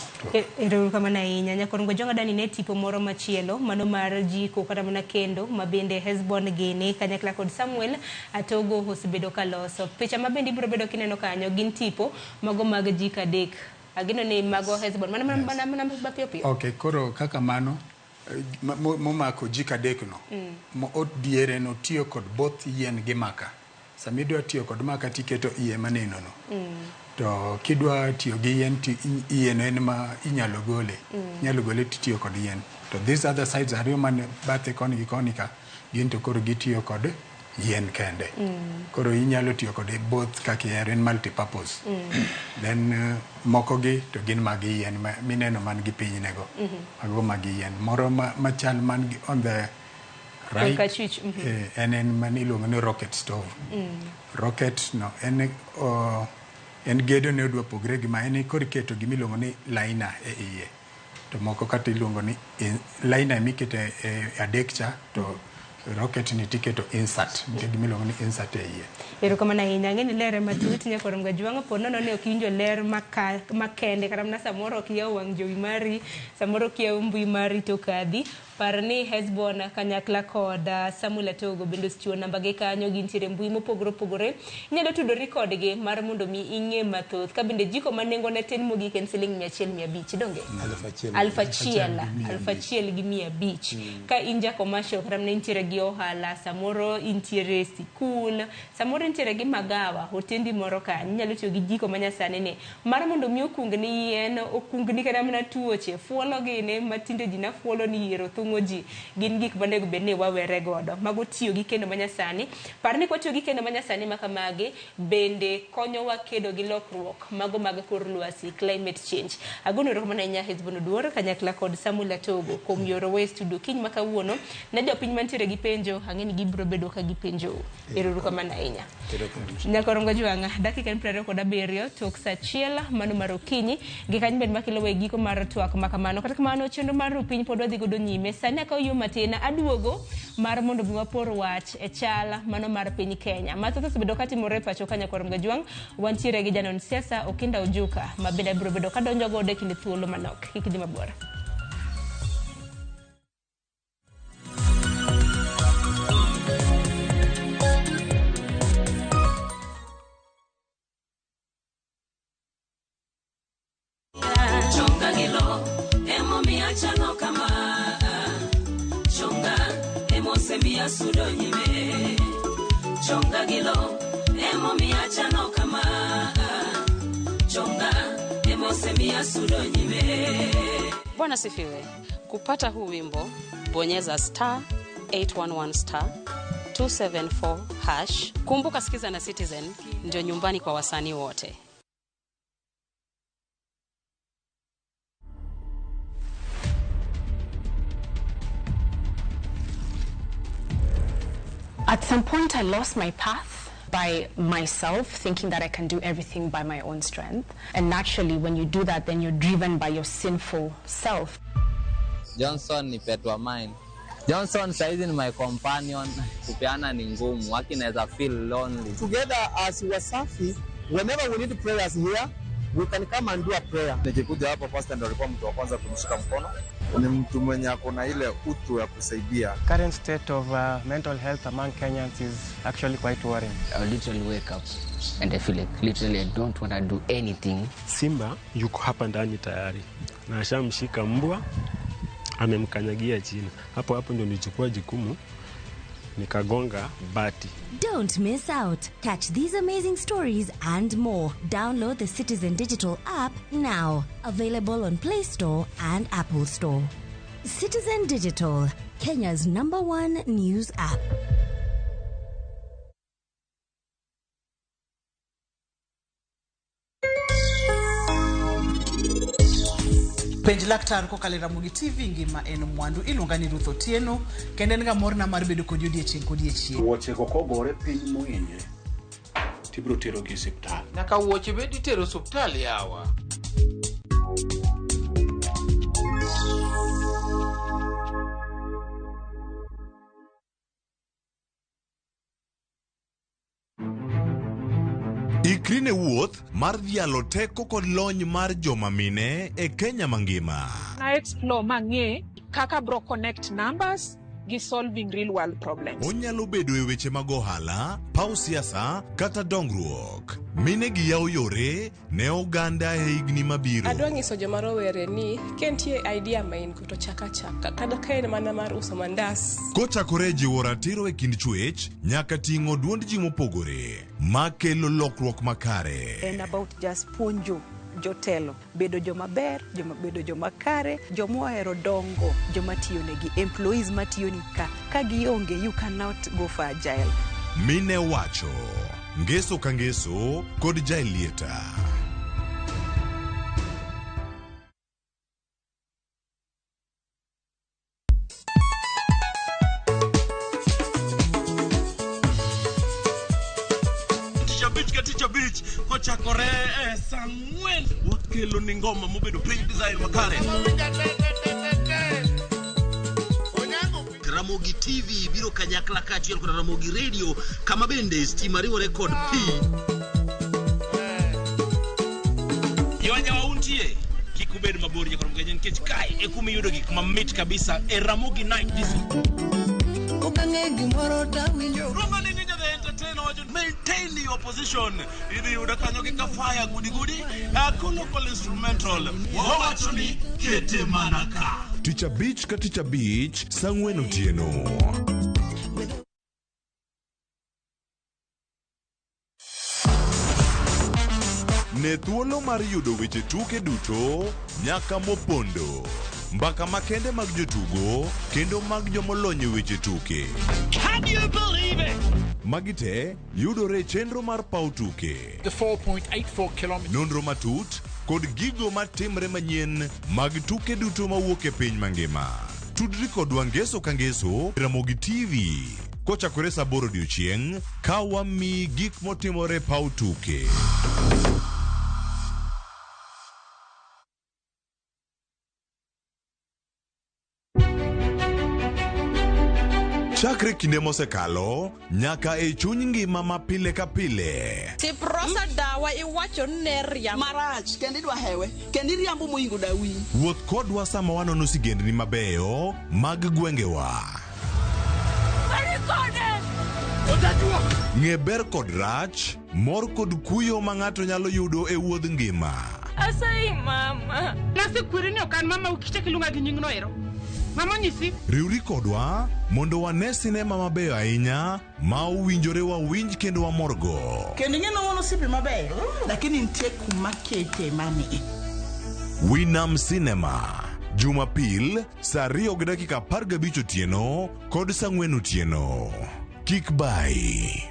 Erokamano ahinya. Nyakorongo Jonga dani ne tipo moro machielo mano mar jiko kata mana kendo ma bende Hesbon gini kanyakla kod Samuel Atogo osebedo ka loso. Picha ma bende ibiro bedo kineno kanyo gin tipo mago mag jiko adek. Ageno ni mago Hesbon mana mana mana mapiyo piyo. Okay, koro kaka mano momako jiko adek no mo diere no tiyo kod both yien gi maka. Sama idwa tiyo kod maka tiketo iye maneno no. To kidwa tiyo gi yien to yien en ma inyalo gole. Inyalo gole titiyo kod yien. To these other sides ariyo man bathe koni gi koni ka gin to koro gitiyo kod yien kende. Koro inyalo tiyo kode both kaka ihero, en multi-purpose. Then moko gi to gin mag yien mineno man gi piny nego. Mago mag yien. Moro machal man gi on the right en man iluongo ni rocket stove. Rocket no en en gedo ne odwa pogre gi ma en koro iketo gima iluongo ni liner e iye. To moko kata iluongo ni liner emiketo e adek cha to rocket ni tiketo insert. Nitie gima iluongo ni insert e iye. Erokamano ahinya. Ang'e ni lere matut nyakwar Mgajwang'a po nono ne ok iwinjo ler makende kata mana samoro ok iyawo wang' jowi mari, samoro ok iyawo mbui mari to kadhi. Par ni Hesbon kanyakla kod Samuel Atogo bende osechiwo namba gi kanyo, gintiere mbui mopogore opogore. Inyalo tudori kodgi mar mondo mi ing'e mathoth. Ka bende jiko ma nengone tin mogik en siling 100 500, donge? 1000. 1500. Ka in ja commercial kata mana intiere gi ohala, samoro intiere sikul, samoro intiere gi magawa, hotendi moro kanyo, inyalo tiyo gi jiko ma nyasani ni mar mondo mi okung ni yien, okung ni kata mana tuoche, fuolo gini ma tinde ji nafuolo ni yiero thung' thung'o ji gin gik monego bed ni wawere godo. Mago tiyo gi kendo manyasani. Par ni kwatiyo gi kendo manyasani ma kamagi bende konyowa kedo gi lokruok mago mag kor lwasi, climate change. Agoni erokamano ahinya Hezbon Oduor kanyakla kod Samuel Atogo kuom yoro wa e studio kiny ma kawuono. Ne jopiny mantiere gi penjo, ang'e ni gibiro bedo ka gipenjou. Ero uru kamano ahinya. Nyakorongo jwang'a, dakika en 27 tok saa achiel mano mar okinyi. Gi kanyo bende makelo wa e giko mar twak ma kamano. Kata kamano chenro mar rupiny pod wadhi godo nyime. Sani akawo yo matin aduogo mar mondo mi wapor wach e chal mano mar piny Kenya. Mathoth osebedo katimore e pacho ka Nyakorongo Jwang'. Wantiere gi janon siasa Okinda Ojuka ma bende abiro bedo kadonjo godo e kinde thuolo manok. Kik idhi mabor. Chonga gi lo emomiyo achalo kama. Chonga emosemiya sudo nyime. Chonga gi lo emomiyo achalo kama. Chonga emosemiya sudo nyime. Bwana sifiwe. Kupata huu wimbo, bonyeza star 811 star 274 hash. Kumbuka Sikiza na Citizen ndio nyumbani kwa wasanii wote. At some point, I lost my path by myself, thinking that I can do everything by my own strength. And naturally, when you do that, then you're driven by your sinful self. Johnson ni pet wa mine. Johnson saizi ni my companion. Kupeana ni ngumu, haki naweza feel lonely. Together as Wasafi, whenever we need prayers here, we can come and do a prayer. Nikikuja hapa pastor ndo alikuwa mtu wa kwanza kumshika mkono. Ni mtu mwenye ako na ile utu ya kusaidia. Current state of mental health among Kenyans is actually quite worrying. I literally wake up and I feel like literally I don't want to do anything. Simba yuko hapa ndani tayari na ashamshika mbwa, amemkanyagia chini. Hapo hapo ndio nilichukua jukumu nikagonga bati. Don't miss out. Catch these amazing stories and more. Download the Citizen Digital app now. Available on Play Store and Apple Store. Citizen Digital, Kenya's #1 news app. Penj laktar kokalo e Ramogi TV ngima en mwandu iluonga ni Ruth Otieno kendo en ga morna mar bedo kodi odiechieng' kodiechieng'. Wuoche go kogore piny mohinyre tibiro terogi e osiptal. Nyaka wuoche bed itero osiptal yawa. Ikri ne wuoth mar dhialo teko kod lony mar joma mine e Kenya mangima. Na explore mang'e kaka bro connect numbers gi solving real world problems. Onyalo bedo e weche mag ohala, paw siasa kata dongruok. Mine gi yawo yore ne oganda e higni mabiro. Adwa nyiso joma rowere ni ka nitie idea ma in go to chak achaka kata ka en mana mar uso mandas. Kochakore e jiwo ratiro e kind chwech nyaka ting'o duond ji mopogore makelo lokruok makare. En about just puonjo jotelo bedo joma ber, joma bedo joma kare, joma ohero dongo, joma tiyonegi, employees matiyoni ka. Ka gionge, you cannot go for agile. Mine wacho ngeso ka ngeso kod Jaelieta. Tich abich ka tich abich kochakore e saa ang'wen wakelo ni ngoma mobedo piny design makare. Ramogi TV biro kanyakla kaachiel kod Ramogi Radio kama bende stima riwore kod pi. Jowajawa untie kik ubed mabor nyakoro mgenye nikech kae e kuma iyudo gik mamit kabisa e Ramogi Night Disco. Okang'e gimoro tawinjo. Roma ni Ninja the Entertainer wacho maintain your position. Idhi yudo kanyo gi kafaya gudi gudi local instrumental. Wawacho ni kete mana ka. Tich abich ka tich abich saa ang'wen otieno. Ne thuolo mar yudo weche tuke duto nyaka mopondo. Mbaka makende mag jotugo kendo mag jomolony e weche tuke. Can you believe it? Magi te yudore e chenro mar paw tuke. The 4.84 kilometers. Nonro matut kod gigo matimre manyien mag tuke duto mawuok e piny mangima. Tudri kodwa ngeso ka ngeso Ramogi TV kochakore saa 8 odiochieng' ka wamiyi gik motimore e paw tuke. Chakre kinde mosekalo nyaka e chuny ngima ma pile ka pile. Tiprosa dawa iwacho ni ne riambo. Marach kendo idwa hewe kendo iriambo moingo dawi. Wuoth kodwa sama wanono sigendni mabeyo mag gwengewa. Ng'e ber kod rach, mor kod kuyo ma ng'ato nyalo yudo e wuodh ngima. Asayi mama. Nasekweri ni ok an mama ukichak iluonga gi nyingno ero. Mama onyisi. Riwri kodwa mondo wane sinema mabeyo ahinya ma owinjore wawinj kendo wamorgo. Kendo ing'e ni wan osiepe mabeyo, lakini nitie kuma kete mani. Winam Cinema, Jumapil saa 2:15 otieno kod saa 4 otieno. Kik bayi.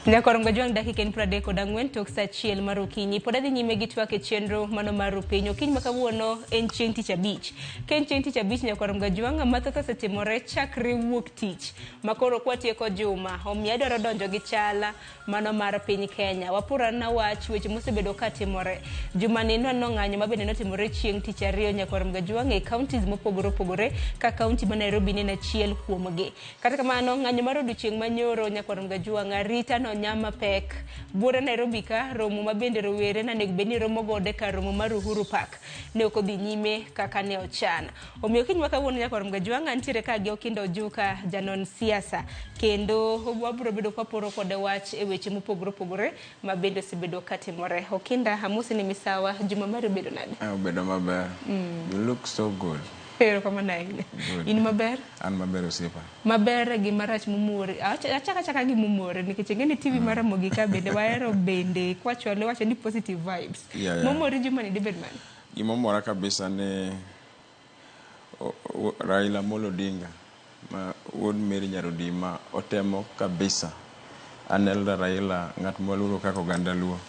Nyakorongo Jwang' dakika en 34 tok saa 1 mar okinyi. Pod adhi nyime gi twak e chenro mano mar Rupiny. Okinyi ma kawuono en chieng' tich abich. Ka en chieng' tich abich Nyakorongo Jwang' mathoth osetimore chakre wuok tich ma koro kwatieko juma. Omiyo adwaro donjo gi chala mano mar piny Kenya. Wapurana wach weche mosebedo katimore. Jumani nwaneno ng'anyo ma bende notimore chieng' tich ariyo Nyakorongo Jwang' e counties mopogore opogore ka county ma Nairobi ne en achiel kuomgi. Kata kamano ng'anyo mar odiochieng' manyoro Nyakorongo Jwang' arita nonya mapek. Buore Nairobi ka romo ma bende rowere nanego bed ni romo godo kar romo mar Uhuru Park ne ok odhi nyime kaka ne ochan. Omiyo kiny ma kawuono Nyakorongo Jwang' antiere ka gi Okinda Ojuka janon siasa kendo wabiro bedo kwaporo kode wach e weche mopogore opogore ma bende osebedo katimore. Okinda, amosi ni misawa, juma mari obedo nade? Obedo maber. You look so good. Erokamano ahinya. In maber? An maber osiepa. Maber gi marach mumore. Achaka achaka gi mumore nikech ing'e ni TV mar Ramogi ka bende wahero bende kwachwalo wacho ni positive vibes. Yeah. Momori juma ni dibed mane? Gimomora kabisa ni Raila Amolo Odinga ma wuod Mary Nyarodima otemo kabisa. An Elder Raila ng'at mwaluoro kaka oganda Luo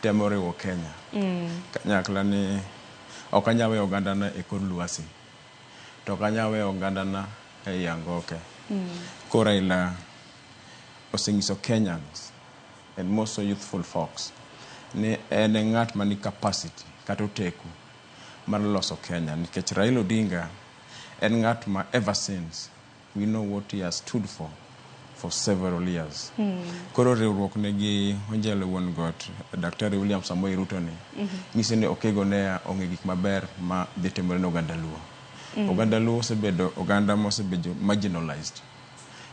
temo riwo Kenya. Kanyakla ni ok anyal weyo ogandana e kor lwasi to ok anyal weyo ogandana ei angoke. Koro Raila osenyiso Kenyans and most so youthful folks ni en e ng'at man gi capacity kata oteku mar loso Kenya nikech Raila Odinga en ng'at ma ever since we know what he has stood for several years. Koro riwruok ne gi Onjelo wuon got Daktari William Samoei Ruto ni nyiso ni Okego Nea ong'e gik maber ma dhi timore ne oganda Luo. Oganda Luo osebedo oganda mosebedo marginalized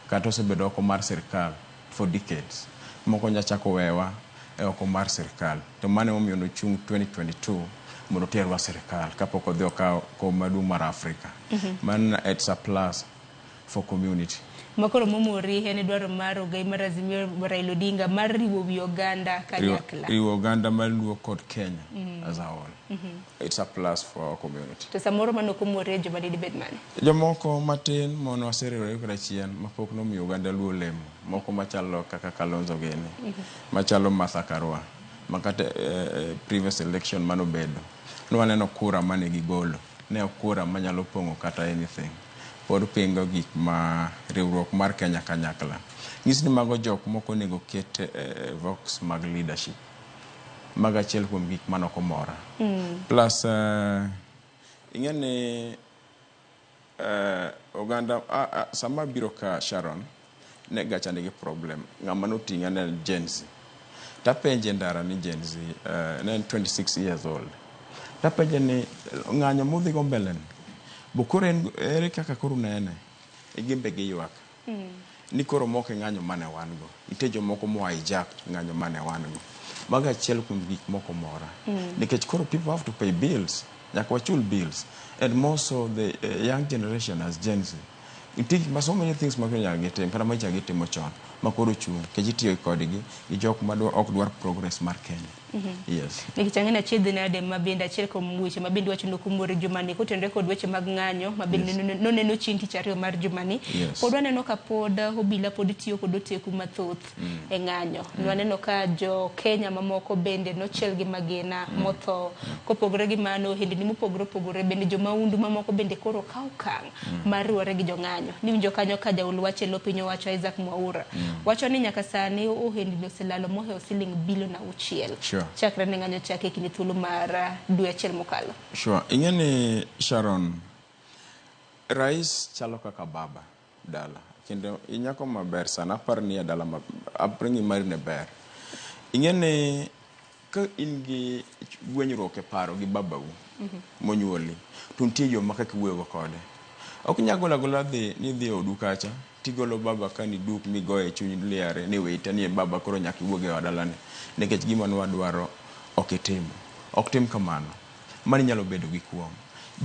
kata osebedo oko mar sirkal for decades. Moko nyachako wewa e oko mar sirkal to mano emomiyo nochung' 2022 mondo oterwa sirkal kapok odhi okawo kom maduong' mar Africa. Mano it's a plus for community. Makoro momori en dwaro mar ogai mar Azimio Raila Odinga mar riwo wi oganda kanyakla. Riwo oganda mar Luo kod Kenya as a whole. It's a plus for our community. To samoro mano ok omori e joma dibed mane? Jomoko matin mono waseriwore kod achien mapok nomiyo oganda Luo lemo. Moko machalo kaka Kalonzo gini, machalo Martha Karua, makata previous election manobedo. Nwaneno kura mane gigolo. Ne ok kura manyalo pong'o kata anything. Pod pingo gik ma riwruok mar Kenya kanyakla. Nyis ni mago jok moko onego ket vox mag leadership. Mago achiel kuom gik mane ok omora. Plus ing'e ni oganda sama biro ka Sharon ne gacha nigi problem. Ng'ama noting'a ne en Gen Z. Tapenje ndara ni Gen Z ne en 26 years old. Tapenje ni ng'anyo mudhi go mbele ni bo koro en ere kaka koro unene? Gin be giywak. Ni koro mok e ng'anyo mane wan go. Nitie jomoko moa hijack ng'anyo mane wan go. Mago achiel kuom gik moko mora. Nikech koro people have to pay bills. Nyaka wachul bills. And more so the young generation as Gen Z. Nitie gik ma so many things ma koro nyaka gitim kata ma gitimo chon ma koro chung' nikech itiyo kodgi gi jok ma ok dwar progress mar Kenya. Yes. Nikech ang'e ni achiedh nade ma bende achiel kuom weche ma bende iwacho ni ok umor jumani kotenore kod weche mag ng'anyo ma bende noneno chieng' tich ariyo mar jumani. Pod waneno ka pod obila pod tiyo kod oteku mathoth e ng'anyo. Nwaneno ka jo Kenya mamoko bende nochiel gi magina motho. Kopogore gi mano, ohendni mopogore opogore bende jomaundu mamoko bende koro kawo okang' mar riwore gi jong'anyo. Niwinjo kanyo ka jaul wach e lo piny owacho Isaac Mwaura wacho ni nyaka sani ohendni oselalo mohewo siling bilion 6 chakre ne ng'anyo chake e kinde thuolo mar dwe achiel mokalo. Sure. Ing'e ni Sharon, rais chalo kaka baba dala. Kendo inyako maber sana, aparo ni e dala ma upbringing mari ne ber. Ing'e ni ka in gi gwenyruok e paro gi babau monyuoli, to nitie yo ma kaka iwuoyogo kode. Ok inyal golo agola dhi ni idhi e odu kacha, tigolo baba ka ni duk migoye e chuny liare ni wita ni e baba koro nyaka iwuog e dalani nikech gima nwadwaro ok itimo. Ok tim kamano. Mano inyalo bedo gi kuong'.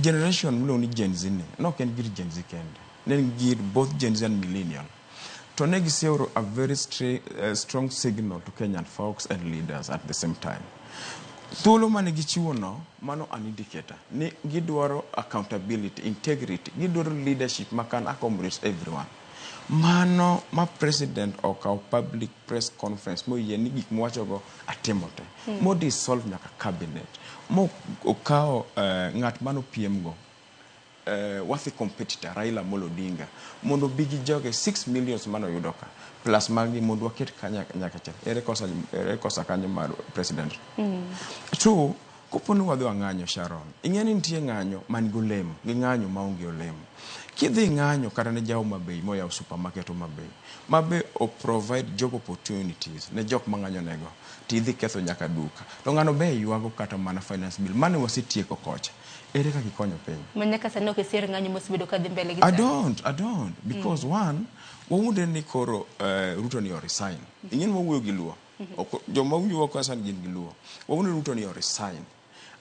Generation miluongo ni Gen Z ni, ne ok en gir Gen Z kende. Ne en gir both Gen Z and millennial. To ne giseoro a very strong signal to Kenyan folks and leaders at the same time. Thuolo mane gichiwo no, mano an indicator ni gidwaro accountability, integrity, gidwaro leadership ma can accommodate everyone. Mano ma president okawo public press conference moyie ni gik mowachogo atimo te. Mo dissolve nyaka cabinet. Mo okawo ng'at mano piem go worthy competitor Raila Amolo Odinga mondo obi gi joge 6 millions mane oyudo ka plus magi mondo waket nyaka achiel. Ere kosa kanyo mar president? Two, kopo ni wadhi wang'anyo Sharon, ing'e ni nitie ng'anyo man gi olemo gi ng'anyo maonge olemo. Kidhi ng'anyo kata ne ja Homa Bay moyawo supermarket Homa Bay, ma be o provide job opportunities ne jok mang'anyo nego, tidhi ketho nyaka duka. To ng'ano be ywago kata mana finance bill mane wasetieko kocha. Ere kaka ikonyo piny? Ma nyaka sani ok isir ng'anyo mosebedo kadhi mbele gi I sani. don't, because one, wawuondre ni koro Ruto ni o resign. Ing'e ni wawuoyo gi Luo. Joma winjowa ka sani gin gi Luo. Wawuondre ni Ruto ni o resign.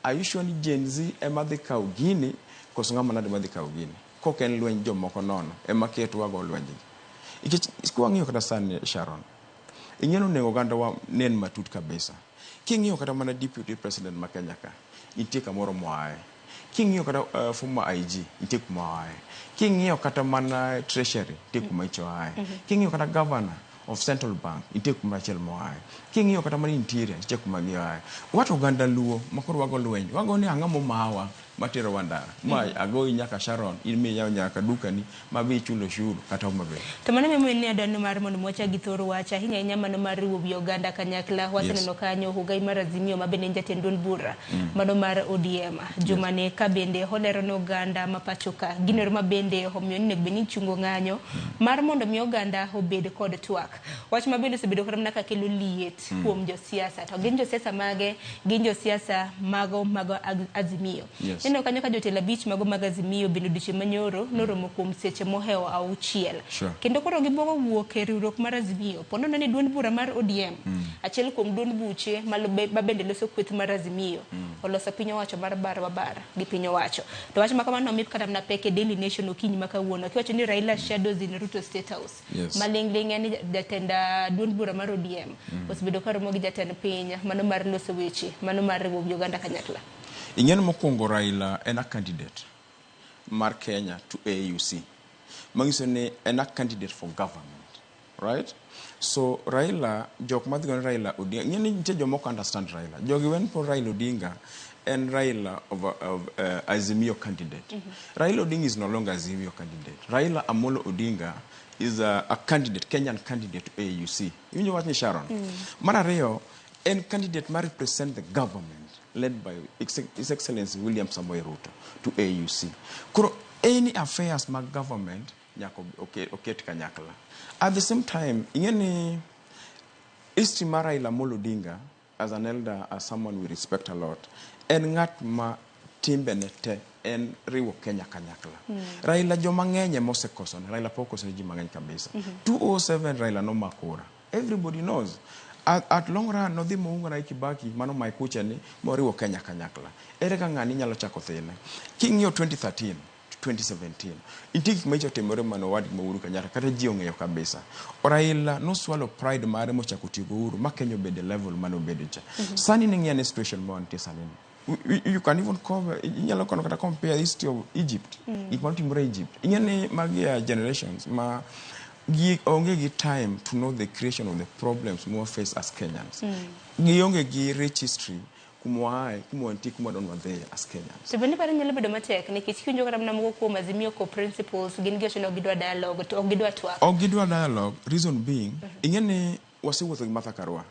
Are you sure ni Gen Z ema dhi kawo gini koso ng'ama nade madhi kawo gini? Kok en lweny jomoko nono ema ketwago lwenjgi. Nikech kwang'iyo kata sani Sharon, ing'e ni onego oganda wa nen matut kabisa. King'iyo kata mana deputy president ma Kenya ka, nitie kamoro moaye. King'iyo kata former IG, nitie kuma oaye. King'iyo kata mana treasury, nitie kuma icho oaye. King'iyo kata governor of Central Bank, nitie kuma achiel moaye. King'iyo kata mana interior, nitie kuma gioaye. Wat oganda Luo, ma koro wago lweny, wago ni ang'o momawa materowa ndara. Ma agoyi nyaka Sharon, in miyawo nyaka dukani, ma be ichulo ushuru kata Homa Bay. To mano emomiyo ne adwaro mar mondo wachak gi thoro wach ahinya ahinya mano mar riwo wi oganda kanyakla. Waseneno kanyo Ogai mar Azimio ma bende en jatend duond bura mano mar ODM. Jumani ka bende olero ne oganda ma pacho ka gino ma bende omiyo ni onego bed ni ichungo ng'anyo mar mondo mi oganda obed kod twak. Wach ma bende osebedo kata mana ka kelo liet kuom josiasa. To gin josiasa mage? Gin josiasa mago mag Azimio. Ineno kanyo ka jotelo 5 mago mag Azimio bende odiochieng' manyoro noromo kuom seche mohewo 6. Kendo koro gibuogo wuok e riwruok mar Azimio. Po nono ni duond bura mar ODM, achiel kuom duond buche ma bende loso kweth mar Azimio, oloso piny owacho mar bar wa bar gi piny owacho. To wach ma kamano nomip kata mana pek e Daily Nation okinyi ma kawuono. Kiwacho ni Raila shadows in Ruto State House. Maling'ling' en ni jatend duond bura mar ODM osebedo ka romo gi jatend piny mano mar loso weche, mano mar riwo wi oganda kanyakla. Ing'e ni mokwongo Raila en a candidate mar Kenya to AUC. Manyiso ni en a candidate for government. Right? So Raila, jok madhi gone Raila Odinga, ing'e ni nitie joma ok understand Raila. Jogi wen po Raila Odinga en Raila of Azimio candidate. Raila Odinga is no longer Azimio candidate. Raila Amolo Odinga is a candidate, Kenyan candidate to AUC. Iwinjo wach ni Sharon? Mar ariyo, en candidate ma represent the government led by His Excellency William Samoei Ruto to AUC. Koro any affairs mag government nyaka oket kanyakla. At the same time, ing'e ni history mar Raila Amolo Odinga as an elder, as someone we respect a lot, en ng'at ma timbene te en riwo Kenya kanyakla. Raila joma ng'eny ema osekosone. Raila pok okosone ji mang'eny kabisa. 2007 Raila nomakura. Everybody knows. At long run nodhi moungo Mwai Kibaki mano Mike kucha ni moriwo Kenya kanyakla. Ere ka ng'ani nyalo chako thine? King'iyo 2013 to 2017, nitie gik maricho otimore mano owadgi ma Uhuru Kenyatta kata ji ong'eyo kabisa. Raila noswallow pride mare mochako tiyo gi Uhuru ma Kenya obedo e level mane obedo cha. Sani ning'i ane situation ma wantie sani ni. You can even cover, inyalo kono kata compare history of Egypt. Gik manotimore Egypt. Ing'e ni magi are generations ma gi onge gi time to know the creation of the problems more face as Kenyans. Gionge gi rich history kuma waaye, kuma wantie, kuma wadwa ni wadhiye as Kenyans. To bende paro nyalo bedo matek nikech kiwinjo kata mana moko kuom Azimio ko principles gin giwacho ni ok gidwa dialogue to ok gidwa twak. Ok gidwa dialogue, reason being, ing'e ni wasewuotho gi Martha Karua.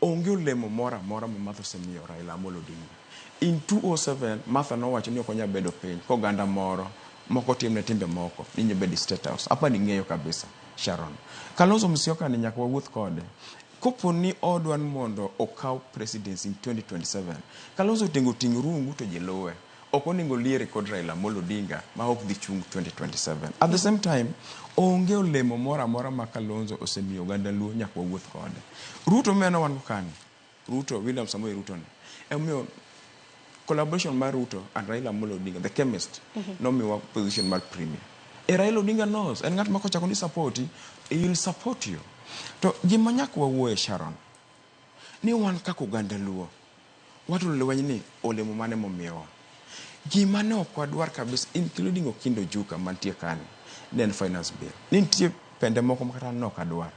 Onge olemo moro amora ma Martha osemiyo Raila Amolo Odinga. In 2007, Martha nowacho ni ok onyal bedo piny koganda moro moko timne timbe moko ni nyalo bedo e State House. Apa ni ing'eyo kabisa, Sharon. Kalonzo Musyoka ni nyaka wawuoth kode. Kopo ni odwa ni mondo okaw presidency in 2027, Kalonzo otingo ting' rungu to ji luwe. Ok onego liere kod Raila Amolo Odinga ma ok dhi chung 2027. At the same time, onge olemo moro amora ma Kalonzo osemiyo oganda Luo nyaka wawuoth kode. Ruto meno wan go kani. Ruto, William Samoei Ruto ni. Emomiyo collaboration mar Ruto and Raila Amolo Odinga, the chemist, nomiwa position mar premier. E Raila Odinga knows, en ng'at ma kochako ni support, he will support you. To gima nyaka wawuoye Sharon, ni wan kaka oganda Luo, wato lweny ni olemo mane momiyowa. Gima ne ok wadwar kabisa, including Okindo Ojuka mantie kani, ne en finance bill. Ni nitie pende moko ma kata an ne ok adwar.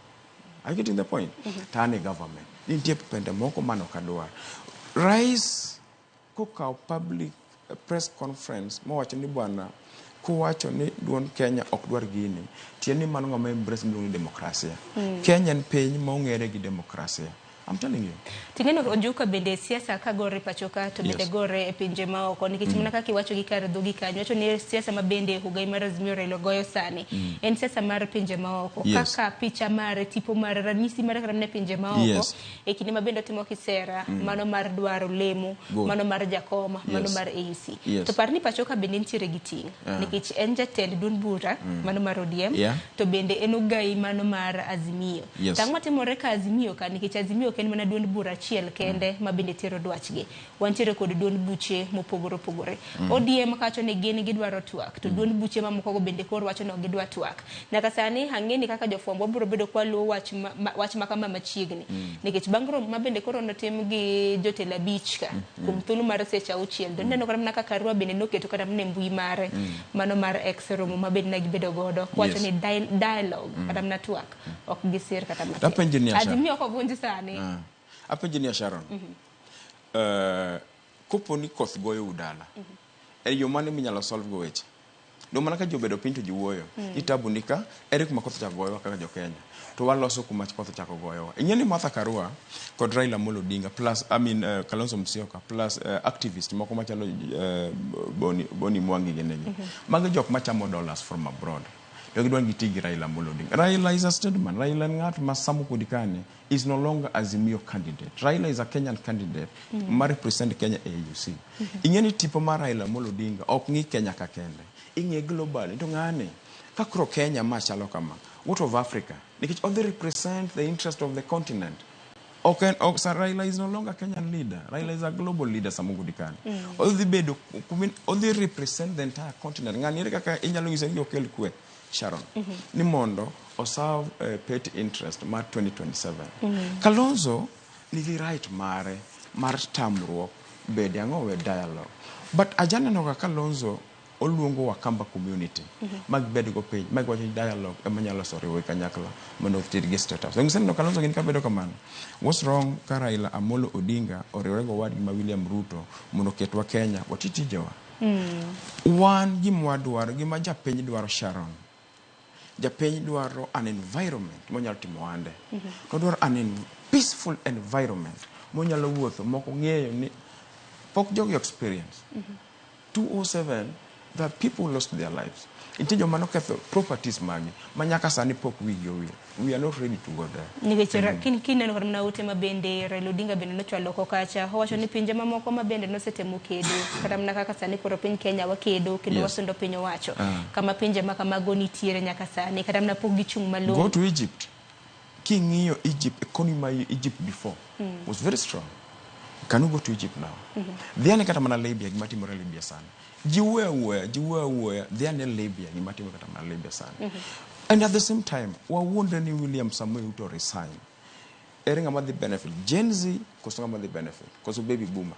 Are you getting the point? To an e government. Ni nitie pende moko mane ok adwar. Rais kokawo public press conference mowacho ni bwana kuwacho ni duond Kenya ok dwar gini, tiende ni mano ng'ama embrace miluongo ni demokrasia. Kenya en piny ma ong'ere gi demokrasia. I'm telling you. Ting'eno Ojuka bende siasa ka gore pacho ka to bende gore e pinje maoko nikech mana kaka iwacho gi kar dhogi kanyo wacho ni siasa ma bende ogai mar Azimio Raila goyo sani en siasa mar pinje maoko kaka picha mare tipo mare ranyisi mare kata mana e pinje maoko e kinde ma bende otimo kisera mano mar dwaro lemo mano mar Jakoma mano mar AUC to par ni pacho ka bende nitiere gi ting' nikech en jatend duond bura mano mar ODM to bende en ogai mano mar Azimio. To ang'o matimore ka Azimio ka nikech Azimio ok en mana duond bura achiel kende ma bende tero dwachgi. Wantiere kod duond buche mopogore opogore. ODM kawacho ni gin gidwaro twak to duond buche mamoko go bende koro wacho ni ok gidwa twak. Nyaka sani ang'e ni kaka jofwambo wabiro bedo kwa luwo wach ma kama machiegni. Nikech bang' romo ma bende koro notim gi jotelo abich ka kuom thuolo mar seche auchiel. To ineno kata mana kaka Karua bende noketo kata mana e mbui mare mano mar X romo ma bende ne gibedo godo kowacho ni dialogue kata mana twak ok gisir kata matin. Apenji ni Asha. Azimio ok ovunj sani. Apenji ni Sharon. Kopo ni koth goyo udala. E yo mane minyalo solve go weche? Do mana ka ji obedo piny to ji wuoyo. Itabu ni ka ere kuma koth ochako goyowa kaka jo Kenya. To waloso kuma koth ochako goyowa. Ing'e ni Martha Karua kod Raila Amolo Odinga plus I mean Kalonzo Musyoka plus activist moko machalo Boni Mwangi ginegi. Magi jok machamo dollars from abroad. To gidwa ni giti gi Raila Amolo Odinga. Raila is a statesman. Raila en ng'at ma samo kodi kani is no longer Azimio candidate. Raila is a Kenyan candidate ma represent Kenya e AUC. Ing'e ni tipo mar Raila Amolo Odinga ok ng'i Kenya ka kende. Ing'e globally. To ng'ane ka koro Kenya ma chalo kama, what of Africa? Nikech odhi represent the interest of the continent. Ok en, ok, sa Raila is no longer Kenyan leader. Raila is a global leader Samugu Dikani. Odhi bedo, odhi represent the entire continent. Ng'ani ere kaka inyalo nyise ni okel kwe, Sharon. Ni mondo oserve petty interest mar 2027. Kalonzo nigi right mare mar tamruok bede ang'o we dialogue. But ajaneno ga Kalonzo oluongo Wakamba community mag bed go piny mag wacho ni dialogue ema nyalo loso riwruok kanyakla mondo oter gi State House. Donge iseneno Kalonzo gin kabedo kamano? What's wrong ka Raila Amolo Odinga oriwore go owadgi ma William Ruto mondo oketwa Kenya wati tijewa? Wan gima wadwaro, gima japiny dwaro Sharon, japiny dwaro an environment monyalo timo ohande. To odwaro an peaceful environment monyalo wuotho mok ong'eyo ni pok jogi experience. 207 The people lost their lives. Nitie joma noketho properties magi ma nyaka sani pok wigi owil. We are not ready to go there. Nikech kineno kata mana ote ma bende Raila Odinga bende nochwalo oko kacha, owacho ni pinje mamoko ma bende nosetemo kedo, kata mana kaka sani koro piny Kenya wakedo kendo wasundo piny owacho, kama pinje ma kamago nitiere nyaka sani, kata mana pok gichung' malong'o. Go to Egypt. King'iyo Egypt, economy ma Egypt before was very strong. Can you go to Egypt now? Dhi ane kata mana Libya, gima timore Libya sani. Ji wuoyo awuoya, ji wuoyo awuoya, dhi ane Libya, gima timore kata mana Libya sani. And at the same time, wawuondre ni William Samoei Ruto resign. Ere ng'ama dhi benefit? Gen Z koso ng'ama dhi benefit? Koso baby boomer?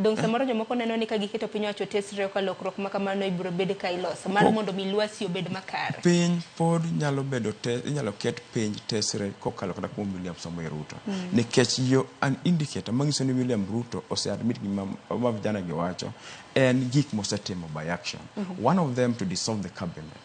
Dong samoro jomoko neno ni ka giketo piny owacho tesre ka lokruok ma kamano ibiro bed ka iloso mar mondo mi lwasi obed makare. Piny pod nyalo bedo te, inyalo ket piny tesre kokalo kata kuom William Samoei Ruto. Nikech yo an indicator manyiso ni William Ruto ose admit gima ma vijana gi wacho en gik mosetimo by action. One of them, to dissolve the cabinet.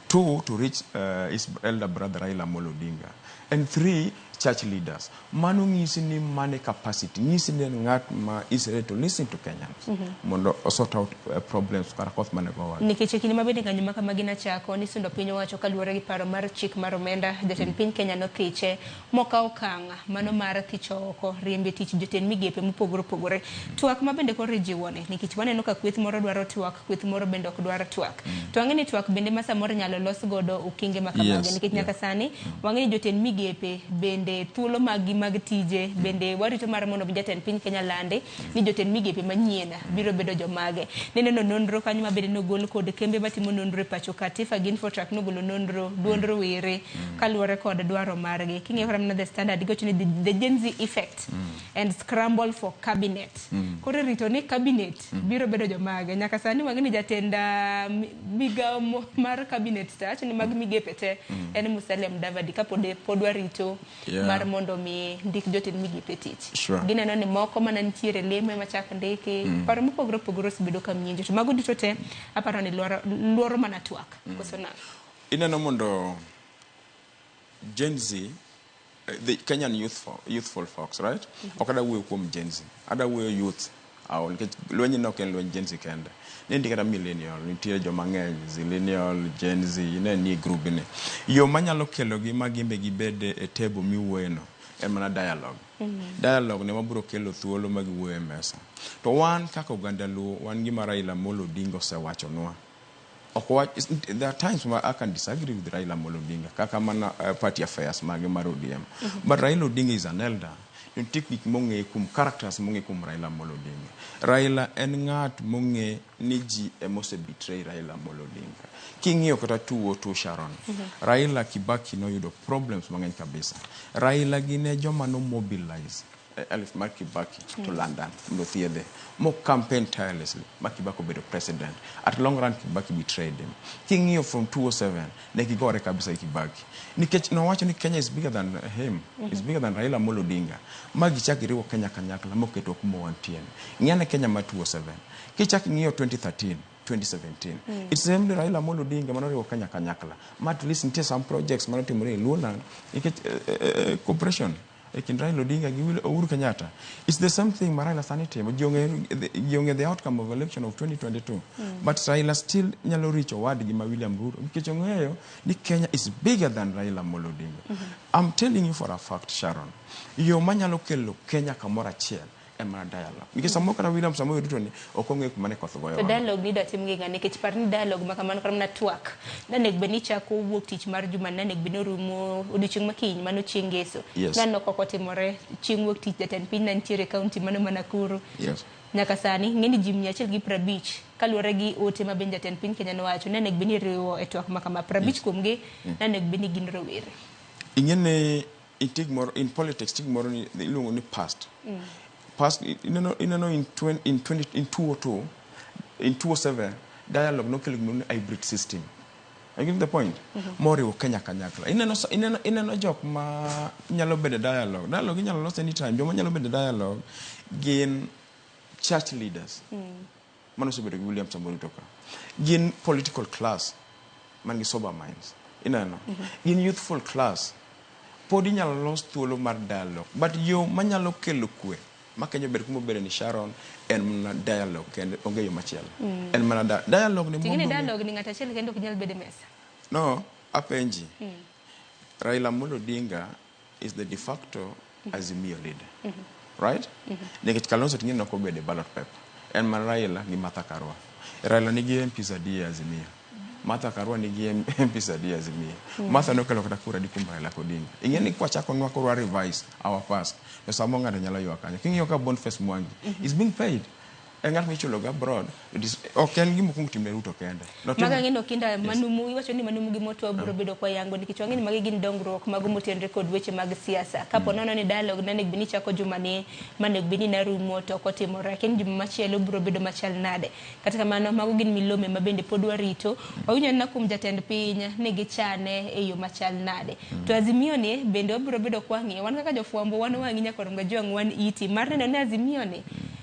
Two, to reach his elder brother Raila Amolo Odinga. And three, church leaders. Mano nyisi ni mane capacity, nyisi ni en ng'at ma is ready to listen to Kenyans. Mondo o sort out problems kata koth mane gowa. Nikech e kinde ma bende ng'anyo ma kamagi nachako nisundo piny owacho kaluwore gi paro mar chik mar omenda, jatend piny Kenya nothiche mokawo okang' mano mar thicho oko riembe tich jotend migepe mopogore opogore. Twak ma bende koro ijiwone nikech waneno ka kweth moro dwaro twak, kweth moro bende ok dwar twak. To wang'e ni twak bende ma samoro inyalo los godo okenge ma kamago nikech nyaka sani wang'e ni jotend migepe bende thuolo mag gi mag tije bende warito mar mondo mi jatend piny Kenya lande ni jotend migepe manyien biro bedo jomage. Neneno nonro kanyo ma bende nogol kod kembe matimo nonro e pacho ka Tifa gi Infotrak nogolo nonro duond rowere kaluwore kod dwaro margi. King'iyo kata mana The Standard giwacho ni the Gen Z effect and scramble for cabinet. Koro irito ni cabinet biro bedo jomage. Nyaka sani wang'e ni jatend migawo mar cabinet te ni mag migepe te en Musalia Mudavadi kapod pod warito mar mondo mi ndik jotend migepe tich. Gineno ni moko mana nitiere lemo ema chak ndiki, paro mopogore opogore osebedo ka mienjo. To mago duto te aparo ni luoro mana twak. Koso nang'o? Ineno mondo Gen Z, the Kenyan youthful folks, right? Ok ada wuoyo kuom Gen Z. Ada wuoyo youth. Aw, nikech lweny no ok en lweny Gen Z kende. Ne nitie kata millennial, nitie joma ng'eny, zillennial, Gen Z, ne nie group ni. Yo manyalo kelogi ma gimbe gibed e table miwuoye no en mana dialogue. Dialogue ne mabiro kelo thuolo ma giwuoyo e mesa. To wan kaka oganda Luo, wan gima Raila Amolo Odinga osewachonwa. Ok wach, there are times where I can disagree with Raila Amolo Odinga, kaka mana party affairs mage mar ODM. But Raila Odinga is an elder. Nitie gik mong'e kuom characters mong'e kuom Raila Amolo Odinga. Raila en ng'at mong'e ni ji emose betray Raila Amolo Odinga. King'iyo kata 2002 Sharon, Raila Kibaki noyudo problems mang'eny kabisa. Raila gine joma no mobilize elif mar Kibaki to London mondo thiedhe. Mo campaign tirelessly ma Kibaki obedo president. At long run Kibaki betrayed him. King'iyo from 2007 ne gigore kabisa gi Kibaki. Nikech nowacho ni Kenya is bigger than him, is bigger than Raila Amolo Odinga. Ma gichak giriwo Kenya kanyakla moketo kuma wantie. Ng'i ane Kenya mar 2007. Kichak ing'iyo 2013, 2017. It's same Raila Amolo Odinga manoriwo Kenya kanyakla. Ma at least nitie some projects manotimore e Luoland nikech cooperation e kind Raila Odinga gi Uhuru Kenyatta. It's the same thing ma Raila sani timo. Ji ong'e the outcome of election of 2022. But Raila still nyalo reach owadgi ma William Ruto nikech ong'eyo ni Kenya is bigger than Raila Amolo Odinga. I'm telling you for a fact, Sharon, yo manyalo kelo Kenya kamoro achiel en mana dialogue. Nikech samoro kata William Samoei Ruto ni ok ong'eyo kuma ne koth goyo. To dialogue ni idwa tim gi ng'a? Nikech par ni dialogue ma kamano kata mana twak nanego bed ni chako wuok tich mar juma nanego bed ni orumo odiochieng' ma kiny mano chieng' ngeso. Naneno kok otimore chieng' wuok tich jatend piny ne nitiere e kaunti mano ma Nakuru. Nyaka sani ng'e ni ji 150 kaluwore gi ote ma bende jatend piny Kenya nowacho ne onego bed ni iriwo e twak ma kama 50 kuomgi ne onego bed ni gin rowere. Ing'e ni nitie gimoro in politics nitie gimoro ni iluongo ni past. Past ineno in 20, in 20, in 202 in 207 dialogue nokelo gimoro ni hybrid system. I get the point. Moriwo Kenya kanyakla. Ineno jok ma nyalo bedo dialogue. Dialogue inyalo los anytime. Joma nyalo bedo dialogue gin church leaders. Mano osebedo gi William Samoei Ruto ka. Gin political class man gi sober minds. Ineno. Gin youthful class. Pod inyalo los thuolo mar dialogue. But yo manyalo kelo kwe Ma Kenya obed kuma obede ni Sharon en mana dialogue kende onge yo machielo. En mana dialogue ni Ting'eni mondo mi- dialogue ni ng'ato achiel kende ok nyal bedo e mesa. No, apenji. Raila Amolo Odinga is the de facto Azimio leader. Right? Nikech Kalonzo ting'e nok obedo e ballot paper. En mana Raila gi Martha Karua. Raila nigi MPs adi e Azimio? Martha Karua nigi MPs adi e Azimio? Martha nokelo kata kura adi kuom Raila Odinga. Ing'e ni kwachako nwa koro wa revise our past. To samoro ng'ato nyalo ywak kanyo. King'iyo ka Boniface Mwangi is being paid. En ng'at michulo ga abroad. It is, ok en gima okuong timne Ruto kende. Notimo- Mago ang'e ni okinda manumu iwacho ni manumu gi motwa biro bedo kwa yango nikech wang'e ni magi gin dongruok mago motenre kod weche mag siasa. Kapo nono ni dialogue ne onego bed ni chako juma ni manego bed ni narumo to ok otimore. Akia ni juma machielo biro bedo machal nade. Kata kamano mago gin milome ma bende pod warito. Wawinjo anena kuom jatend piny ni gichane e yo machal nade. To Azimio ni bende wabiro bedo kwang'iyo. Wan kaka jofwambo wan wang'i nyaka Ojwang' wan iti mar neno ni Azimio ni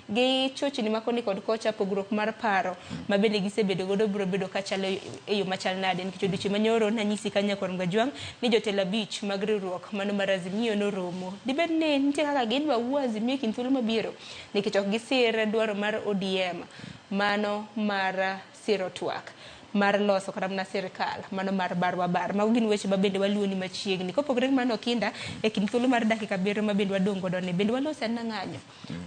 gi chochni ma koni kod kocha pogruok mar paro ma bende gisebedo godo biro bedo kachalo e yo machal nade nikech odiochieng' manyoro nanyisi ka nyakwar Ojwang' ni jotelo abich mag riwruok mano mar Azimio noromo. Dibed ni nitie kaka gidwa wuo Azimio e kind thuolo mabiro nikech ok gisir dwaro mar ODM mano mar siro twak mar loso kata mana sirikal mano mar barwa bar. Mago gin weche ma bende waluwo ni machiegni. Kopogore gi mano Okinda, e kind thuolo mar dakika 7 ma bende wadong' godo ni bende walos anena ng'anyo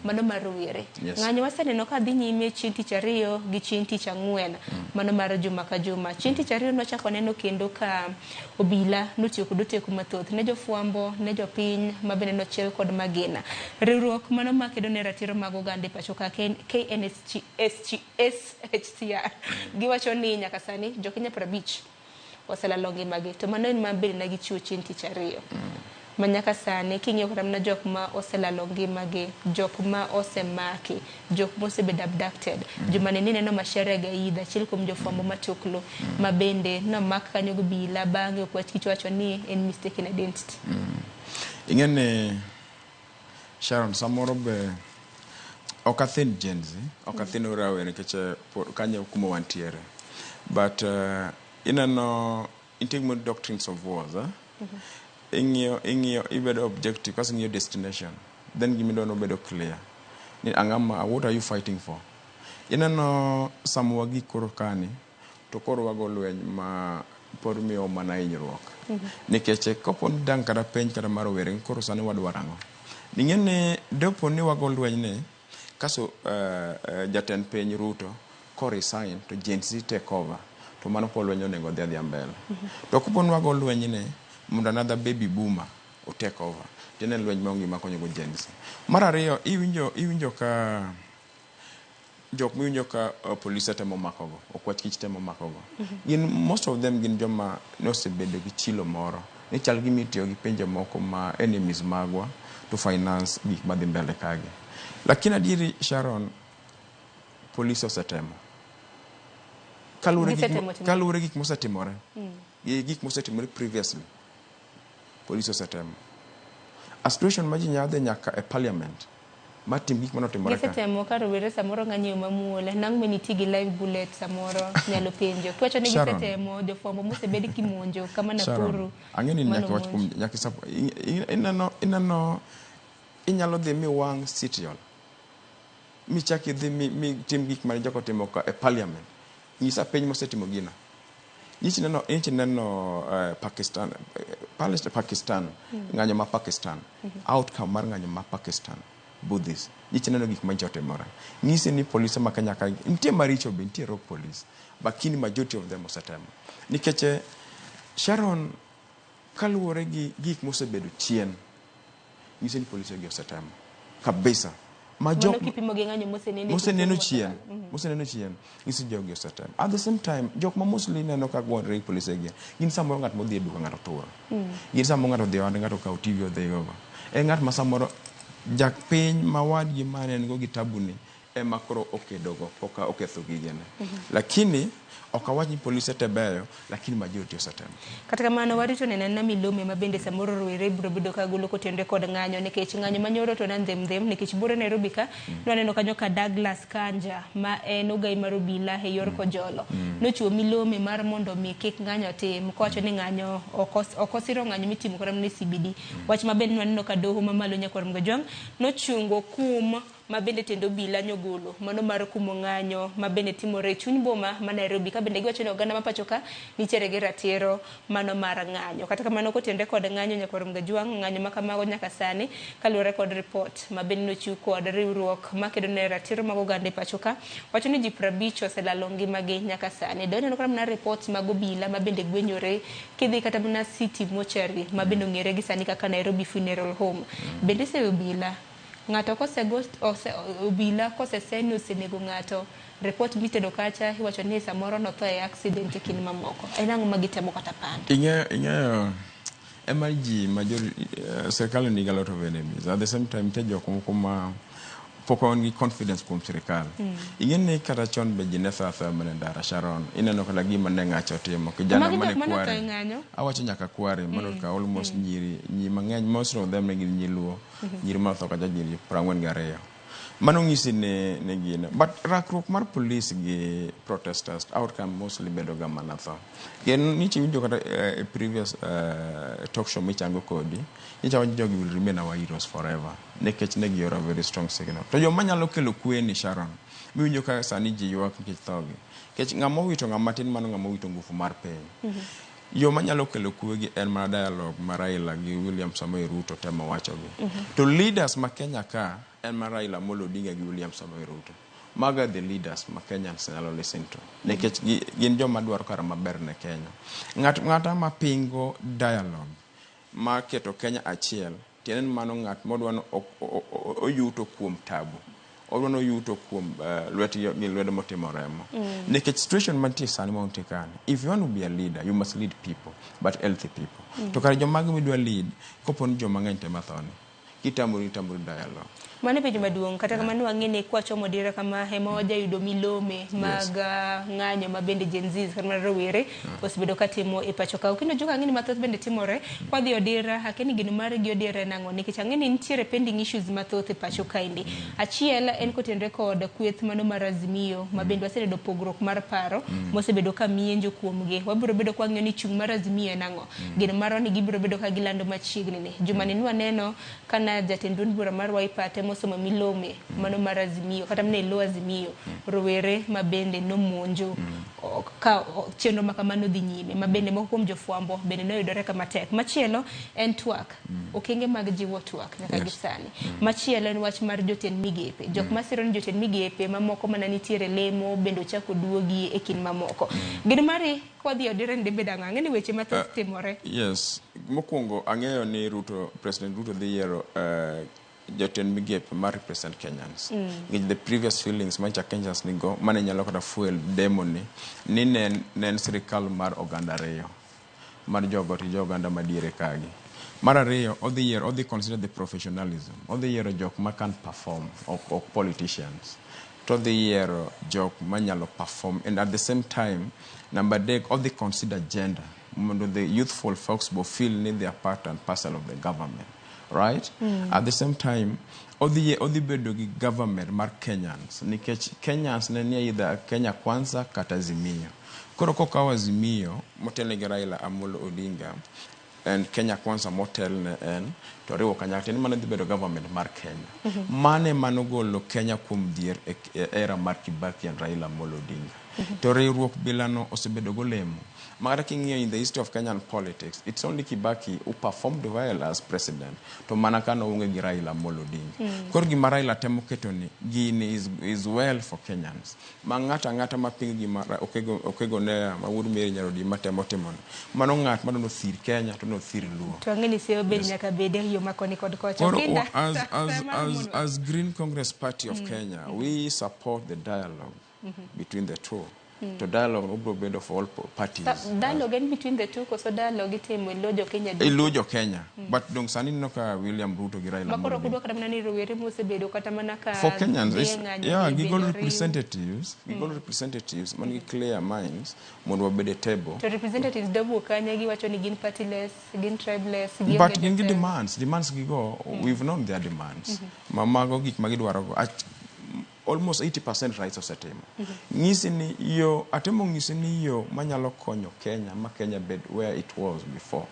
mano mar rowere. Ng'anyo waseneno ka dhi nyime chieng' tich ariyo gi chieng' tich ang'wen mano mar juma ka juma. Chieng' tich ariyo nwachako waneno kendo ka obila notiyo kod oteku mathoth ne jofwambo, ne jopiny ma bende nochiel kod magina. Riwruok mano makedo ne ratiro mag oganda e pacho ka KNSG, SG, SHCR giwacho ni nyaka sani jokenya 50 oselalo ngimagi to mano en ma bende ne gichiwo chieng' tich ariyo. Ma nyaka sani king'iyo kata mana jok ma oselalo ngimagi, jok ma osemaki, jok mosebedo abducted, joma ne nineno Macharia Gaidha, achiel kuom jofwambo matuklu ma bende nomak kanyo gi obila bang'e okwach kichwacho ni en mistaken identity. Ing'e ni Sharon samoro be ok athin Gen Z, ok athin rawere nikech kanyo kuma wantiere. But ineno nitie gimoro doctrines of wars, eh? Ing'iyo ibedo objective kasto ing'iyo destination. Then gimidwa no bedo clear. Ni ang'ama what are you fighting for? Ineno sama wagik koro kani to koro wago lweny ma pod miyo mana hinyruok. Nikech kapo ni dang' kata penj kata mar rowere koro sani wadwaro ang'o? Ing'e ni dopo ni wago lweny ni kaso jatend piny Ruto ko resign to Gen Z take over to mano pod lweny onego odhi adhiya mbele. To kapo ni wago lweny ni mondo another baby boomer o take over tiende ni lweny maonge gima konyo go Gen Z. Mar ariyo iwinjo ka jok miwinjo ka polise temo makogo, okwach kich temo makogo. Gin most of them gin joma nosebedo gi chilo moro ni chal gima itiyo gi pinje moko ma enemies magwa to finance gik madhi mbele kagi. Lakini adieri Sharon, polise osetemo. Kaluwore gik mosetimore gi gik mosetimore previously, polise osetemo. A situation ma ji nyalo dhi nyaka e parliament matim gik manotimore ka. Gisetemo ka rowere samoro ng'anyo mamuol nang' ma nitie gi live bullet samoro nyalo penjo. Kiwacho ni gisetemo jofwambo mosebed kimonjo kama Nakuru. Ang'e ni nyaka wach kuom nyaka ineno inyalo dhi miwang' City Hall michak idhi mi tim gik mane joko timo ka e parliament. Nyisa piny mosetimo gino. Nyichi neno Pakistan, Palestine, Pakistan, ng'anyo ma Pakistan, outcome mar ng'anyo ma Pakistan, Buddhist. Nyichi neno gik manyicha otimore. Nyisi ni polise ma Kenya ka nitie maricho be, nitie rogue police, lakini majority of them osetemo. Nikech Sharon, kaluwore gi gik mosebedo chien, nyisi ni polise gi osetemo kabisa. Ma jok kipimo gi ng'anyo moseneno moseneno chien, moseneno chien, nyisi jogi osetemo. At the same time, jok ma mostly neno ka gwonre gi polise gi, gin samoro ng'at modhi e duka ng'ato turo. Gin samoro ng'ato odhi e ode ng'ato okawo TV odhi gogo. En ng'at ma samoro jakpiny ma wadgi mane en go gi tabu ni ema koro okedogo koka oketho gigene. Lakini ok awach ni polise te beyo, lakini majority osetemo. Kata kamano warito neno anena milome ma bende samoro rowere biro bedo ka golo kotenore kod ng'anyo nikech ng'anyo manyoro to nandhem dhem nikech buore Nairobi ka nwaneno kanyo ka Douglas Kanja ma en ogai mar obila e yor Kojolo nochiwo milome mar mondo mi kik ng'anyo tim kowacho ni ng'anyo ok osiro ng'anyo mitimo kata mana e CBD. Wach ma bende nwaneno ka doho mamalo Nyakwar Mgajwang' nochungo kum ma bende tend obila nyogolo mano mar kumo ng'anyo ma bende timore e chuny boma ma Nairobi ka bende giwacho ni oganda ma pacho ka nitiere gi ratiro mano mar ng'anyo. Kata kamano kotenore kod ng'anyo Nyakwar Mgajwang' ng'anyo ma kamago nyaka sani kaluwore kod ripot ma bende nochiw kod riwruok makedo ne ratiro mag oganda e pacho ka wacho ni ji 50 oselalo ngimagi nyaka sani. Doneno kata mana ripot mag obila ma bende gwenyore kidhi kata mana City Mortuary ma bende ong'ere gi sani kaka Nairobi Funeral Home. Bende iseyo obila ng'ato kosego ose, obila kosesen ni osenego ng'ato report mitero kacha iwacho ni samoro notho e accident e kind mamoko en ang'o ma gitemo kata pando Ing'eyo ema ji majority sirkal nigi a lot of enemies. At the same time nitie jok moko ma pok wan gi confidence kuom sirkal. Ing'e ni kata chon be ji ne tho athoya mana e ndara Sharon. Ineno kata gima ne ng'acha otimo. Kijana magi mane jok mane otho e kware. ng'anyo Awacho nyaka kware mano ka almost nyiri nyi mang'eny most of them ne gin nyiluo. Nyiri manotho kacha nyiri 42. Mano ng'isi ni gine. But rakruok mar police gi protesters outcome mostly bedo ga mana tho. Gen niche iwinjo kata e previous talk show michango kodi, nyicha wacho jogi will remain our heroes forever. Nikech ne gioro a very strong signal. To joma nyalo kelo kwe ni Sharon, miwinjo ka sani ji ywak nikech thogi. Nikech ng'ama owito ng'ama tin mano ng'ama owito ngufu mar piny. Yo manyalo kelo kwe gi en mana dialogue ma Raila gi William Samoei Ruto temo wachogi. To leaders ma Kenya ka en ma Raila Amolo Odinga gi William Samoei Ruto. Mago are the leaders ma Kenyans nyalo listen to. Nikech gin joma dwaro kara maber ne Kenya. Ng'at ng'ata ma pingo dialogue ma keto Kenya achiel, tiende ni mano ng'at modwa ni oyuto kuom tabu. Odwa ni oyuto kuom lwetgi gi lwedo motimo remo. Nikech situation mantie sani ma wantie kani, if you want to be a leader, you must lead people, but healthy people. To kare jomage midwa lead, kopo ni joma ng'eny tema thoni. Kitamori itamori dialogue. Mano e penjo maduong' kata kamano wang'e ni kwachomo dira kama ema wajayudo milome mag ng'anyo ma bende Gen Zs kata mana rowere osebedo katimo e pacho ka. Okindo joka ang'e ni mathoth bende timore kwadhi odira akia ni geno mari gi odira en ang'o nikech ang'e ni nitiere pending issues mathoth e pacho kaendi. Achiel en kotenore kod kweth mano mar Azimio ma bende waseneno pogruok mar paro mosebedo ka mienjo kuomgi. Wabiro bedo kwang'iyo ni chung' mar Azimio en ang'o. Geno marwa ni gibiro bedo ka gilando machiegni ni. Jumani nwaneno kana jatend duond bura mar Wiper temo somo milome mano mar Azimio kata mana e lo Azimio rowere ma bende nomonjo ka chenro ma kamano dhi nyime ma bende moko kuom jofwambo bende noyudore kama tek. Machielo en twak, okenge mag jiwo twak nyaka gi sani. Machielo en wach mar jotend migepe, jok masiro ni jotend migepe mamoko mana nitiere lemo bende ochako duogi e kind mamoko. Geno mari kwadhi e odira ni dibed ang'o? Ang'e ni weche mathoth timore. Yes, mokwongo ang'eyo ni Ruto, President Ruto dhi yiero jotend migepe mar represent Kenyans. Nikech the previous feelings mancha Kenyans nigo mane nyalo kata fuel demo ni ne en sirikal mar oganda ariyo mar jogo to jo oganda madiere kagi. Mar ariyo odhi yiero odhi consider the professionalism. Odhi yiero jok ma can perform ok politicians. To odhi yiero jok manyalo perform and at the same time number adek odhi consider gender mondo the youthful folks bo feel ni they are part and parcel of the government. Right? At the same time, odhi bedo gi government mar Kenyans nikech Kenyans ne nie either Kenya Kwanza kata Azimio. Koro kokawo Azimio motelne gi Raila Amolo Odinga and Kenya Kwanza motelne en to riwo kanyakla ni mano dhi bedo government mar Kenya. Mane manogolo Kenya kuom dhier e era mar Kibaki and Raila Amolo Odinga. To riwruok bilano osebedo golemo. Makata king'iyo in the history of Kenyan politics, it's only Kibaki who performed well as president. To mana ka noonge gi Raila Amolo Odinga. Koro gima Raila temo keto ni gini is well for Kenyans. Ma ng'ato ang'ata ma pingo gima Okego Neya ma wuod Mary Nyarodi matemo timo ni. Mano ng'at ma dwaro thir Kenya to dwaro thir Luo. To ang'e ni seyo bende nyaka bed e yo ma koni kod kocha. Koro Okinda, as Green Congress Party of Kenya, we support the dialogue between the two. To dialogue obiro bedo for all parties. Dialogue en between the two koso dialogue itimo e lo jo Kenya duto? E lo jo Kenya. But dong sani ineno ka William Ruto gi Raila Ma koro Amolo ok udwa kata mana ni rowere mosebedo kata mana ka for Kenyans, dhi e it's, ng'anyo yeah, gi gigol bedo riw. representatives, gigol representatives man gi clear minds mondo wabed e table. To representatives dowuok kanye giwacho ni gin partyless, gin tribeless, gionge But gin gi jotelo. demands gigo, we've known their demands. Ma mago gik ma gidwaro go. Almost 80% rights osetimo. Nyisi ni yo, atemo nyisi ni yo manyalo konyo Kenya, ma Kenya bed where it was before,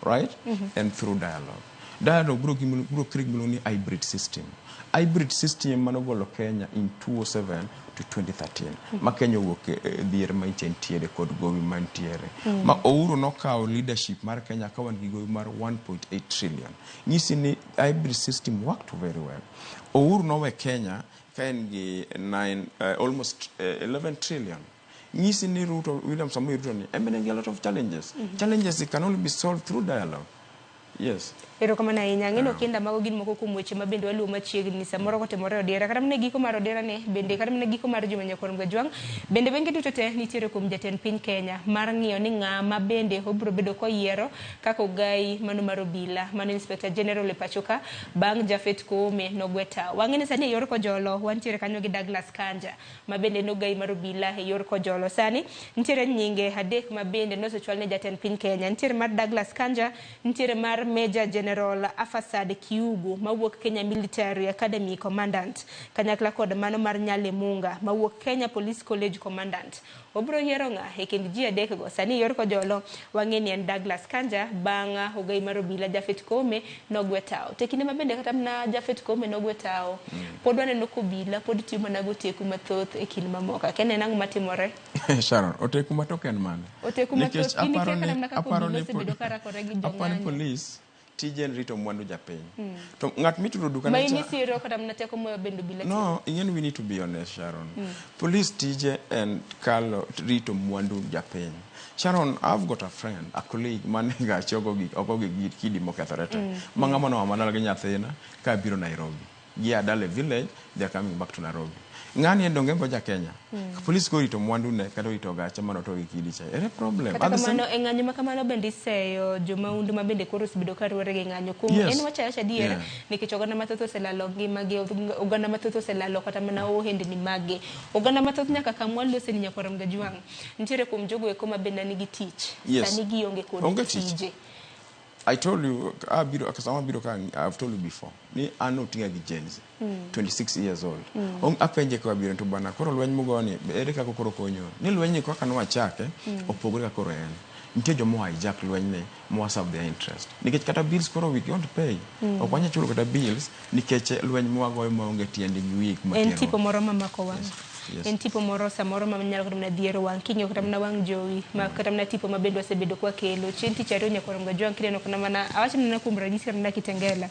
right? And through dialogue. Dialogue biro biro create gimiluongo ni hybrid system. Hybrid system manogolo Kenya in 2007 to 2013. Ma Kenya owuok e dhier ma nitiere kod gowi mantiere. Ma Uhuru nokawo leadership mar Kenya ka wan gi gowi mar 1.8 trillion. Nyisi ni hybrid system worked very well. Uhuru nowe Kenya ka en gi 9, almost 11 trillion. Nyisi ni Ruto, William Samoei Ruto ni, en bende en gi a lot of challenges. Challenges can only be solved through dialogue. Yes. Erokamano ahinya. Ang'e ni Okinda mago gin moko kuom weche ma bende waluwo machiegni samoro kotimore e odiera. Kata mana e giko mar odiera ni bende kata mana e giko mar juma nyakwar Mgajwang' bende wenge duto te nitiere kuom jatend piny Kenya mar ng'iyo ni ng'ama bende obiro bedo koyiero kaka ogai mano mar obila mano Inspector General e pacho ka bang' Japhet Koome nogwe tawo. Wang'e ni sani e yor Kojolo wantiere kanyo gi Douglas Kanja ma bende en ogai mar obila e yor Kojolo. Sani nitiere nyinge adek ma bende nosechwal ne jatend piny Kenya. Nitiere mar Douglas Kanja, nitiere mar Major General Afasad Kiugu mawuok Kenya Military Academy Commandant kanyakla kod mano mar Nyale Munga mawuok Kenya Police College Commandant. Obiro yiero ng'a e kind ji adek go? Sani yor Kojolo wang'e ni en Douglas Kanja bang' ogai mar obila Japhet Koome nogwe tawo. To e kinde ma bende kata mana Japhet Koome nogwe tawo, pod waneno ka obila pod tiyo mana goteku mathoth e kind mamoko. Akia ni en ang'o matimore? Sharon, oteku matok en mane? Oteku mathoth, in ikia kata mana kaka aparo obila ni osebedo ka rakore gi aparo ni jong'anyo. police tije en rito mwandu japiny. To ng'at mituro duka Ma ne in cha isiro kata mana teko moyo bende obila tiyo. No, ing'e ni we need to be honest, Sharon. Police tije en kalo rito mwandu japiny. Sharon, I've got a friend, a colleague mane gache ogo gi ogo gi kidi mokethore te. Ma ng'ama noa mana gi nyathina ka biro Nairobi. Gia dala e village, they are coming back to Nairobi. Ng'ani en donge en ja Kenya. Police korito mwandu ne kata orito gache mane oto gi kidi cha. Ere problem? Kata At the same kamano e ng'anyo ma kamano bende iseyo jomahundu ma bende koro osebedo ka riwore gi ng'anyo kuom en wacho awacha adier nikech oganda mathoth oselalo ngimagi, oganda mathoth oselalo kata mana ohendni maggi. Oganda mathoth nyaka kama walose ni nyakwar Mgajwang' nitiere kuom jogo eko ma bende nigi tich sani gionge kod Onge tich. tije. I told you, abiro, sama abiro ka, I've told you before, ni an oting'a gi Gen Z, 26 years old. Apenje ka abiro to bana, koro lweny mugoni, ere kaka koro konyo? Ni lweny ni kaka nwachake, opogore kaka koro en. Nitie joma hijack lweny ni, moa serve their interest. Nikech kata bills koro we can't pay. Ok wanyal chulo kata bills, nikech lweny mwagoyo maonge tiende gi wiye kuma En tero. tipo moro mamako wang'. Yes. En tipo moro samoro ma nyalo kata mana dhiero wang' king'iyo kata mana wang' jowi ma kata mana tipo ma bende wasebedo kwakelo chieng' tich ariyo nyakwar Mgajwang' kineno kata mana awacho mana kuom ranyisi kata mana Kitengela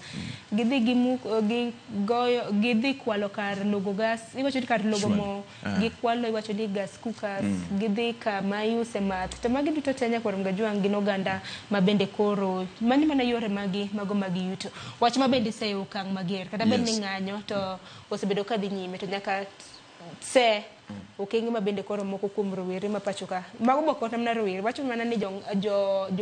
gidhi gigoyo gidhi kwalo kar logo gas iwacho ni kar logo mo gikwalo iwacho ni gas cookers gidhi kama iuse math to magi duto te nyakwar Mgajwang' gin oganda ma bende koro manyo mana yore magi mago mag yuto wach ma bende iseyo okang' mager kata bed ni ng'anyo to osebedo ka dhi nyime to nyaka se okenge ma bende koro moko kuom rowere ma pacho ka mago bok kata mana rowere wacho mana ni jo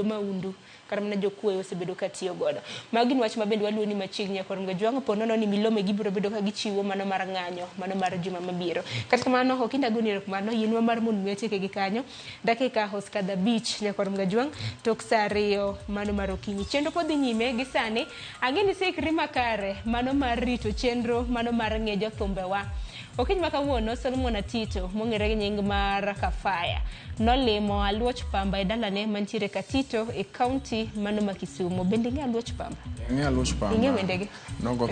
mahundu kata mana jokwoye osebedo ka tiyo godo. Magi gin wach ma bende waluwo ni machiegni nyakwar Mgajwang' po nono ni milome gibiro bedo ka gichiwo mano mar ng'anyo mano mar juma mabiro. Kata kamano Okinda goni erokamano yienwa mar mondo mi watieke gi kanyo dakika osekadho 5 nyakwar Mgajwang' tok saa 2 mano mar okinyi. Chenro pod dhi nyime gi sani ang'e ni iseikri makare mano mar rito chenro mano mar ng'e jothumbewa. Okinyi ma kawuono Solomon Atito mong'ere gi nying mar Kafaya nolimo Aluoch Pamba e dalane mantiere Katito e kaunti mano ma Kisumu. Bende ing'e Aluoch Pamba? Ing'e Aluoch Pamba. Ing'e wendege? Nogo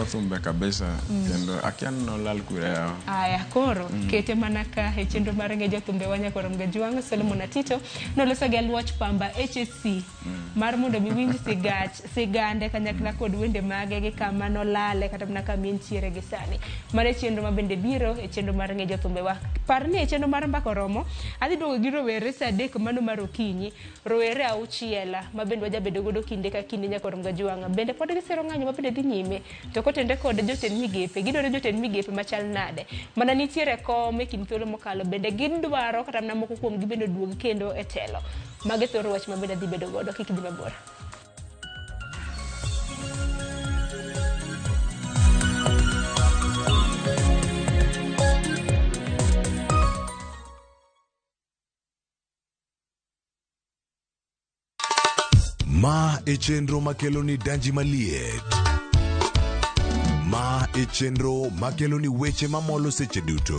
thumbe kabisa kendo akia ni nolal kure yawa. Aya koro kete mana ka e chenro mar ng'e jothumbe wa nyakwar Mgajwang' Solomon Atito noloso gi Aluoch Pamba HSC. mar mondo mi winj sigach sigande kanyakla kod wende mage gi kama nolale kata mana kama entiere gi sani. Mano e chenro ma bende biro e chenro mar ng'e jothumbewa. Par ni e chenro mar mbaka oromo, adhi duogo gi rowere sa 3 mano mar okinyi, rowere 6 ma bende wajabedo godo kinde ka kinde nyaka orom gajwang'a. Bende pod gisero ng'anyo ma bende dhi nyime to kotenre kod jotend migepe, gidwaro jotend migepe machal nade mana nitiere kom e kind thuolo mokalo, bende gidwaro kata mana moko kuomgi bende oduog kendo e telo. Mago e thoro wach ma bende adhi bedo godo, kik idhi mabor. Ma e chenro makelo ni danji maliet. Ma e chenro makelo ni weche mamolo seche duto.